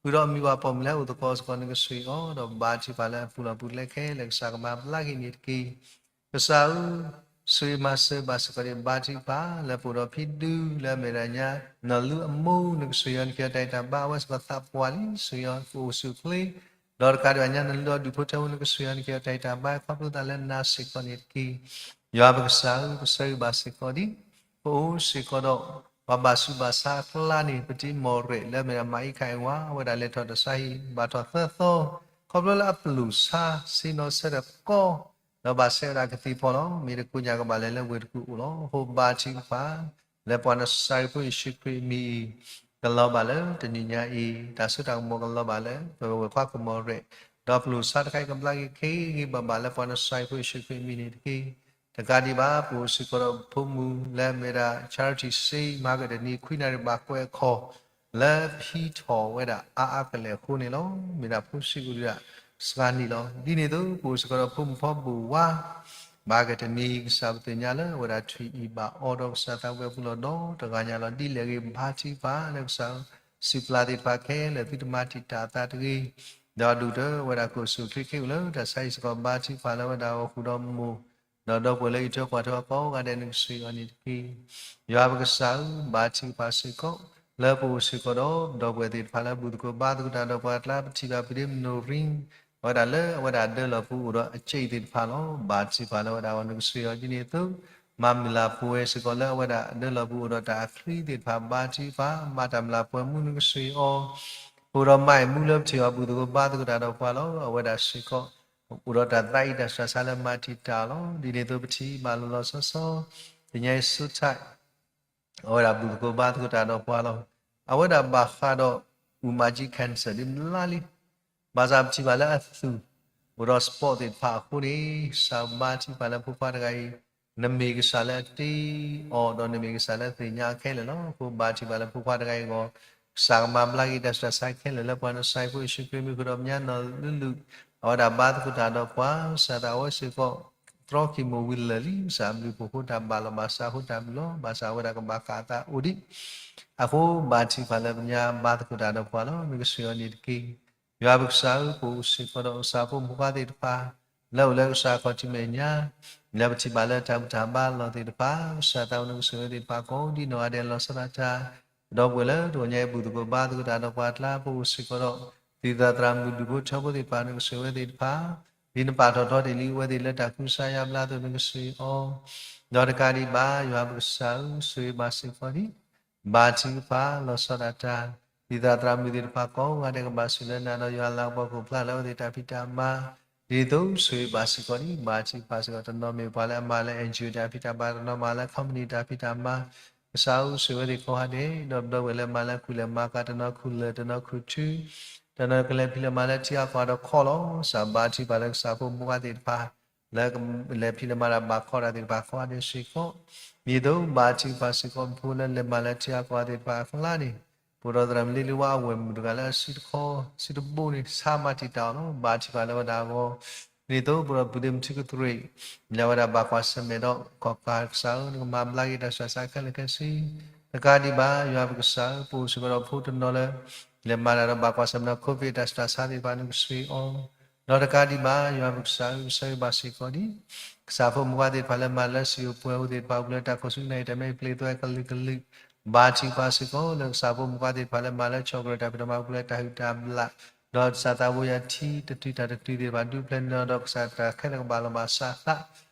ဒီးအမံၤဝၤပိာ်မုၣ်လၢဟဲအိၣ်သကိးစ့ၢ်ကီး နကဆိၣ်ဂ့ၤအီၤ, ဒီးဘါထုကဖၣ်လၢအပူၤလီၢ်ပူၤကျဲခဲလၢာ်ကစၢ်ကမၤဘျါက့ၤန့ၣ်တက့ၢ်. ကစၢ်ဧၢ, ဆိၣ်ဂ့ၤမၤစၢၤဘၣ်စ့ၢ်ကီးဒံး ဘါထုကဖၣ်လၢပအိၣ်ဒီးဖံဒူလၢအမ့ၢ်ဒၣ်ညါ နီၢ်လူအမိၢ် နကဆိၣ်ဂ့ၤအီၤ နကဟ့ၣ်အီၤတၢ်ဂံၢ်တၢ်ဘါ အဝဲစ့ၢ်ကီးသးပှၢ်လံ, ဆိၣ်ဂ့ၤအီၤ ကအိၣ်ဆူၣ်အိၣ်ချ့, ဒီးတကးဒံးဘၣ်ညါ နီၢ်လူဒီးဒူၣ်ဖိထၢဖိ နကဆိၣ်ဂ့ၤအီၤ နကဟ့ၣ်အီၤတၢ်ဂံၢ်တၢ်ဘါ ခီဖျိသးလၢနၤစ့ၢ်ကီးန့ၣ်တက့ၢ်. ယွၤပကစၢ်ဧၢ, ပဆၢဂ့ၤဘၣ်စ့ၢ်ကီးဒံး ပအိၣ်စ့ၢ်ကီးဒီး ပှၤဘၣ်ဆူးဘၣ်ဆါအကျါန့ၣ် ပတံၤမီၢ်ရဲၣ်လၢအမ့ၢ်ဒၣ်မၤအံးခးအဝၤ အဝဲဒၣ်လဲၤထီၣ်တၢ်ဆါဟံၣ် ဘၣ်ထီၣ်သၢသီ, ခီဖျိလၢအပျိာ်ဆါဆ့ၣ်နီၤဆၢထၢၣ်ကီ ဒီးဘၣ်ဆဲးဝဲဒၣ်ကသံၣ်ဖီလီၤ. မ့ၢ်တကိညၣ်ကဘၣ်လဲၤလၢဝ့ၢ်တကူၣ်အိၣ်လီၤ. အဃိဘါထုကဖၣ် လၢပှၤနစၤရ့းဖိယ့ၣ်ၡူးခရံာ်အမံၤအံၤ ကလီၤဘၣ်လၢတနံၤညါအံၤ, တၢ်စိတၢ်ကမီၤကလီၤဘၣ်လၢ ပဝဲၢ်ခွါကမီၤရဲၣ်, ဒီးပျိာ်ဆါတခါအံၤကဘျါက့ၤဂ့ၤဂ့ၤဘၣ်ဘၣ်လၢပှၤနစၤရ့းဖိယ့ၣ်ၡူးခရံာ်အမံၤန့ၣ်တက့ၢ်. တကးဒံးဘၣ် ပအိၣ်စ့ၢ်ကီးဒီးဖိမုၣ်လၢအမ့ၢ်ဒၣ် charity စ့ မၤကဒနံ ခွံနၣ်ရံၣ်ဘၣ်ကွဲးအခီၣ် လၢပဟံးထီၣ်ဝဲဒၣ်အါအါကလဲာ်အဃိန့ၣ်လီၤ. မ့ၢ်ဒၣ်ဖိဆံးအိၣ်ဒံးဒၣ်စှၤနံၣ်လီၤ. ဒ်န့ၣ်အသိး ပအိၣ်စ့ၢ်ကီးဒီးဖိမုၣ်ဖီဘိၣ်ဝါ ဘၣ်ကတနံၤ ကစၢ်ပသ့ၣ်ညါလၢအဝဲဒၣ်ထွံၣ်အံၤဘၣ်အီဒီးကစၢ်သးဝဲပူၤလီၤဒီးတဂၤညါလီၤ. ဒ်လဲၣ်ဂ့ၤ ဘါထုကဖၣ်လၢကစၢ်ဧၢ, စူၢ်ပျၢ်သ့ၣ်တဖၣ်ခဲလၢာ် သုတမၤတံာ်တာ်အသးတဂ့ၤ, ဒီးဒိၣ်တၢ်ဝဲဒၣ်ကအိၣ်ဆူၣ်အိၣ်ချ့ခဲအံၤလၢတၢ်ဆါဟံၣ်စ့ၢ်ကီး ဘါထုကဖၣ်လၢအဝဲဒၣ်အီၤဃုာ်ဒီးမိၢ် ဒီးဒီပုၢ်ဝဲၢ်လၢယံာ်ထွဲကွၢ်ထွဲအီၤကိးဂၤဒဲး နကဆိၣ်ဂ့ၤအီၤန့ၣ်တက့ၢ်. ယွၤပကစၢ်ဧၢ, ဘါထုကဖၣ်စ့ၢ်ကီး လၢပအိၣ်စ့ၢ်ကီးဒီး ဒီပုၢ်ဝဲၢ်သ့ၣ်တဖၣ်လၢဘူၣ်သကိးဘါသကိးတၢ်ဒီးပှၤအကျါ ပထံၣ်ဘၣ်ပဒ့မနိၣ်ရံ အဝဲဒၣ်လၢအဝဲဒၣ်အဒၢလီၢ်ပူၤအိၣ်ဒီးအစ့ၣ်သ့ၣ်တဖၣ်လီၤ. ဘါထုကဖၣ်လၢအဝဲဒၣ်အီၤ နကဆိၣ်ဂ့ၤအီၤဒ်န့ၣ်အသိး, မၤမုၢ်လၢ်ပှဲၤစ့ၢ်ကီးလၢအဝဲဒၣ်အဒၢလီၢ်ပူၤအိၣ်ဒီးတၢ်အချံသ့ၣ်တဖၣ် ဘါထုကဖၣ် မၤတၢ်မုၢ်လၢ်ပှဲၤမူ နကဆိၣ်ဂ့ၤအီၤ, အိၣ်ဒီးမၤအံၣ်မူလၢပထံၣ်အီၤ ဘူၣ်သကိးဘါသကိးတၢ်ဒီးပှၤလီၤ. အဝဲဒၣ်စ့ၢ်ကီး အိၣ်ဒီးတၢ်သးအံးတၢ်စှၤဆါလၢမၤတံာ်တာ်အီၤလီၤ. ဒ်န့ၣ်အသိးပထံၣ်ဘၣ်လီၤလီၤဆီဆီ သ့ၣ်ညါအံၤ စိထၢၣ် အဝဲဒၣ်ဘူၣ်သကိးဘါသကိးတၢ်ဒီးပှၤလီၤ. အဝဲဒၣ်ဘၣ်ဃးဒီး အူၣ်မၤကၠံ cancer ဒ်မလါလံ. ဘၣ်ဆၣ်ပထံၣ်ဘၣ်လၢအသူၣ် အိၣ်ဒီး spot သ့ၣ်တဖၣ်အဃိန့ၣ် ကစၢ်ဘါထုကဖၣ်လၢဖိခွါတဂၤအံၤ နမ့ၢ်ကစၢ်လၢအတ့အီၤ ဒီးနမ့ၢ်ကစၢ်လၢအသ့ၣ်ညါအီၤခဲလၢာ်လီၤ. အဃိဘါထုကဖၣ်လၢဖိခွါတဂၤအံၤအဂီၢ် ကစၢ်ကမၤဘျါက့ၤတၢ်စှၤဆါခဲလၢာ်လၢပှၤနစၤရ့းဖိယ့ၣ်ၡူးခရံာ်မံၤဃုာ်ဒီးမဲာ်ညါနီၢ်လူလူ အဝဲဒၣ်ဘါသကိးတၢ်ဒီးပှၤ ကစၢ်သးအဝဲစ့ၢ်ကီး တြီက့ၤမိၢ်ဝံၤလၢာ်လံ. ကစၢ်အဘျုးအဖှိၣ်အဃိတၢ်ဘၣ်လီၤ ဘၣ်ဆၣ်အဃိတၢ်ဘျုးလီၤ. ဘၣ်ဆၣ်အဝဲဒၣ်ကဘၣ်ဃးအသးအိၣ်ဒံး အဃိဘါထုကဖၣ်လၢပမဲာ်ညါဘါသကိးတၢ်ဒီးပှၤလီၤ. မ့ၢ်ကစၢ်ယွၤန့ၣ်တက့ၢ်. ယွၤပကစၢ်ဧၢ, ပအိၣ်စ့ၢ်ကီးဒီးကစၢ်ဖိမုၣ်ဖိခွါသ့ၣ်တဖၣ် လၢအိၣ်လၢကစၢ်ခီၣ်ထံးမဲာ်ညါ လၢပထံၣ်ဘၣ်လၢတၢ်ဘူၣ်တၢ်ဘါလီၢ်သ့ၣ်တဖၣ် ကစၢ်သးဝဲနကဆိၣ်ဂ့ၤသ့ၣ်တဖၣ်ကိးဒ်နီၢ်ဂၤဒဲးလီၤဆီဒၣ်တၢ် ဒီပုၢ်ဝဲၢ်လၢတဂီၤညါအံၤ ဘူၣ်သကိးဘါသကိးတၢ်ဒီးပှၤအကျါ ပအိၣ်စ့ၢ်ကီးဒီး သုသးသရၣ်မုၣ်ဒူၣ်ဖိထၢဖိသ့ၣ်တဖၣ် နကဆိၣ်ဂ့ၤဝဲသ့ၣ်တဖၣ် ဒ်နပာ်ထီၣ်ထီတ့ၢ်လံအဝဲသ့ၣ်လၢတၢ်ကူစါယါဘျါအသိး နကဆိၣ်ဂ့ၤအီၤ ဒီးတကးဒံးဘၣ် ယွၤပကစၢ်ဧၢ, ဆိၣ်ဂ့ၤဘၣ်စ့ၢ်ကီးဒံး ဘါထုကဖၣ်လီၤဆီဒၣ်တၢ် သုသးသရၣ်မုၣ်သ့ၣ်တဖၣ်ကိးဂၤဒဲးကဘၣ်ဆိၣ်လၢနၤဒီးယွၤလၤကပီၤခိၣ်ဖျါလၢအဝဲသ့ၣ်တၢ်ဖံးတၢ်မၤ ဒ်သိးဆိၣ်ဂ့ၤဘၣ်စ့ၢ်ကီးဒံး ဘါထုကဖၣ်စ့ၢ်ကီး တနီၤမ့ၢ်ပှၤလၢအမၤလၢ NGO တၢ်ဖံးတၢ်မၤ တနီၤမၤလၢ company တၢ်ဖံးတၢ်မၤ ကစၢ်ဧၢ ဆိၣ်ဂ့ၤဝဲသ့ၣ်ကိးဂၤဒဲး ဒီးပဒီပုၢ်ဝဲၢ်လၢမၤလၢခူၣ်လဲၢ်မၤကၤ တနီၤခူၣ်လၢၢ် တနီၤခူၣ်ထူ တနီၤကလဲၤဖံးလဲၤမၤလၢထံအါကီၢ်ဒီးခီလီၤ. ကစၢ်ဘါထုကဖၣ်လၢကစၢ်ဖိမုၣ်ဖိခွါသ့ၣ်တဖၣ် လၢကလဲၤဖံးလဲၤမၤတၢ်ဘၣ်ခီတၢ်သ့ၣ်တဖၣ်ကိးဂၤဒဲးစ့ၢ်ကီး ဒ်သိးဘါထုကဖၣ်စ့ၢ်ကီး ပဖိလၢလဲၤမၤလၢထံအါကီၢ်သ့ၣ်တဖၣ်အကျါန့ၣ် ပအိၣ်ဒီးသရၣ်မုၣ်လ့လံဝါအဝဲၢ်မုၣ်တဂၤလၢအစုတခီ စုတဘိန့ၣ် ဆါမၤတံာ်တာ်အီၤလီၤ. ဘါထုကဖၣ်လၢဝဲဒၣ်အဂီၢ် ဒ်သိး ပဒီပုၢ်ဝဲၢ်မုၣ်ထူကသရ့း လၢအဝဲဒၣ်ဘၣ်ကွၢ်ဆၢၣ်မဲာ်ဒီး ကီၢ်ကး ကစၢ်ဧၢ နကမၤဘျါက့ၤတၢ်စှၤဆါခဲလၢာ်ခဲဆ့ တကးဒံးဘၣ် ယွၤပကစၢ်ဧၢ ပအိၣ်စ့ၢ်ကီးဒီးဖိတနီၤလၢ လဲၤမၤတၢ်ဒီးဘၣ်ကွၢ်ဆၢၣ်မဲာ်ဒီး COVID တၢ်စှၤဆါသ့ၣ်တဖၣ် နကဆိၣ်ဂ့ၤအီၤ ဒီးတကးဒံးဘၣ် ယွၤပကစၢ်ဧၢ ပဆၢဂ့ၤဘၣ်စ့ၢ်ကီးဒံး ကစၢ်ဖိမုၣ်ဖိခွါသ့ၣ်တဖၣ်လၢမၤလၢစံၣ်အိၣ်ပှဲၤအိၣ်သ့ၣ်တဖၣ် အိၣ်လၢတၢ်ခိၣ်ဆူၣ်နၢ်အံၤ တၢ်မဲအံၤပျ့ၤသွဲကလုာ်ကလုာ် ဘါထုကဖၣ်စ့ၢ်ကီး လၢကစၢ်ဖိမုၣ်ဖိခွါသ့ၣ်တဖၣ်လၢမၤလၢဆီၣ်ကရၢၢ်တၢ်ဖံးတၢ်မၤ အိၣ်လၢတၢ်ဟုၣ်တၢ်ဘျၣ် ဒီးကစၢ်သးဘိယွၤထံတတုၤတၢ်တတုၤသ့ၣ်တဖၣ် ဒုးဖျဲးန့ၢ်အီၤဒီး ကစၢ်တၢ်ခဲလၢာ်ကဘၣ်လီၤဘၣ်စးသး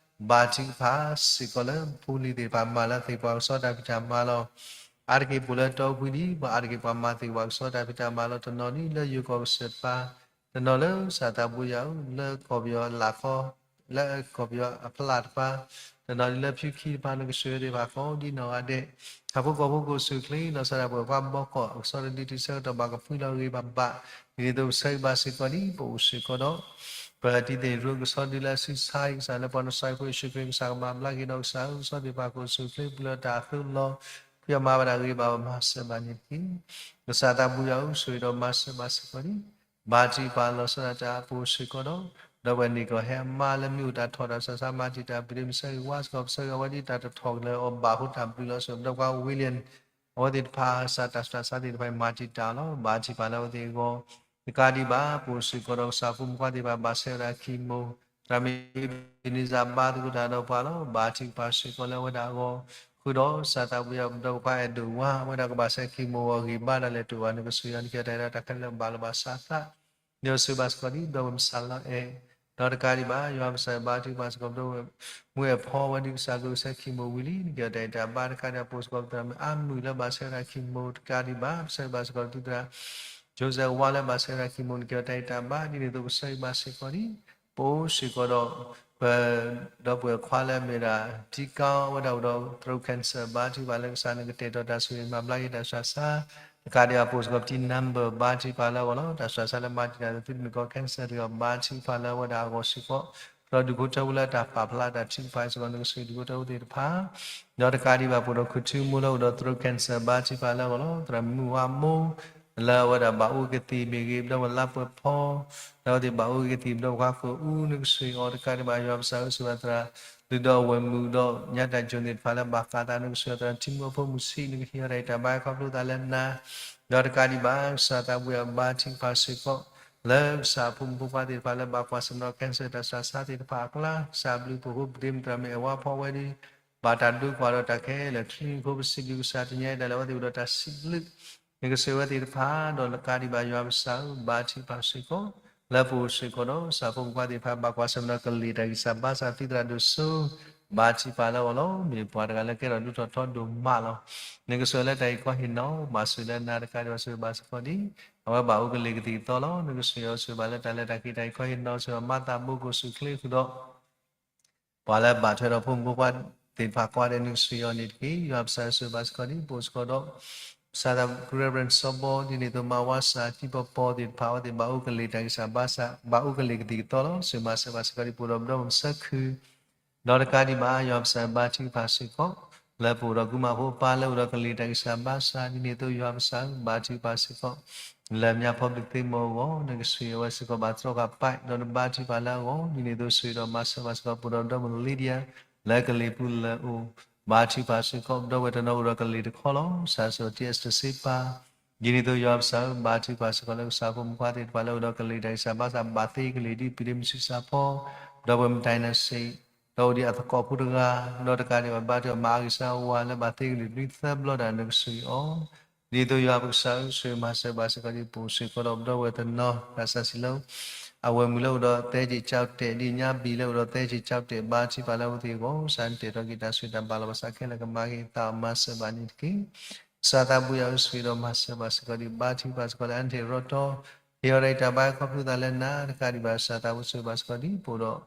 ဘါထုကဖၣ်စ့ၢ်ကီးလၢဖိလံၤသ့ၣ်တဖၣ် မၤလၢသ့ၣ်ပှၤကစီတၢ်ဖံးတၢ်မၤလီၤ. အါတက့ၢ်ပှၤလၢတီပှံၤဒံး, ပှၤအါတက့ၢ်ပှၤမၤသ့ၣ်ဝဲကစီၣ်တၢ်ဖံးတၢ်မၤလီၤ. တနီၤဒ်လၢယိၤကီၢ်ကစၢၢ်တပၤ, တနီၤလၢကစၢ်သးဘိယွၤအအိၣ်လၢကီၢ်ပယီၤအလၤဃီ, လၢကီၢ်ပယီၤအဖီလာ်တပၤ, တနီၤဒ်လၢဖၠူခံတပၤ နကစၢ်ယွၤသ့ၣ်တဖၣ်ကိးဒ်နီၢ်ဂၤဒဲး, ဟးဖိကီၢ်ဖိကအိၣ်ဆူၣ်အိၣ်ချ့, လီၤဆီဒၣ်တၢ်ပှဲၤပှၤဘီကီၢ်, အကစီၣ်တဒုတဆၢကတီၢ်ဘၣ်ကဖှံလီၤဂ့ၤဘၣ်ဘၣ်, ဒ်န့ၣ်အသိးပဆၢဂ့ၤဘၣ်စ့ၢ်ကီးဒံး, ပအိၣ်စ့ၢ်ကီးဒီး ပတံၤသ့ၣ်ရူကဆီဒုလၢအစုဆါအံၤ, ကစၢ်လၢပှၤနစၢ်ဖိယ့ၣ်ၡူးခရံာ်ကစၢ်ကမၤဘျါက့ၤဒီးကစၢ်ဧၢ, ကစီၣ်သ့ၣ်တဖၣ်ကအိၣ်ဆူၣ်အိၣ်ချ့ ပှဲၤလၢတၢ်အသိးလီၤ, ဖှံအမၤဘၣ်တၢ်ဂ့ၤဘၣ်ဘၣ် မၤစၢၤဘၣ်န့ၣ်တက့ၢ်. ကစၢ်သးဘိယွၤဧၢ, ဆိၣ်ဂ့ၤဒီးမၤစၢၤဘၣ်စ့ၢ်ကီးဒံး, ဘါထုကဖၣ်လီၤဆီဒၣ်တၢ်အပူၤစ့ၢ်ကီးဒီး, ဒီးပှၤန့ၢ်ကီၢ်ဟဲအမါလၢမ့ၢ်အိၣ်တၢ်ထီၣ်တၢ်စှၤဆါ မၤတံာ်တာ်ပဒ့မုၢ်ဆၢဂ့ၤဝါစ့ၢ်ကီး, ပဆၢဂ့ၤအဝဲဒ်တၢ်တထီၣ်ကလၢၤအီၤဘၣ်အဃိတၢ်ဘျုးလီၤ. ဆိၣ်ဂ့ၤဒီးပှၤဝံလံယၣ် အဝဲသ့ၣ်တဖၣ် ကစၢ်တၢ်စှၤဆါသ့ၣ်တဖၣ်အံၤ မၤတံာ်တာ်လီၤ. ဘါထုကဖၣ်လၢအဝဲသ့ၣ်အဂီၢ်, တကးဒံးဘၣ် ပအိၣ်စ့ၢ်ကီးဒီးကစၢ်ဖိမုၣ်ဖိသ့ၣ်တဖၣ် ဘၣ်ဆဲဝဲဒၣ်ခံမိၢ်, သရၣ်မ့ၢ်အ့ဘ့နံစၢ် ဘါသကိးတၢ်ဒီးပှၤလီၤ. ဘါထုကဖၣ်စ့ၢ်ကီးလၢအဝဲဒၣ်အဂီၢ်, ဃုာ်ဒီးကစၢ်သးဘိယွၤ ပဒီပုၢ်ဝဲၢ်ခွါအဲၣ်ဒိးဝါ အဝဲဒၣ်ကဘၣ်ဆဲခံမိၢ်အဂီၢ် ဂံၢ်ဘါဒၣ်လဲာ်တအိၣ်ဘၣ် နကစၢ်ယွၤ နကဲထီၣ်တၢ်အံၤဒီးတၢ်ခဲလၢာ်ဘၣ်လီၤဘၣ်စးသး ဒီးဆိၣ်ဂ့ၤဘၣ်စ့ၢ်ကီးဒံး ပဒီပုၢ်ဝဲၢ်မုၣ်စၢ်လီၤအဲၣ်, ဒီးတကးဒံးဘၣ် ယွၤကစၢ်ဘါထုကဖၣ်စ့ၢ်ကီး ပဒီပုၢ်ဝဲၢ်မုၣ်အဲၣ်ဖီဝဲဒၣ် ကစၢ်ကအိၣ်ဆဲခံမိၢ်ဝံၤလံ နကဲထီၣ်တၢ်အံၤတၢ်ဘါ တကးဒံးဘၣ် ပအိၣ်စ့ၢ်ကီးပသရၣ်မုၣ်အါမုၢ်လၢဘၣ်ဆဲဝဲဒၣ်ခံမိၢ် တကးဒံးဘၣ် ပဆၢဂ့ၤဘၣ်စ့ၢ်ကီးဒံး ပသရၣ်ကၠိစဲးဝါလၢဘၣ်ဆဲဝဲဒၣ်ခံမိၢ် နကဲထီၣ်တၢ်အံၤတၢ်ဘါ ဒ်န့ၣ်အသိး ပဆၢဂ့ၤဘၣ်စ့ၢ်ကီးဒံး ပအိၣ်စ့ၢ်ကီးဒီး ပဒီပုၢ်ဝဲၢ်ခွါလၢအမ့ၢ်ဝဲဒၣ် ထံကီၢ် အဝဲဒၣ်အိၣ်ဒီး throat cancer ဘါထုကဖၣ်လၢကစၢ် နကတဲာ်ကတီၤတၢ်ဆိၣ်ဂ့ၤ မၤဘျါက့ၤတၢ်စှၤဆါ တကးဒံးဘၣ် ပအိၣ်စ့ၢ်ကီးပတံၤ number ဘါထုကဖၣ်လၢအဂီၢ်လီၤ. တၢ်စှၤဆါလၢမၤတံာ်တာ်သး သုတမ့ၢ်ကီး cancer တဂ့ၤ ဘါထုကဖၣ်လၢအဝဲဒၣ်အဂီၢ်စ့ၢ်ကီး ဒီးဒူၣ်ဖိထၢဖိလၢတၢ်ပာ်ဖျါတၢ်ထုကဖၣ်စ့ၢ်ကီး နကဆိၣ်ဂ့ၤဒူၣ်ဖိထၢဖိသ့ၣ်တဖၣ် ဒီးတကးဒံးဘၣ် ပအိၣ်ဒီးခိၣ်ထံမိၢ်လၢအိၣ်ဒီး throat cancer ဘါထုကဖၣ်လၢအဂီၢ်လီၤ. သရၣ်မုၣ်ဝါမိၢ် လၢအဝဲဒၣ်ဘၣ်အိၣ်ကသံၣ်မ့ၢ်ဂ့ၤ ပဒီပုၢ်ဝဲၢ်လါပှဲၤဖီ လၢအဝဲသ့ၣ်ဘၣ်အိၣ်ကသံၣ် ပဒီပုၢ်ဝဲၢ်ခွါဃိာ်အူ နကဆိၣ်ဂ့ၤအီၤ တကးဒံးဘၣ် ယွၤပကစၢ်ဧၢ ဆိၣ်ဂ့ၤဘၣ်သရၣ် ဒုၣ်ဒီးအဝဲၢ်မုၣ်ဒီး ညါတၢ်ကၠိၣ်သ့ၣ်တဖၣ်လၢဘၣ်ဃးသး နကဆိၣ်ဂ့ၤအီၤ သရၣ်ထံမုၢ်အဖိမုၣ်ဆံး နကဟ့ၣ်အီၤတၢ်အံၤတၢ်ဘါ ခီဖျိသးလၢနၤ ဒီးတကးဒံးဘၣ် ကစၢ်သးဘိယွၤဘါထုကဖၣ်စ့ၢ်ကီး လၢကစၢ်အဖိမုၣ်ဖိခွါသ့ၣ်တဖၣ်လၢဘၣ်ကွၢ်ဆၢၣ်မဲာ်ဒီး cancer တၢ်စှၤဆါသ့ၣ်တဖၣ်အကျါ ကစၢ်ဘျုးဖှိၣ်ဖိ ပဒ့မုၣ်သရၣ်မုၣ်အဲၣ်ဝါဖီဝဲဒၣ် ဘၣ်တၢ်ဒိကွၢ်ဒီးတၢ်ခဲလၢာ်ချံအဃိ ပစံးဘျုးကစၢ် တနံၤအံၤဒၣ်လဲာ် အဝဲသ့ၣ်အိၣ်ဒီးတၢ်စံးဘျုး နကဆိၣ်ဂ့ၤအဝဲသ့ၣ်တဖၣ် ဒီးတကးဒံးဘၣ် ယွၤပကစၢ်ဧၢ ဘါထုကဖၣ်စ့ၢ်ကီး လၢပအိၣ်စ့ၢ်ကီးဒီး ကစၢ်ဖိမုၣ်ဖိခွါသ့ၣ်တဖၣ် ဘၣ်ကွၢ်ဆၢၣ်မဲာ်ဒီးကလံၤတၢ်ဂံၢ်စၢ်ဘါစၢ် သုသရၣ်ဒိၣ်စိ ဘါထုကဖၣ်လၢအဂီၢ်လီၤ. မ့ၢ်ပှၤတဂၤလၢကဲထီၣ်ဒိၣ်ထီၣ်ထီဒိၣ်မးလီၤ. နကဆိၣ်ဂ့ၤလၢတၢ်အံၤခီဟ့ၣ်နီၤ ဘၣ်ဆိၣ်ဂ့ၤလၢနၤ တကးဒံးဘၣ် ဆိၣ်ဂ့ၤဘၣ်စ့ၢ်ကီးဒံး အဝဲဘၣ်အိၣ်ကလံၤကသံၣ်ကသီလီၤ. နကဆိၣ်ဂ့ၤအီၤ ဆိၣ်ဂ့ၤဘၣ်လၢတၢ်လဲၤတၢ်က့ၤတၢ်အံၤခီဟ့ၣ်နီၤ ဆိၣ်ဂ့ၤအီၤ မၤသးဘိကအိၣ်ဆူၣ်အိၣ်ချ့ဃုာ်ဒီး ပှၤလၢဘၣ်ထွဲဒီးဖိမုၣ်ဖိခွါသ့ၣ်တဖၣ်ကိးဂၤဒဲး နကဆိၣ်ဂ့ၤအီၤန့ၣ်တက့ၢ်. ယွၤပကစၢ်ဧၢ ဆိၣ်ဂ့ၤဘၣ်စ့ၢ်ကီးဒံး ပအိၣ်စ့ၢ်ကီးဒီး ကစၢ်သး Reverend စီၤဘီ ဒ်န့ၣ်အသိး မၤဝါစၢ် တံၤပီၤပီၤသ့ၣ်တဖၣ် အဝဲသ့ၣ်ဘၣ်အိၣ်ကလံၤတၢ်ဂံၢ်စၢ်ဘါစၢ် ဘၣ်အိၣ်ကလံၤကသံၣ်ကသီလီၤ. ဆိၣ်ဂ့ၤမၤစၢၤဘၣ်စ့ၢ်ကီးဒံး ပအိၣ်ဒီးပဒီမုၣ်စၢခု ဒီးတကးဒံးဘၣ် ယွၤပကစၢ်ဘါထုကဖၣ်စ့ၢ်ကီး လၢပအိၣ်ဒီးကုမၤဖိအပၢ်လၢအိၣ်ဒီးကလံၤတၢ်ဂံၢ်စၢ်ဘါစၢ် ဒ်န့ၣ်အသိး ယွၤပကစၢ်ဧၢ ဘါထုကဖၣ်စ့ၢ်ကီး လၢမၠါဖီဘျုးသ့ၣ်မီၤအဂီၢ် နကဆိၣ်ဂ့ၤအဝဲစ့ၢ်ကီးဘၣ်တြီဃာ်ပာ် ဒီးနဘါထုကဖၣ်လၢအဂီၢ် ဒ်န့ၣ်အသိး ဆိၣ်ဂ့ၤဒီးမၤစၢၤဘၣ်စ့ၢ်ကီး ပအိၣ်ဒီးပဒီမုၣ် Lydia လၢကလံၤပူၤလၢအအိၣ် ဘါထုကဖၣ်စ့ၢ်ကီး ပဒီပုၢ်ဝဲၢ်တနီၤအိၣ်ဒီးကလံၤတခီလီၤ. စၢ်စီၤ T S တဆ့ပၢ် ဒ်န့ၣ်အသိး ယွၤပကစၢ်ဧၢ ဘါထုကဖၣ်စ့ၢ်ကီး လၢကစၢ်ဖိမုၣ်ဖိခွါသ့ၣ်တဖၣ်လၢအိၣ်ဒီးကလံၤတၢ်ဂံၢ်စၢ်ဘါစၢ် ဘၣ်သ့ကလံၤဒ်ပဒ့မုၢ်ဆံးစၢ်ဖီ ဒီပုၢ်ဝဲၢ်မုၣ် Dynasty ဒီးအိၣ်ဒံးအသကိးဖိတဂၤ ဒီးတကးဒံးဘၣ် ဘါထုကဖၣ်မၤအါဂံၢ်စၢ်အဝၤလၢဘၣ်သ့ကလံၤလွံၢ်သၢဘျီတၢ် နကဆိၣ်ဂ့ၤအီၤ ဒ်သိးယွၤပကစၢ်ဧၢ ဆိၣ်ဂ့ၤမၤစၢၤဘၣ်စ့ၢ်ကီးဒံး ပအိၣ်စ့ၢ်ကီးဒီးပဒီပုၢ်ဝဲၢ်တနီၤ တၢ်စၢ်စံးလၢ အဝဲၢ်မုၣ်လၢအိၣ်ဒီးသဲက့ၤကၠီၣ်တဲာ် ဒ်ညါဘံၣ်လၢအိၣ်ဒီးသဲက့ၤကၠီၣ်တဲာ် ဘါထုကဖၣ်လၢအဝဲသ့ၣ်အဂီၢ် ကစၢ်နတဲာ်ထီၣ်က့ၤတၢ်ဆိၣ်ဂ့ၤတၢ်ဘၣ်လီၤဘၣ်စးခဲလၢာ် ကမၤက့ၤသးအီၤ မၤစၢၤဘၣ်န့ၣ်တက့ၢ်. ကစၢ်သးဘိယွၤဧၢ ဆိၣ်ဂ့ၤဒီးမၤစၢၤဘၣ်စ့ၢ်ကီးဒံး ဘါထုကဖၣ်စ့ၢ်ကီးလၢအနထံၣ်ရီတီ ဟ့ၣ်အီၤတၢ်ဂံၢ်တၢ်ဘါခီဖျိသးလၢနၤ တကးဒံးဘၣ် ကစၢ်သးဘိဆိၣ်ဂ့ၤဘၣ်စ့ၢ်ကီးဒံး ပအိၣ်ဒီး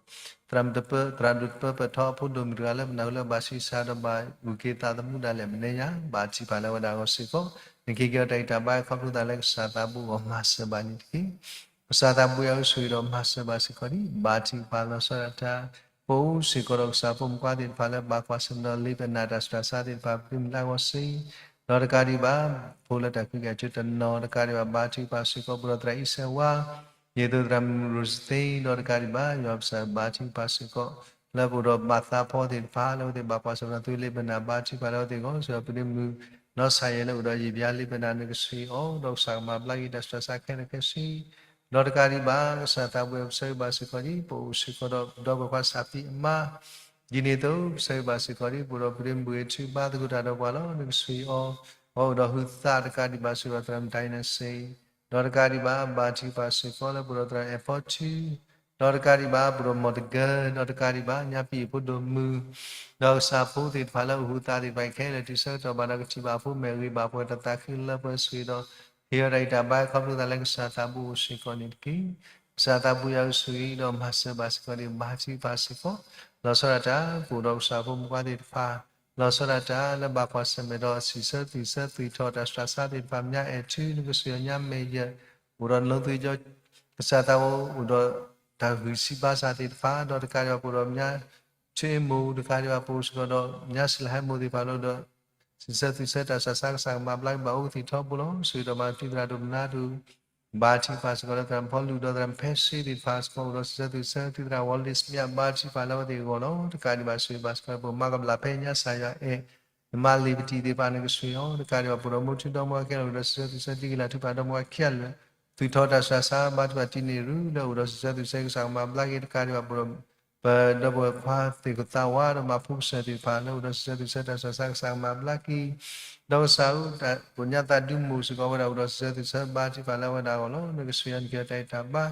သရၣ်မုၣ်တပၢ သရၣ်ဒိၣ်တပၢပၢၢ်ထီ အဖိဒိၣ်မုၣ်တဂၤလၢပနၢ်ဟူလၢဘၣ်ဆံးစၢ်ဒီးဘၣ်ဂုၤက့ၤသးသမူဒၣ်လဲာ်မဲာ်ညါ ဘါထုကဖၣ်လၢအဝဲဒၣ်အဂီၢ်စ့ၢ်ကီး နကဟ့ၣ်က့ၤအီၤတၢ်ဂံၢ်တၢ်ဘါခီဖျိသးလၢကစၢ်သးဘိအဂီၢ် မၤစၢၤဘၣ်န့ၣ်တက့ၢ်. ကစၢ်သးဘိယွၤဧၢ ဆိၣ်ဂ့ၤဒီးမၤစၢၤဘၣ်စ့ၢ်ကီးဒံး ဘါထုကဖၣ်လီၤဆီဒၣ်တၢ် ပအိၣ်စ့ၢ်ကီးဒီးကစၢ်ဖိမုၣ်ဖိခွါသ့ၣ်တဖၣ်လၢဘၣ်ကွၢ်ဆၢၣ်မဲာ်ဒီးလံာ်ပနၢ်တၢ်ဆူးတၢ်ဆါသ့ၣ်တဖၣ် ပဒ့မုၣ်လၢအဂီၢ်စ့ၢ် ဒီးတကးဒံးဘၣ် ဖိလၢတၢ်ကွံကၤကၠိတနီၤ တကးဒံးဘၣ် ဘါထုကဖၣ်စ့ၢ်ကီး ပအိၣ်ဒီးသရၣ်အံၣ်စဲးဝါ ဒ်သိးသရၣ်မုၣ်ရိၣ်စသ့ ဒီးတကးဒံးဘၣ် ယွၤပကစၢ်ဘါထုကဖၣ်စ့ၢ်ကီး လၢပအိၣ်ဒီးဘၣ်သးဖီသ့ၣ်တဖၣ် လၢအဝဲသ့ၣ်ဘၣ်ကွၢ်ဆၢၣ်မဲာ်ဒီးသုလံာ်ပနၢ် ဘါထုကဖၣ်လၢအဝဲသ့ၣ်အဂီၢ် စ့ၢ်ကီးပဒ့မုၣ်နီၢ်ဆၣ်ယဲၢ်လၢအိၣ်ဒီးယံာ်ဘျါလံာ်ပနၢ် နကဆိၣ်ဂ့ၤအီၤ ဒီးကစၢ်ကမၤဘျါက့ၤတၢ်ဆူးတၢ်ဆါခဲလၢာ်ခဲဆ့ ဒီးတကးဒံးဘၣ် ကစၢ်သးဘိယွၤဧၢ ပဆၢဂ့ၤဘၣ်စ့ၢ်ကီးဒံး ပအိၣ်စ့ၢ်ကီးဒီး ဒီပုၢ်ဝဲၢ်ခွါစးဖံအမါ ဒ်န့ၣ်အသိး ပဆၢဂ့ၤဘၣ်စ့ၢ်ကီးဒံး ပအိၣ်ဒီးပဒ့မုၣ်ဘှံးထူ ဘါသကိးတၢ်ဒီးပှၤလီၤ နကဆိၣ်ဂ့ၤအီၤ အဝဲအိၣ်ဒီးဟုးသး တကးဒံးဘၣ် ဆိၣ်ဂ့ၤဘၣ်သရၣ်မုၣ် Dynasty ဒီးတကးဒံးဘၣ် ဘါထုကဖၣ်စ့ၢ်ကီးလၢပအိၣ်ဒီးသရၣ်အဲၣ်ဖီထူ ဒီးတကးဒံးဘၣ် ပဒိၣ်မီၢ်တဂၢၢ်, ဒီးတကးဒံးဘၣ် ညၣ်ပံာ်ဖိဒိၣ်မုၢ်, ဒီးကစၢ်ဖိသ့ၣ်တဖၣ်လၢအဟူးသးသ့ၣ်တဖၣ်အံၤခဲလၢာ် တုၤဆၢကတီၢ်ဘၣ်ဒီးကထံၣ်ဘၣ်အဖိ မ့ၢ်ဂ့ၤဘၣ်ပှၤတသးခုလၢပှဲၤဆိၣ်ဂ့ၤဒီး ဟ့ၣ်အီၤတၢ်ဂံၢ်တၢ်ဘါ ခီဖျိသးလၢကစၢ်သးဘိအိၣ်စ့ၢ်ကီးန့ၣ်တက့ၢ်. ကစၢ်သးဘိယွၤဧၢ ဆိၣ်ဂ့ၤဒီးမၤစၢၤဘၣ်စ့ၢ်ကီးဒီး ဘါထုကဖၣ်စ့ၢ်ကီး လီၤဆီဒၣ်တၢ်ပအိၣ်ဒီးကစၢ်ဖိမုၣ်ခွါသ့ၣ်တဖၣ်, လီၤဆီဒၣ်တၢ်လၢဘၣ်ကွၢ်ဆၢၣ်မဲာ်ဒီးစံးဆၢသွံၣ်ဆၢသွံၣ်ထီၣ်တၢ်ဆှၢဆါသ့ၣ်တဖၣ် မ့ၢ်အဲၣ်ထု နကဆိၣ်အီၤညါမဲာ်ယဲၢ်, အိၣ်ဒီးနလိသုကၠီ ကစၢ်သးဘိ အိၣ်ဒီးတၢ်ဂံၢ်စၢ်ဘါစၢ်သ့ၣ်တဖၣ်, ဒီးတကးဒံးဘၣ်ပအိၣ်ဒီးမ့ၢ် ထံမိၢ် တကးဒံးဘၣ်ပအိၣ်စ့ၢ်ကီးဒီး မ့ၢ်စလဟဲမိၢ်သ့ၣ်တဖၣ်လၢဒီး စံးဆၢသွံၣ်ဆၢတၢ်ဆှၢဆါ ကစၢ်ကမၤဘျါက့ၤဘၣ်အိၣ်ကသံၣ်ထီဘိလီၤ. ဆိၣ်ဂ့ၤဒီးမၤတံၤသရၣ်ဒိၣ်မနါဒိၣ် ဘါထုကဖၣ်စ့ၢ်ကီးလၢသရၣ်မုၣ်ဖီလူၤဒီးသရၣ်မုၣ်ဖဲစ့သ့ၣ်တဖၣ်စ့ၢ်ကီး အိၣ်ဒီးစံးဆၢသွံၣ်ဆၢ သံၣ်သရၣ်ဝီလ့စမ့ၣ် ဘါထုကဖၣ်လၢအဝဲသ့ၣ်အဂီၢ်လီၤ. တကးဒံးဘၣ်ဆိၣ်ဂ့ၤဘၣ်စ့ၢ်ကီး ပမၤကဘျၣ်ဖဲညါစၢ်ယွၤအဲၣ် နမၤလံာ်ပတံၢ်သ့ၣ်တဖၣ် နကဆိၣ်ဂ့ၤအီၤ, တကးဒံးဘၣ်ပအိၣ်ဒီးမိၢ်ထူဒီမါဝၤခဲလၢာ် အိၣ်ဒီးစံးဆၢသွံၣ်ဆၢ တံၤက့ၤလၤထူပာ်ဒီမါဝၤခဲလၢာ် သွံၣ်ထီၣ်တၢ်ဆှၢဆါ ဘါထုကဖၣ်တံၤန့ၢ်ရူလၢအိၣ်ဒီးစံးဆၢသွံၣ်ဆၢ ကစၢ်ကမၤဘျါက့ၤ တကးဒံးဘၣ်ပအိၣ်ဒီး ပဒီပုၢ်ဝဲၢ်ခွါသ့ၣ်ကသးဝါဒီးမၤဖိကစၢၢ်သ့ၣ်တဖၣ်လၢအိၣ်ဒီးစံးဆၢသွံၣ်ဆၢတၢ်ဆှၢဆါ ကစၢ်ကမၤဘျါက့ၤ ဒီးကစၢ်ဧၢ ပညါသးဒုးမိၢ်စ့ၢ်ကီးဝဲဒၣ်အိၣ်ဒီးစံးဆၢသွံၣ်ဆၢ ဘါထုကဖၣ်လၢအဝဲဒၣ်အဂီၢ်လီၤ. နကဆိၣ်ဂ့ၤအီၤ နကဟ့ၣ်အီၤတၢ်ဂံၢ်တၢ်ဘါ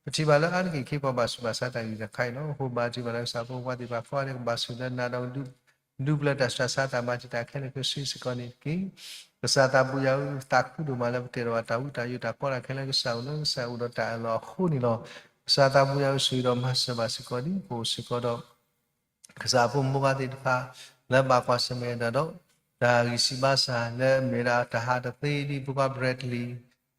ပထံၣ်ဘၣ်လၢအါတက့ၢ်ခ့ပှၤဘၣ်ဆူးဘၣ်ဆါတၢ်ဂံၢ်တၢ်ခါအံၤလီၤ. အဃိဘါထုကဖၣ်လၢကစၢ်ဖိခွါသ့ၣ်တဖၣ် ကိးဂၤဒဲးကဘၣ်ဆိၣ်ဂ့ၤလၢနၤဒီး ဒုးပျၢၤတၢ်ဆှၢဆါတၢ်ဘါထုကဖၣ်ခဲလၢာ်ခဲဆ့စ့ၢ်ကီးန့ၣ်တက့ၢ်. ကစၢ်သးဘိယွၤဧၢ သးခုဒိၣ်မးလၢပတဲဒီးတၢ်ဝံတၢ်ယိးတၢ်ကီတၢ်ခဲလၢကစၢ်အိၣ်လၢကစၢ်အိၣ်ဒီးတၢ်အၢၣ်လီၤအဃိန့ၣ်လီၤ. ကစၢ်သးဘိယွၤဧၢ ဆိၣ်ဂ့ၤဒီးမၤစၢၤဘၣ်စ့ၢ်ကီးဒ်ပအိၣ်စ့ၢ်ကီးဒီး ကစၢ်ဖိမုၣ်ဖိခွါသ့ၣ်တဖၣ် လၢဘၣ်ကွၢ်ဆၢၣ်မဲာ်ဒီး တၢ်ဂံၢ်စၢ်ဘါစၢ် လၢအမ့ၢ်ဝဲဒၣ်တၢ်ဟးတသ့ ဒ်ဖိခွါ Bradley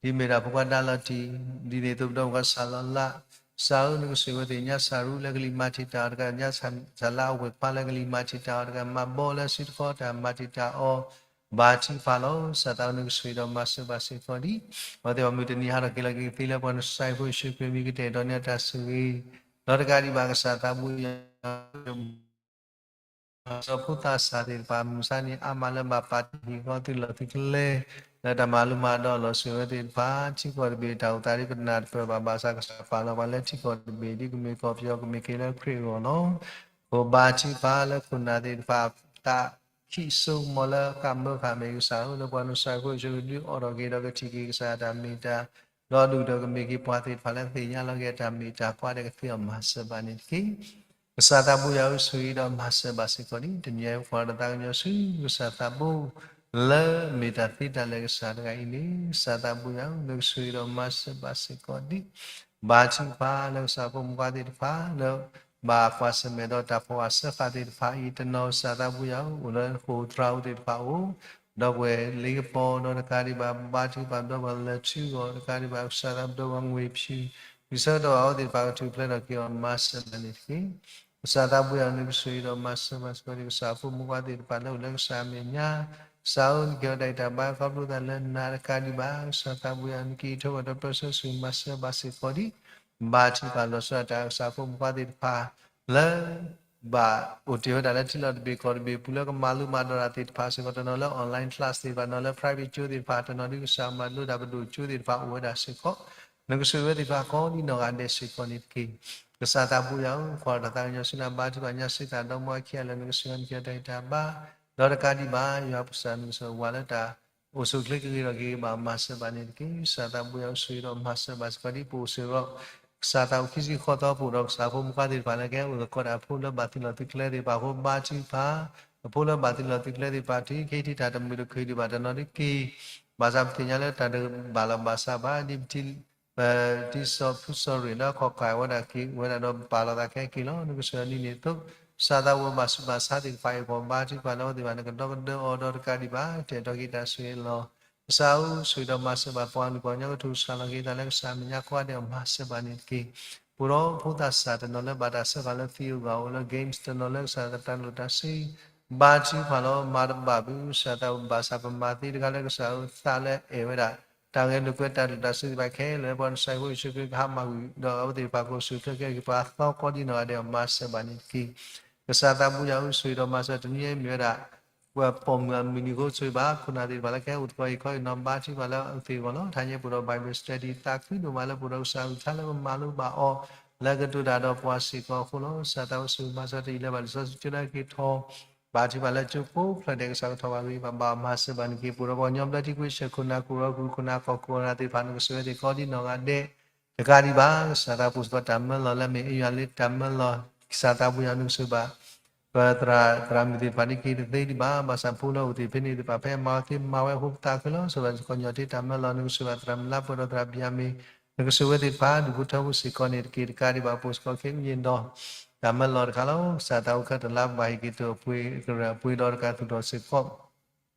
ဒ်မ့ၢ်ဒၣ်ဖိခွါဒါလီၤတံၢ် ဒ်န့ၣ်အသိးပဒီပုၢ်ဝဲၢ်စၢ်လီၤလး ကစၢ်ဧၢ နကဆိၣ်ဂ့ၤဝဲသ့ၣ် ညါစၢ်ရူလၢကလံၤမၤတံာ်တာ်အီၤတဂၤ ညါစၢ်လါအဝဲၢ်ခွါလၢကလံၤမၤတံာ်တာ်အီၤတဂၤ မၤဘီလၢစုတခီတၢ်မၤတံာ်တာ်အီၤ ဘါထုကဖၣ်လီၤ. ကစၢ်သးဘိ နကဆိၣ်ဂ့ၤဒီးမၤစၢၤဘၣ်စ့ၢ်ကီးဒ် အဝဲသ့ၣ်ဘၣ်မုၢ်တနံၤဟးထီၣ်က့ၤလီၤက့ၤကသ့လၢပှၤနစၢ်ဖိယ့ၣ်ၡူးခရံာ်အမံၤ ကတဲာ်ကတီၤန့ၢ်တၢ်ဆိၣ်ဂ့ၤ ဒီးတကးဒံးဘၣ်ကစၢ်သးဘိယွၤ စီၤဖိသၣ်စၢ်သ့ၣ်တဖၣ် မုၢ်ဆါန့ၣ် အါမးလၢဘၣ်ပာ်တ့ၢ်ဟံၣ်ဃီသုးလီၢ်သုးကျဲ လၢတၢ်မၤလိမၤဒိးလီၤ ဆိၣ်ဂ့ၤဝဲသ့ၣ်တဖၣ် ထံကီၢ်တဘ့ၣ်တၢ်အိၣ်သးဒ်ပနၢ်တပၢၢ်ဘၣ် ဘၣ်ဆၣ်ကစၢ်ပာ်လီၤပှၤလၢထံကီၢ်တဘ့ၣ် ဒ်ကမ့ၢ်ကီၢ်ပယီၤကမ့ၢ်က့ၤလၢခရံာ်အဂီၢ်လီၤ. အဃိဘါထုကဖၣ်လၢခိၣ်နၢ်သ့ၣ်တဖၣ် သးခံစိကမီၤလၢဃၣ်မၢဃၣ်မဲာ် ကစၢ်ဧၢ လၢပှၤနစၢ်ဖိယ့ၣ်ၡူးခရံာ်ဒုးအိးထီၣ်က့ၤဒီးကထံၣ်က့ၤကစၢ်တၢ်မ့ၢ်တၢ် ဒီးဒုၣ်ဒီးကမ့ၢ်က့ၤပှၤသ့ၣ်တဖၣ်လၢသ့ၣ်ညါလီၤက့ၤတၢ်မ့ၢ်တၢ်ကွၢ်ဒီးကသ့အီၤမၤစၢၤဘၣ်န့ၣ်တက့ၢ်. ကစၢ်သးဘိယွၤဧၢ ဆိၣ်ဂ့ၤဒီးမၤစၢၤဘၣ်စ့ၢ်ကီးဒ် တနံၤအံၤ ပကွၢ်ဒီးသးကညီၤဆူ ကစၢ်သးဘိ လၢမ့ၢ်တၢ်သ့တၢ်လၢာ်ကစၢ်တဂၤအံၤန့ၣ် ကစၢ်သးဘိယွၤဧၢ နကဆိၣ်ဂ့ၤဒီးမၤစၢၤဘၣ်စ့ၢ်ကီးဒ် ဘါထုကဖၣ်လၢကစၢ်ဖိမုၣ်ဖိခွါသ့ၣ်တဖၣ်လၢ ဘၣ်ကွၢ်ဆၢၣ်မဲာ်ဒီးတၢ်ဖီၣ်ဃာ်စၢဃာ်သ့ၣ်တဖၣ်အံၤ တနီၤကစၢ်သးဘိယွၤဧၢ အိၣ်လၢဃိာ်သရၣ်အိၣ်သ့ၣ်တဖၣ်အအိၣ် ဒီပုၢ်ဝဲၢ်လ့ကပီၤ ဒီးတကးဒံးဘၣ် ဘါထုကဖၣ်ဒီပုၢ်ဝဲၢ်လၢထူအဂီၢ် တကးဒံးဘၣ်ကစၢ်သးဘိဒီပုၢ်ဝဲၢ်ငွေဖြူ ဒ်ဆၢကတီၢ်အဝဲသ့ၣ်တဖၣ်ကထူၣ်ဖျဲးထီၣ်က့ၤအီၤမၤစၢၤဘၣ်န့ၣ်တက့ၢ်. ကစၢ်သးဘိယွၤဧၢ နကဆိၣ်ဂ့ၤဒီးမၤစၢၤဘၣ်စ့ၢ်ကီးဒ် ကစၢ်ဖိမုၣ်ဖိခွါသ့ၣ်တဖၣ်လၢအိၣ်လၢကစၢ်အမဲာ်ညါ ကစၢ်ဧၢ နကဟ့ၣ်အီၤတၢ်ဂံၢ်တၢ်ဘါ ခီဖျိသးလၢနၤတကးဒံးဘၣ် ကစၢ်သးဘိယွၤ နကဟ့ၣ်ထီၣ်ဝဲဒီးပၢဆှၢဆိၣ်ဂ့ၤမၤစၢၤဘၣ်စ့ၢ်ကီးဒ် ဘါထုကဖၣ်လီၤဆီဒၣ်တၢ် ကစၢ်ဖိမုၣ်ဖိခွါသ့ၣ်တဖၣ်လၢ ဘၣ်အိၣ်တ့ၢ်ဝဲဒၣ်လၢထံလီၢ်တဘ့ၣ်ကီၢ်တဘ့ၣ်အပူၤလၢကမၤလိမၤဒိးတၢ်သ့ၣ်တဖၣ်စ့ၢ်ကီး တနီၤလၢ online class သ့ၣ်တဖၣ် တနီၤလၢ private ကၠိသ့ၣ်တဖၣ် တနီၤဒ်ကစၢ်မၤလိတၢ်ပဒိၣ်ကၠိသ့ၣ်တဖၣ်အိၣ်ဝဲဒၣ်စ့ၢ်ကီး နကဆိၣ်ဂ့ၤဝဲသ့ၣ်တဖၣ်ကိးဒ်နီၢ်ဂၤဒဲးစ့ၢ်ကီးန့ၣ်တက့ၢ်. ကစၢ်သးဘိယွၤဧၢ ကွၢ်ဒီးသးကညီၤဆူနၤ ဘါထုကဖၣ်ညါစ့သးဒီမါဝၤခံဂၤလၢာ် နကဆိၣ်ဂ့ၤနကဟ့ၣ်အီၤတၢ်ဂံၢ်တၢ်ဘါ ဒီးတကးဒံးဘၣ် ယွၤပကစၢ် နကဆိၣ်ဂ့ၤဝဲလၢတၢ်အိၣ်ဆူၣ်အိၣ်ချ့ကဂ့ၤထီၣ်က့ၤဘၣ်မၤစၢၤဘၣ်န့ၣ်တက့ၢ်. ကစၢ်သးဘိယွၤ ဆိၣ်ဂ့ၤဒီးမၤစၢၤဘၣ်စ့ၢ်ကီးဒ်ပအိၣ်စ့ၢ်ကီး ကစၢ်သးအိၣ်ခံဆံဃိးသီပအိၣ်ဒီးကစၢ်ဖိမုၣ်ဖိခွါသ့ၣ်တဖၣ်လၢကဟဲအိၣ်သကိးတၢ်ဖိလၢဘၣ်သုးလီၢ်သုးကျဲသ့ၣ်တဖၣ်အဃိ ဘါထုကဖၣ် အဖိလၢဘၣ်သုးလီၢ်သုးကျဲသ့ၣ်တဖၣ် ထံခံထံတၢ်တမုာ်တခုၣ်ဒံးဘၣ်တနီၤဒ်က့ၤ ဘၣ်ဆၣ်ပသ့ၣ်ညါလၢတၢ်တဘၣ်လီၤဘၣ်စးဘၣ် ဒ်ပ တံၤစီၤဖုစီၤရ့ၣ်လၢအခီၣ်ခါဝဲဒၣ်က့ၤ ဝဲဒၣ်ဒီးပာ်လီၤသးခဲက့ၤလီၤ. နကဆိၣ်ဂ့ၤဒ်န့ၣ်အသိး ကစၢ်သးဝဲဘၣ်ဆူးဘၣ်ဆါသ့ၣ်တဖၣ်အံၤ ပှၤဘါထုကဖၣ်လၢအဝဲသ့ၣ်တဖၣ် နကဒီကဒၢအီၤဒီးတကးဒံးဘၣ် တဲာ်ထီၣ်က့ၤတၢ်ဆိၣ်ဂ့ၤလီၤ. ကစၢ်ဧၢ ဆိၣ်ဂ့ၤဒီးမၤစၢၤဘၣ်ပှၤနုာ်ပှၤကညီကထူၣ်စှၤလီၤက့ၤသးလၢကစၢ်အမဲာ်ညါကိးဂၤဒဲးအီၤ မၤစၢၤဘၣ်န့ၣ်တက့ၢ်. ပှၤဒီးဖိသၣ်စၢ်တနီၤလၢဘၣ်တၢ်စၢဃာ်လၢသံအဂၤအိၣ်လၢ games တနီၤလၢကစၢ်တၢ်လိာ်တၢ်စ့ ဘါထုကဖၣ်လီၤ မၤတဘၣ်ဘၣ် ကစၢ်သးဘိဘၣ်ဆၣ်ပမၤသ့တဂၤလၢကစၢ်ဧၢ သးလၢအဲၣ်ဝဲဒၣ် တၢ်ဂဲၤလိာ်ကွဲတၢ်လိာ်တၢ်စ့သ့ၣ်တဖၣ်ခဲလၢာ် ပှၤနစၢ်ဖိယ့ၣ်ၡူးခရံာ်ကဟးမၤကွံာ် ဒီးအဝဲသ့ၣ်တဖၣ်ကအိၣ်ဆူၣ်အိၣ်ချ့ကဲက့ၤပှၤအသီကိးဒ်နီၢ်ဂၤဒဲးအီၤ မၤစၢၤဘၣ်န့ၣ်တက့ၢ်. ကစၢ်သးဘိယွၤဧၢ ဆိၣ်ဂ့ၤဒီးမၤစၢၤတနံၤအံၤမ့ၢ်ဝဲဒၣ် ပှၤပိာ်မုၣ်အမုၢ်နံၤအဃိ ဆိၣ်ဂ့ၤဘၣ်ခိၣ်နၢ်သ့ၣ်တဖၣ်လၢကဟဲအိၣ်သကိးအံၤခီအံၤနီၤ ဘါထုကဖၣ်လၢအဝဲသ့ၣ်အဂီၢ်လီၤ. ထါညဲပှၤဒီး Bible study သးခုဒိၣ်မးလၢပှၤဒီးကစၢ်အုၣ်ခါလၢပမၤလိဘၣ်အီၤ လၢကတိၤတၢ်ဒီးပှၤစ့ၢ်ကီးအဃိလီၤ. ကစၢ်သးဘိဆိၣ်ဂ့ၤမၤစၢၤတအံၤလၢဘၣ်လံာ်စီဆှံကၠိလၢက့ၤထီၣ် ဘါထုကဖၣ်လၢကၠိဖိဖျၢၣ်ဒဲး ကစၢ်ကထီၣ်ဘၣ်ဂ့ၤဘၣ်ဘၣ်မၤစၢၤဘၣ်န့ၣ်တက့ၢ်. ပှၤဒီးပှၤကညီဘျၢထံခဝ့ၡၢၣ်ခိၣ်နၢ် ကရၢခိၣ်ခိၣ်နၢ် ကီၢ်ခိၣ်နၢ်သ့ၣ်တဖၣ် နကဆိၣ်ဂ့ၤသ့ၣ်ကိးဒ်နီၢ်ဂၤဒဲး တကးဒံးဘၣ် ကစၢ်သးပူၤစ့ၢ်ကီးတၢ်မၢလီၤလၢအမ့ၢ်အ့ယွၤလၢတၢ်မၢလီၤ ကစၢ်သးပူၤယွၤနကဆိၣ်ဂ့ၤဘၣ် ပသရၣ်သရၣ်မုၣ်သ့ၣ်တဖၣ်န့ၣ်က့ၤတသ့ဒံးဘၣ် ဘၣ်ဆၣ်ဖိလၢအိၣ်သ့ၣ်ဖဲန့ၣ်သ့ၣ်တဖၣ် ဖဲမၤဝဲသ့မၤဝဲအဃိပသးခုလီၤ ဆိၣ်ဂ့ၤဘၣ်စ့ၢ်ကီးညီၣ်တ့ၢ်တၢ်မၢလီၤ နကဆိၣ်ဂ့ၤဘၣ်သရၣ်မုၣ်လါပှဲၤဒီးသရၣ်ဘံၣ်ယၤမ့ၣ် နကဆိၣ်ဂ့ၤဝဲသ့ၣ်တဖၣ် ဒူၣ်ဖိထၢဖိစ့ၢ်ကီးန့ၣ်တက့ၢ် တကးဒံးဘၣ် ပအိၣ်စ့ၢ်ကီးခဲအံၤန့ၣ်ဒီး တၢ်မၢလီၤတခါလီၤ ကစၢ်သးအိၣ်ခဲတလါပဘၣ်ဟ့ၣ်က့ၤတၢ်အပှ့ၤ ကရၢၢ်အပှ့ၤဒီးတကးသူၣ်ထီၣ်စ့ၢ်ကီး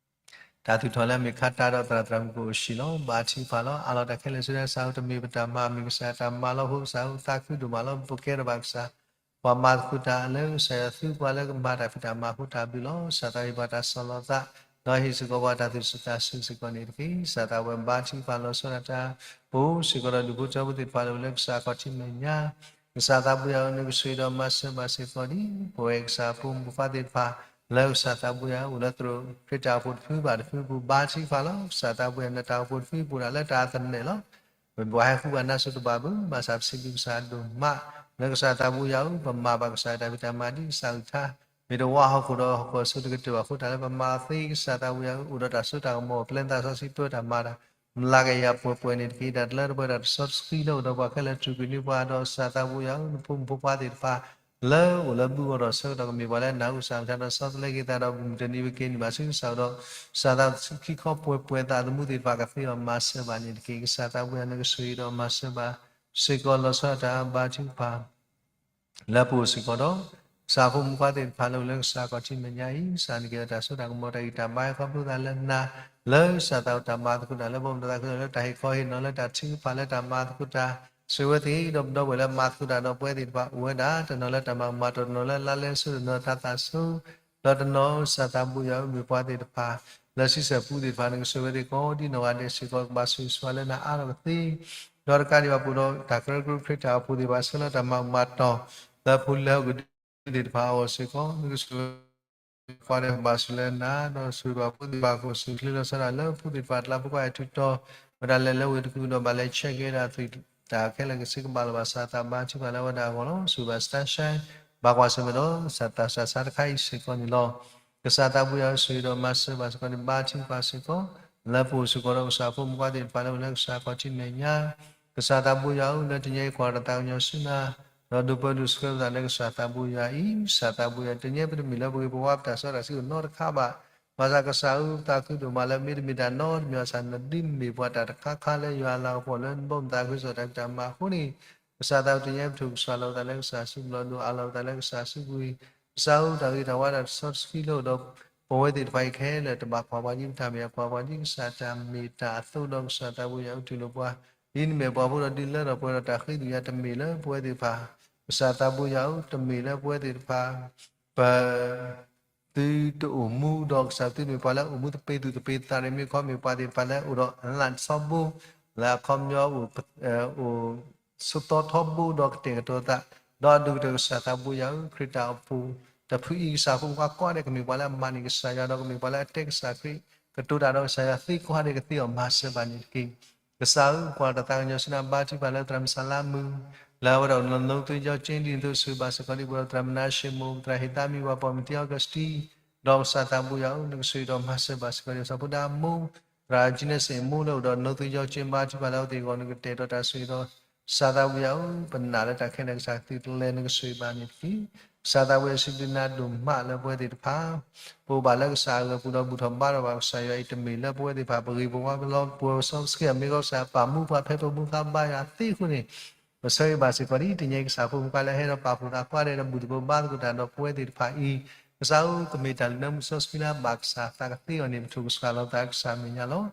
တၢ်သူၣ်ထီၣ်လၢအမ့ၢ်ခါတၢ်ဒီးသရၣ်သရၣ်မုၣ်ကအိၣ်ဆံးလီၤ ဘါထုကဖၣ်လီၤ အးလီၤတၢ်ခဲလၢာ်ဆူညါ ကစၢ်ဧၢတမ့ၢ်ပတၢ်မၤ မ့ၢ်ကစၢ်တၢ်မၤလီၤအဃိ ကစၢ်ဧၢပသးခုဒိၣ်မးလီၤ ပကဲထီၣ်ဘၣ်ကစၢ် ပှၤမၤသကိးတၢ်လၢကစၢ်ယွၤသူပှၤလၢကမၤတၢ်ဖံးတၢ်မၤအဃိတၢ်ဘျုးလီၤ ကစၢ်သးဟ့ၣ်ပှၤတၢ်ဆီၣ်လီၤသး ဒီးဟ့ၣ်စ့ၢ်ကီးပှၤတၢ်သူၣ်ဆူၣ်သးဆူၣ်စ့ၢ်ကီးန့ၣ်တက့ၢ် ကစၢ်သးဝဲဘါထုကဖၣ်လီၤဆီဒၣ်တၢ် ပအိၣ်စ့ၢ်ကီးဒီးဒူၣ်ဖိထၢဖိသ့ၣ်တဖၣ်လၢအိၣ်လၢကစၢ်အခီၣ်ထံးမဲာ်ညါ ကစၢ်သးပူၤယွၤဧၢ နကဆိၣ်ဂ့ၤဒီးမၤစၢၤဘၣ်စ့ၢ်ကီးလံ ပဝဲကစၢ်ဖိမုၣ်ဖိခွါသ့ၣ်တဖၣ် လၢကစၢ်သးပူၤယွၤအိၣ်လၢသရိာ်ခရံာ်တၢ်အိၣ်ဖှိၣ်တဖုဘၣ်တဖုပူၤ ဘါထုကဖၣ်လီၤ ကစၢ်သးပူၤယွၤ နတၢ်အိၣ်ဖှိၣ်တဖုပူၤဒၣ်လၢတၢ်အသနၢၣ်လီၤ ပဘၣ်ဟဲဃုဘၣ်နါစိၤတဘၣ်ဘု ဘၣ်ဆၣ်ပစံးဘျုးကစၢ်ဒိၣ်မး လၢကစၢ်သးပူၤယွၤဧၢ ပမၤဘၣ်ကစၢ်တၢ်ဖံးတၢ်မၤဒ်ကစၢ်အုၣ်ထါ မ့ၢ်တဝါဟီၣ်ခိၣ်ဒီးဟီၣ်ခိၣ်အစိၤတကတၢၢ်ဘၣ်အဃိ တၢ်လၢပမၤသ့ကစၢ်သးပူၤယွၤဧၢ အိၣ်ဒီးတၢ်စိတၢ်ကမီၤ ပျဲသးစီဆှံပၢတၢ်မၤတၢ် မုၢ်လၢ်ကယၤပှဲၤပှဲၤန့ၣ်တက့ၢ် တၢ်တလၢတပှဲၤတၢ်တစီတဆှံလၢအိၣ်ဒီးပှၤခဲလၢာ် ထုးကွံာ်န့ၢ်ပှၤဒီးကစၢ်သးပူၤယွၤဧၢ နဖိမုၣ်ဖိခွါသ့ၣ်တဖၣ် လၢအိၣ်လၢဘုဂီၢ်ဒီးဆၢကတီၢ်ကမ့ၢ်ပှၤလၢနၢ်ဟူကစၢ်အုၣ်ထါဒီးဆီတလဲက့ၤသးဒီး မုၢ်တနံၤဝံၤက့ၤန့ၢ်ဘၣ်ဆူကစၢ်ဒီး ကစၢ်သးစီဆှံခံခီပှဲၤပှဲၤသးသမူသ့ၣ်တဖၣ်ကသ့အီၤမၤစၢၤဘၣ်န့ၣ်တက့ၢ် ကစၢ်သးပူၤယွၤနကဆိၣ်ဂ့ၤဒီးမၤစၢၤဘၣ် စ့ၢ်ကီးလီၤဆီဒၣ်တၢ်ဘါထုကဖၣ် လၢပအိၣ်စ့ၢ်ကီးဒီး ကစၢ်ဖိမုၣ်ဖိခွါသ့ၣ်တဖၣ်လၢအိၣ်လၢကစၢ်ခီၣ်ထံးမဲာ်ညါအံၤ ကစၢ်န့ၣ်က့ၤဒီးတၢ်စိတၢ်ကမီၤတၢ်ဂံၢ်တၢ်ဘါခီဖျိသးလၢနၤ လၢကစၢ်သးအိၣ်တၢ်မၤသကိးတၢ်လၢပမတၤသးခုလၢတၢ်ဟ့ၣ်ခီဟ့ၣ်နီၤလၢတၢ်ထုကဖၣ်လၢတၢ်မၤသကိးတၢ် ဆိၣ်ဂ့ၤဝဲသ့ၣ်ဒီးပဒီပုၢ်ဝဲၢ်လၢမၤသကိးတၢ်ဒီးပဝဲသ့ၣ်တဖၣ်အိၣ်ဝဲဒၣ် တနီၤလၢတၢ်မၤကမၣ်တနီၤလၢလါလဲစိတနီၤတၢ်သးစိ ဒီးတနီၤကစၢ်သးပူၤယွၤဧၢ မ့ၢ်ပှၤသ့ၣ်တဖၣ် လၢဆံဆဲၣ်ပူၤသ့ၣ်တဖၣ်န့ၣ် ကဆိၣ်ဂ့ၤဝဲသ့ၣ်ကိးဒ်နီၢ်ဂၤဒဲးစ့ၢ်ကီး ကဘၣ်ဆိၣ်ဂ့ၤဆိၣ်ဝါလၢနၤအါထီၣ်ကသ့ ဒီးတကးဒံးဘၣ်ပအိၣ်ဒီးတၢ်ကရၢကရိခရံာ်တၢ်အိၣ်ဖှိၣ်သ့ၣ်တဖၣ်ဆၢလၢတၢ်မၤကမၣ်တီၤ လၢဖိလၢအကဒုသ့ၣ်တဖၣ်အဂီၢ်စ့ၢ်ကီး နကဆိၣ်ဂ့ၤ ပှၤဒီးကဘၣ်ဆိၣ်လၢနၤ ဒီးဆိၣ်ဂ့ၤဘၣ်ဖိသ့ၣ်တဖၣ်ကအိၣ်ဆိၣ်ချ့လီၤဆီဒၣ်လၢဖိသ့ၣ်တဖၣ်တလးဖိခွါအံၤထုးတီၤ ဝဲဒၣ်လဲၤလၢဝ့ၢ်တကူၣ်ဒီးဘၣ်လဲၤဆဲးကဲဒၣ်သုးတၢ်ခဲလၢာ်ကဆ့ကဘၣ်လီၤဘၣ် ကစၢ်သးဘါထုကဖၣ်လၢဝဲဒၣ်အဂီၢ်လီၤ. ဆိၣ်ဂ့ၤဘၣ် Starshine ဘၣ်ကွၢ်ဆၢၣ်မဲာ်ဒီး ကစၢ်သးစၢ်တခါအံၤစ့ၢ်ကီးန့ၣ်လီၤ. ကစၢ်သးပူၤယွၤဧၢ ဆိၣ်ဂ့ၤဒီးမၤစၢၤဘၣ်စ့ၢ်ကီးန့ၣ် ဘါထုကဖၣ်စ့ၢ်ကီး လၢပအိၣ်စ့ၢ်ကီးဒီးကစၢ်ဖိမုၣ်ဖိခွါသ့ၣ်တဖၣ်လၢအိၣ်လၢကစၢ်ခီၣ်ထံးမဲာ်ညါ ကစၢ်သးပူၤယွၤဧၢ လၢတနံၤအံၤကွၢ်တၢ်သးကညီၤဆူနၤ ဒီးဒိးပၢဒိးဆှၢပသးလၢကစၢ်သးပူၤယွၤအံၤ ကစၢ်သးပူၤယွၤ တနံၤအံၤပတမ့ၢ်လၢပဂ့ၤပဝါပတၢ်စီတၢ်ဆှံအိၣ်နီတခါဘၣ်. ဘၣ်ဆၣ်ကစၢ်ဧၢ ပသးခုဒိၣ်မးလၢမ့တမ့ၢ်တၢ်နီတမံၤဘၣ်ဆၣ် နဒုးမ့ၢ်ပှၤတၢ်တခါခါလၢယွၤအလၤကပီၤလၢနဘီမုၢ်သးခုကစီၣ်တၢ်ဖံးတၢ်မၤအဃိန့ၣ် ကစၢ်သးပူၤ တနံၤအံၤပထုးကစၢ်လီၤပသးလၢကစၢ်စုပူၤလီၤ ဒိးအးလီၤပသးလၢကစၢ်စုပူၤအံၤ ကစၢ်ဧၢ တၢ်ဂ့ၤတၢ်ဝါတၢ်တစီတဆှံလၢအိၣ်ဒီး ပဝဲသ့ၣ်တဖၣ်အံၤခဲလၢာ် တဘၣ်ကွၢ်ပှၤဒ်ပတၢ်မ့ၢ် ကွၢ်ပှၤဒ်ကစၢ်တၢ်မ့ၢ်တၢ်အသိးဒီးကစၢ်သးပူၤယွၤအံၤတူၢ်လိာ်ပှၤ ဒ်နမ့ၢ်ပှၤဖိဒီးဒုးလၢထီၣ်ပှဲၤဒီးတၢ်ဃ့ဒုးယၤ တမ့ၢ်လၢပဝဲသ့ၣ်တဖၣ် ကစၢ်သးပူၤယွၤဧၢ တမ့ၢ်လၢပဝဲသ့ၣ်တဖၣ် ပ သုတအိၣ်မူဒီးကစၢ် သုတမ့ၢ်ပှၤလၢအိၣ်မူသပ့ၤသူၣ်သပ့ၤသး မ့ၢ်ခီမ့ၢ်ပှၤသ့ၣ်တဖၣ်လၢအိၣ်ဒီး လၢ်ထီဘိ လၢအခီပညီအိၣ် အိၣ်ဆိးသီထီဘိဒီးကတဲာ်ကတီၤသး ဒီးအဒိၣ်ကတၢၢ်ကစၢ်သးပူၤယွၤဧၢ ခရံာ်တၢ်အိၣ်ဖှိၣ်တဖုအံၤ ကစၢ်ဖိမုၣ်ဖိခွါကိးဂၤဒဲး ကမ့ၢ်ပှၤလၢအမၤန့ၢ်ကစၢ်ယွၤဒီးကမ့ၢ်ပှၤလၢအတဲကစၢ်ခရံာ် ကတိၤတၢ်ဒီးကစၢ်ယွၤသ့ကိးဂၤဒဲး ကသ့အီၤမၤစၢၤဘၣ်န့ၣ်တက့ၢ်. ကစၢ်ဧၢ ကွၢ်တၢ်သးကညီၤဆူနၤ ဘါထုကဖၣ်လၢသရၣ်မုၣ်စၤလါမုၣ် လၢအဝဲဒၣ်အိၣ်လၢနီၣ်သိယီကၠ့ ဒ်သိးဆိၣ်ဂ့ၤဘၣ်စ့ၢ်ကီးဒ်ပှၤဒီးသရၣ်မုၣ်နါၡ့မိၣ် သရၣ်ဟ့ၣ်သးမံ ပှၤပိာ်မုၣ်သံအီကစတံ ဒီးကစၢ်သးပူၤယွၤဧၢ နကဆိၣ်ဂ့ၤဒီးမၤစၢၤဘၣ်စ့ၢ်ကီးဒ် ကစၢ်ဖိဒါမိၢ် သရၣ်ကၠံနဲစ့ၣ်မိၢ်လၢအိၣ်ဒီးနီၣ်သိယီကၠ့ ဘါထုကဖၣ်လၢအဝဲသ့ၣ်အဂီၢ် နကတဲာ်ဒီးတၢ်ဆိၣ်ဂ့ၤဒီး ကစၢ်သးပူၤယွၤဧၢ ပနာ်လၢတၢ်ခဲလၢာ်ကစၢ်သုးကျဲၤ နကဆိၣ်ဂ့ၤဘၣ်န့ၣ်တက့ၢ်. ကစၢ်သးပူၤယွၤ စံးဘျုးနၤဒိၣ်မးလၢပဝဲသ့ၣ်တဖၣ် ပအိၣ်ဘၣ်လၢကစၢ်အဂီၢ်ပူၤဒီးဘူၣ်ထီၣ်ဘါထီၣ်ဘၣ်ကစၢ်ယွၤအံၤ တမ့ၢ်လၢပဝဲသ့ၣ်တဖၣ် ပဂ့ၤပဝါပလီၢ်ပှဲၤပစီပဆှံအမ့ၢ်ကီး ကစၢ်ပာ်မူပှၤဖဲပမူဃါဘါယွၤသ့အဃိန့ၣ် ပဆၢဂ့ၤဘၣ်စ့ၢ်ကီးဒ်တနံၤအံၤ ကစၢ်ဖိမုၣ်ဖိခွါလၢဟဲဒီးပာ်ဖှိၣ်သးကိးဂၤဒဲးဒီးဘူၣ်သကိးဘါသကိးတၢ်ဒီးပဝဲသ့ၣ်တဖၣ်အံၤ ကစၢ်ဧၢ ကမ့ၢ်တၢ်လုၢ်နၢမူစီဆှံလၢအဘၣ်ကစၢ်သးကသ့အီၤန့ၣ် ပထုးကစၢ်လီၤပသးလၢကစၢ်မဲာ်ညါလီၤ.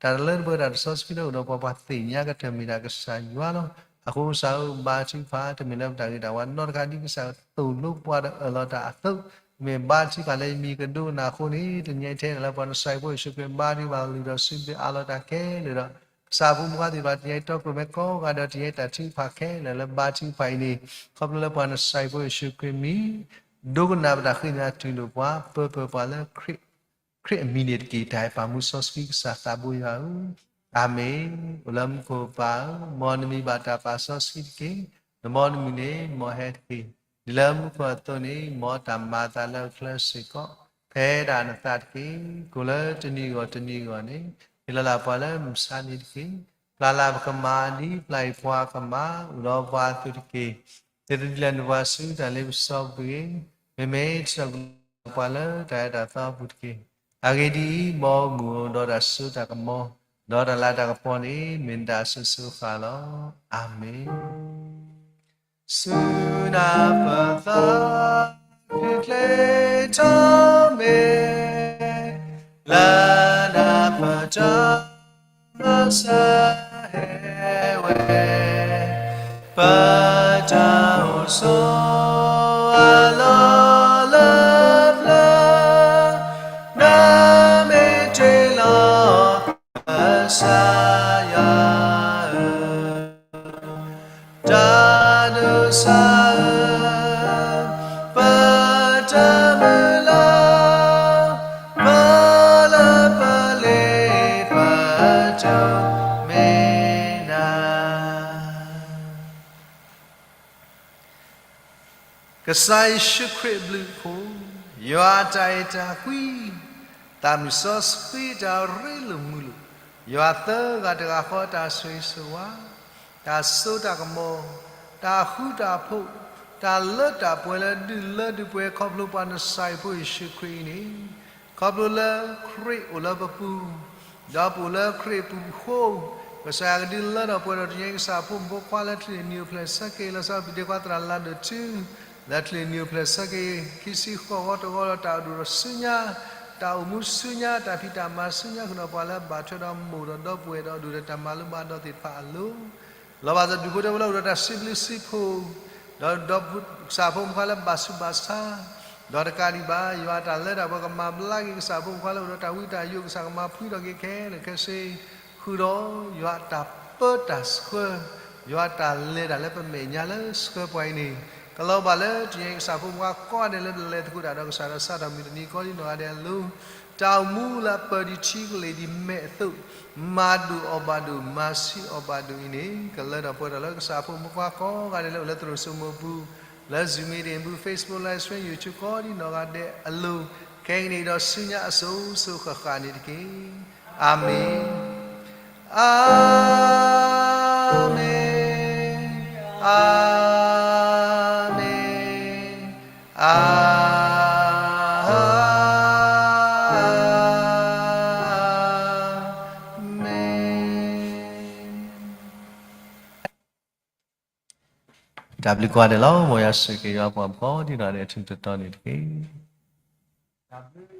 တၢ်တလၢတပှဲၤတၢ်တစီဆှံလၢအိၣ်ဒီးပှၤ ပှၤသ့ၣ်ညါကတၢၢ်မ့ၢ်ဒၣ်ကစၢ်ယွၤလီၤ. အဃိကစၢ်ဧၢ ဘါထုကဖၣ် တမ့ၢ်လၢပတၢ်ဂ့ၤတၢ်ဝါနီတခါ ဒ်ကစၢ်သိၣ်လိပှၤဒီးအၢၣ်လီၤတၢ်အသိး မ့ၢ်ဘါထုကဖၣ်လၢယမံၤကဒိကနၣ်အဃိန့ၣ် တနံၤအံၤထဲလၢပှၤနစၢ်ဖိယ့ၣ်ၡူးခရံာ် ဘါထုကဖၣ်လုၢ်ဒီးစံးဘျုးအးလီၤတၢ်ခဲလၢာ်ဒီး ကစၢ်ဖိမုၣ်ဖိခွါသ့ၣ်တဖၣ် တနံၤအံၤတီကျိၤမဲာ်ကိးဂၤဒီး တနံၤအံၤတၢ်ထုကဖၣ်ခဲလၢာ်လၢဘါထုကဖၣ်အံၤန့ၣ် ခီဖျိလၢပှၤနစၢ်ဖိယ့ၣ်ၡူးခရံာ်မံၤ ဒိကနၣ်ပတၢ်ဃ့ကညး တူၢ်လိာ်ပှၤ ပၢပၢၢ်ပှၤလၢ ခရံာ်အမံၤန့ၣ်တက့ၢ်. တၢ်အဲၣ်ပာ်မူစီဆှံကစၢ်သးဘိယွၤဧၢ, အၤမ့ၣ်. အိၣ်လၢမူခိၣ်ပၢ်ဧၢ, မ်နမံၤဘၣ်တၢ်ပာ်စီဆှံတက့ၢ်. နဘီနမုၢ်န့ၣ် မ်ဟဲတက့ၢ်. ဒ်လၢမူခိၣ်အသိးန့ၣ် မ်တၢ်မၤအသးလၢအချၢစ့ၢ်ကီး ဖဲဒၣ်နသးတက့ၢ်. ကိၣ်လၢတနံၤဂီၢ်တနံၤဂီၢ်န့ၣ် ဟ့ၣ်လီၤလၢပှၤလၢမုၢ်ဆါနံၤတက့ၢ်. ပျၢ်လၢ်ပကမၣ် ဒ်ပျၢ်အံၤပှၤကမၣ် အိၣ်ဒီးပှၤအသိးတက့ၢ်. သုတဒုးလဲၤနုာ်ပှၤဆူတၢ်လ့ပစီပူၤတဂ့ၤ, မ့မ့ၢ်ထုးထီၣ်ကွံာ်ပှၤလၢတၢ်အဲၣ်တၢ်သီပူၤတက့ၢ်. အဂ့ၢ်ဒ်အံၤ, မ်အမုာ်အိၣ်ဒီးတၢ်စိတၢ်ကမီၤ, ဒီးတၢ်လၤတၢ်ကပီၤန့ၣ် မ့ၢ်နတၢ်အစိၤစိၤဃၣ်လီၤ. အၤမ့ၣ်. စူၢ်နၤပသး ချ့ချ့ထီၣ်မ့ၢ် လၢနၤပတၢ် မၤစၢၤဟဲဝဲ, ပတၢ်အိၣ်ဆိးအလီၢ်လၢပျၢၤ, နမ့ၢ်တ့ၢ်လီၤကစၢ်ယွၤဧၢ, တၢ်ဒိးစၢ်ဧၢ, ပတၢ်မုၢ်လၢ်, ပလၢပလ့ၤ ပတၢ်မ့ၢ်နၤ ကစၢ်ယ့ၣ်ၡူးခရံာ်အဘျုးအဖှိၣ်, ယွၤအတၢ်အဲၣ်တၢ်ကွံ, သးမုၢ်စီဆှံတၢ်ရ့လိာ်မုာ်လိာ်, ယွၤသၢဂၤတဂၤဃီတၢ်ဆိၣ်ဂ့ၤဆိၣ်ဝါ, တၢ်စိတၢ်ကမီၤ, တၢ်ဃူတၢ်ဖိး, တၢ်လၢတၢ်ပှဲၤလၢဒုၣ်လၢဒုၣ်ပှဲၤ ခီဖျိပှၤနစၤရ့းဖိယ့ၣ်ၡူးခရံာ်အံၤန့ၣ်, ခီဖျိလၢခရံာ်အိၣ်လၢပပူၤ, ဒီးပအိၣ်လၢခရံာ်ပူၤအဃိ, ကစၢ်ယွၤကဒုးလၢထီၣ်ပှဲၤဒီးတညဲကစၢ်ဖိမုၣ်ဖိခွါလၢချံးနံၣ်အိၣ်ဖျဲၣ်ဆၢက့ၤ လီၤဆီပဒ့ခွါသရၣ်လၤဒိၣ်ထူ လၢချံးနံၣ်အိၣ်ဖျဲၣ်ဆၢက့ၤ ခံဆံဃိးဂီၤတဂီၤဒီးတၢ်အိၣ်ဒိၣ်ဒီးဆူညါ, တၢ်အိၣ်မူဆူညါ, တၢ်ဖံးတၢ်မၤဆူညါ ဃုာ်ဒီးပှၤလၢအဘၣ်ထွဲဒီးမိၢ်ဒီးဒီပုၢ်ဝဲၢ်ဒီးဒိၣ်ဒီးတၢ်မၤလိဘၣ်ဒီးသ့ၣ်တဖၣ်အလိၤ လီၤဘၣ်သဒူၣ်ဖိထၢဖိလၢအိၣ်ဒီးတၢ်စံးဘျုးစံးဖှိၣ်, ဒီးဒီးကစၢ်ဖိမုၣ်ဖိခွါလၢဘၣ်ဆူးဘၣ်ဆါ, ဒီးတကးဒံးဘၣ် ယွၤတၢ်လၢတၢ်ပှဲၤကမၤဘျါက့ၤကစၢ်ဖိမုၣ်ဖိခွါလၢအိၣ်ဒီးတၢ်ဝံတၢ်ယိး ကစၢ်ကမၤဖှံထီၣ်က့ၤခဲလၢာ်ခဲဆ့, ဃုာ်ဒီးယွၤတၢ်ပၢတၢ်ဆှၢ, ယွၤတၢ်လဲၤတၢ်လၢပမဲာ်ညါလၢဆှၢပှၤအံၤန့ၣ်, ကလီၤဘၣ်လၢတညဲကစၢ်ဖိမုၣ်ဖိခွါကိးဂၤဒဲးလၢပလဲၤသကိးတၢ်ဒီးကစၢ်ဒီး စးထီၣ်မုၢ်တနံၤကိးဒံနီၢ်ဂၤဒဲးအလိၤ တၢ်အိၣ်မူလၢအပၢၢ်ဒံးထံကလ့ၢ်ဒံးမဲာ်အသိး, မၤဒိၣ်အီၣ်ဘၣ်ဒိၣ် မၤဆံးအီၣ်ဘၣ်ဒိၣ်အံၤန့ၣ်, ကလၢထီၣ်ပှဲၤထီၣ်လၢကစၢ်ဖိမုၣ်ဖိခွါကိးဂၤဒဲးလၢအိၣ်လၢသရိာ်စိမိၤပူၤ, လၢ Zoom meeting ပူၤ Facebook Live Stream YouTube ကိးဒံနီၢ်ဂၤဒဲးအလိၤ, ခဲကနံၣ်အံၤဒီးဆူညါအစိၤစိၤဃၣ်ဃၣ်န့ၣ်တက့ၢ်. အၤမ့ၣ်. အၤမ့ၣ်, အၤမ့ၣ်, အၤမ့ၣ်. တၢ်ဘျုးကိးဂၤဒဲးလီၤ. မ်ယွၤဆိၣ်ဂ့ၤက့ၤယွၤပှၤကိးဒံနီၢ်ဂၤဒဲး ထူးထူးတီၤတီၤန့ၣ်တက့ၢ်.